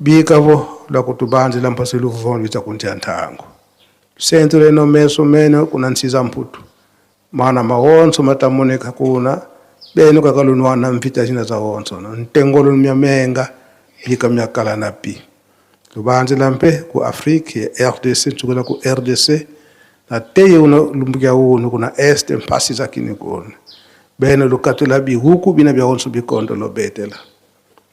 bikavo lwa kutubanzila mpasi luvuvo lwiza kuntya nthangu sentu leno meso meno kuna nsiza mputu mana mawonso matamoneka kuna beno kakalunwana mvita zina za wonso no ntengolo myamenga bika myakala na pi lubanzila mpe ku Afrique ya RDC ntsukela ku RDC na teye uno lumbukia uno kuna este mpasi za kini kuna beno lukatula bihuku bina bya wonso bikondo lobetela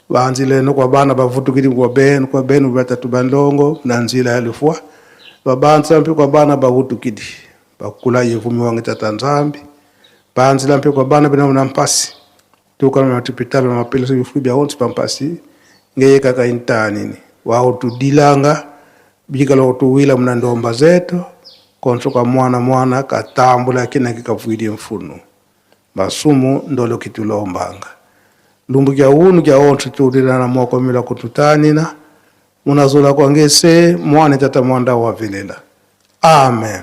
banzile no kwa bana bavutukili kwa beno kwa beno batatu bandongo na nzila ya lufwa babanza mpe kwa bana bavutukili bakula yevumi wange tata nzambi banzila mpe kwa bana bena na mpasi tukala na tupitala na mapele so bifu bya wonso pampasi ngeye kaka intanini wao tudilanga bikala kutuwila mna ndomba zetu konso kwa mwana mwana katambula kina kikavuilie mfunu masumu ndolo kitulombanga lumbu kya unu kya ontu tulila na mwako mila kututanina munazula kwa ngese mwana tata mwanda wa vilela amen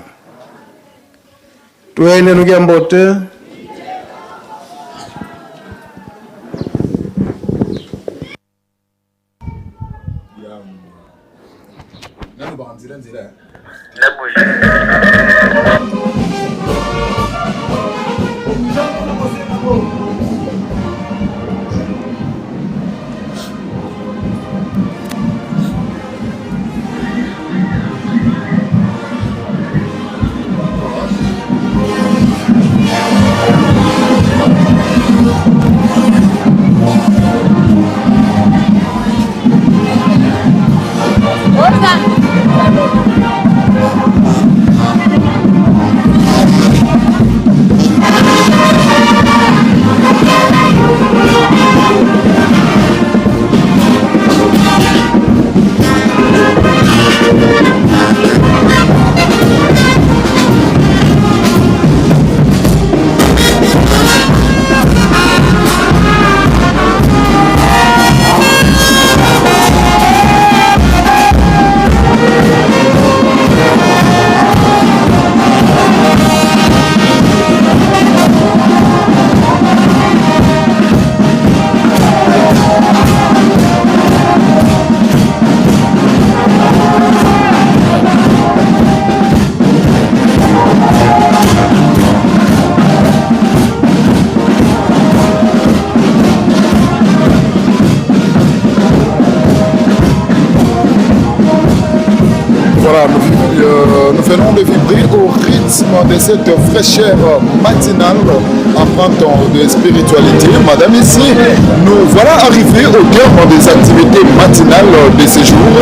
tuende nukia mbote Voilà, nous, euh, nous venons de vibrer au rythme de cette fraîcheur matinale empreinte de spiritualité. Madame, ici, nous voilà arrivés au terme des activités matinales de ce jour.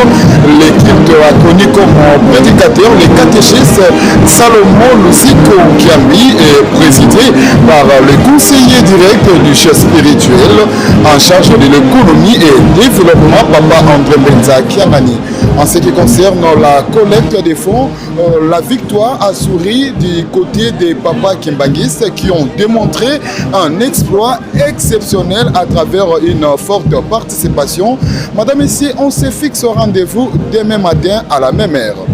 L'équipe a connu comme prédicateur les catéchistes Salomon Lucico Kiambi est présidé par le conseiller direct du chef spirituel en charge de l'économie et développement, Papa André Benza Kiamani. En ce qui concerne la collecte des fonds, euh, la victoire a souri du côté des papas kimbanguistes qui ont démontré un exploit exceptionnel à travers une forte participation. Madame, ici, on se fixe rendez-vous demain matin à la même heure.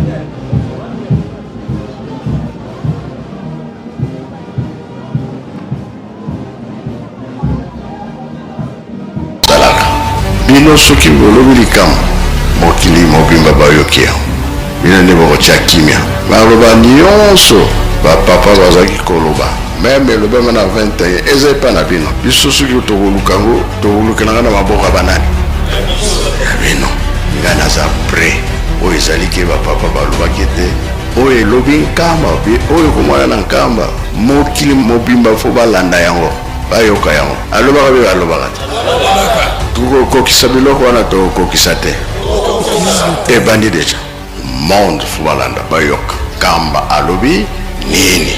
Talaka bino soki bolobi likambo mokili mobimba bayoki yango bino nde bokotya kimia maloba nyonso bapapa bazalaki koloba meme elobama na 21 eza epa na bino biso soki tokoluka yango tokolukelanga na maboko ya banani ya bino ngai naza prêt oyo ezali ke bapapa balobaki ete oyo elobi nkamba oyo komwana na nkamba mokili mobimba fo balanda yango bayoka yango alobaka mpe alobaka te tokokokisa biloko wana tokokokisa te ebandi deja monde fo balanda bayoka kamba alobi nini.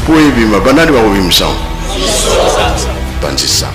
Mpo ebima, banani bakobimisa yango? Panzisa.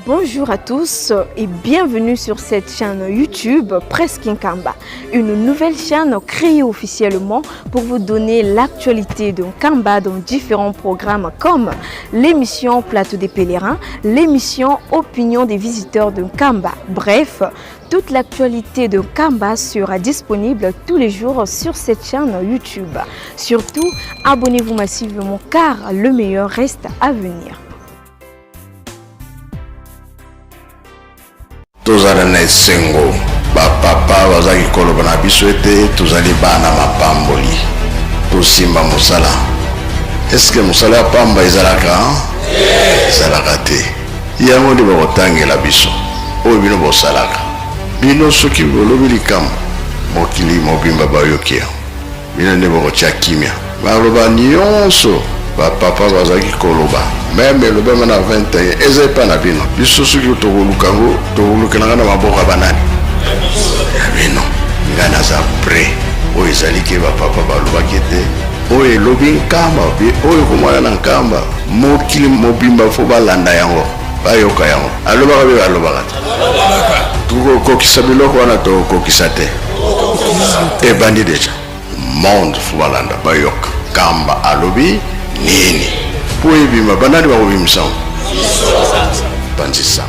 Bonjour à tous et bienvenue sur cette chaîne YouTube Presse Nkamba, une nouvelle chaîne créée officiellement pour vous donner l'actualité de Nkamba dans différents programmes comme l'émission Plateau des pèlerins, l'émission Opinion des visiteurs de Nkamba. Bref, toute l'actualité de Nkamba sera disponible tous les jours sur cette chaîne YouTube. Surtout, abonnez-vous massivement car le meilleur reste à venir. Tozala na esengo, bapapa bazalaki koloba na biso ete tozali bana mapamboli. Tosimba mosala. Eske mosala ya pamba ezalaka? Ezalaka te. Yango nde bakotangela biso oyo bino bosalaka. Bino soki bolobi likambo, mokili mobimba bayoki yango. Bino nde bokotia kimia. Maloba nionso ba papa bazalaki koloba meme elobama na 21 eza epa na bino. Biso soki tokoluka yango tokolukelanga na maboko ya banani? Ya bino. Nga naza près. Oyo ezali ke ba papa balobaki ete oyo elobi Nkamba oyo ekomona na Nkamba mokili mobimba fo balanda yango bayoka yango. Alobaka be alobaka te. Tokokokisa biloko wana tokokokisa te. Ebandi deja. Monde fo balanda bayoka Nkamba alobi nini. Po ebima banani bakobimisa yango? Panzisa.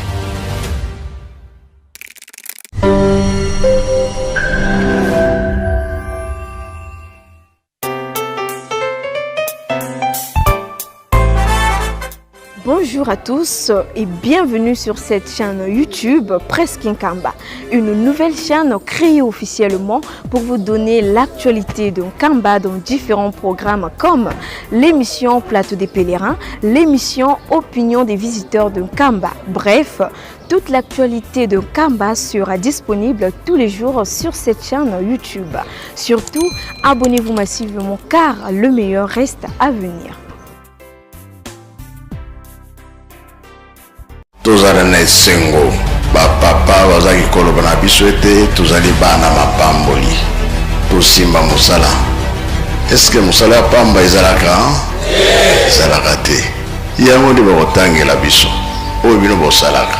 Bonjour à tous et bienvenue sur cette chaîne YouTube Presse Nkamba, une nouvelle chaîne créée officiellement pour vous donner l'actualité de Nkamba dans différents programmes comme l'émission Plateau des pèlerins, l'émission Opinion des visiteurs de Nkamba. Bref, toute l'actualité de Nkamba sera disponible tous les jours sur cette chaîne YouTube. Surtout, abonnez-vous massivement car le meilleur reste à venir. Tozala na esengo, bapapa bazalaki koloba na biso ete tozali bana mapamboli. Tosimba mosala. Eske mosala ya pamba ezalaka? Ezalaka te. Yango nde bakotangela biso oyo bino bosalaka.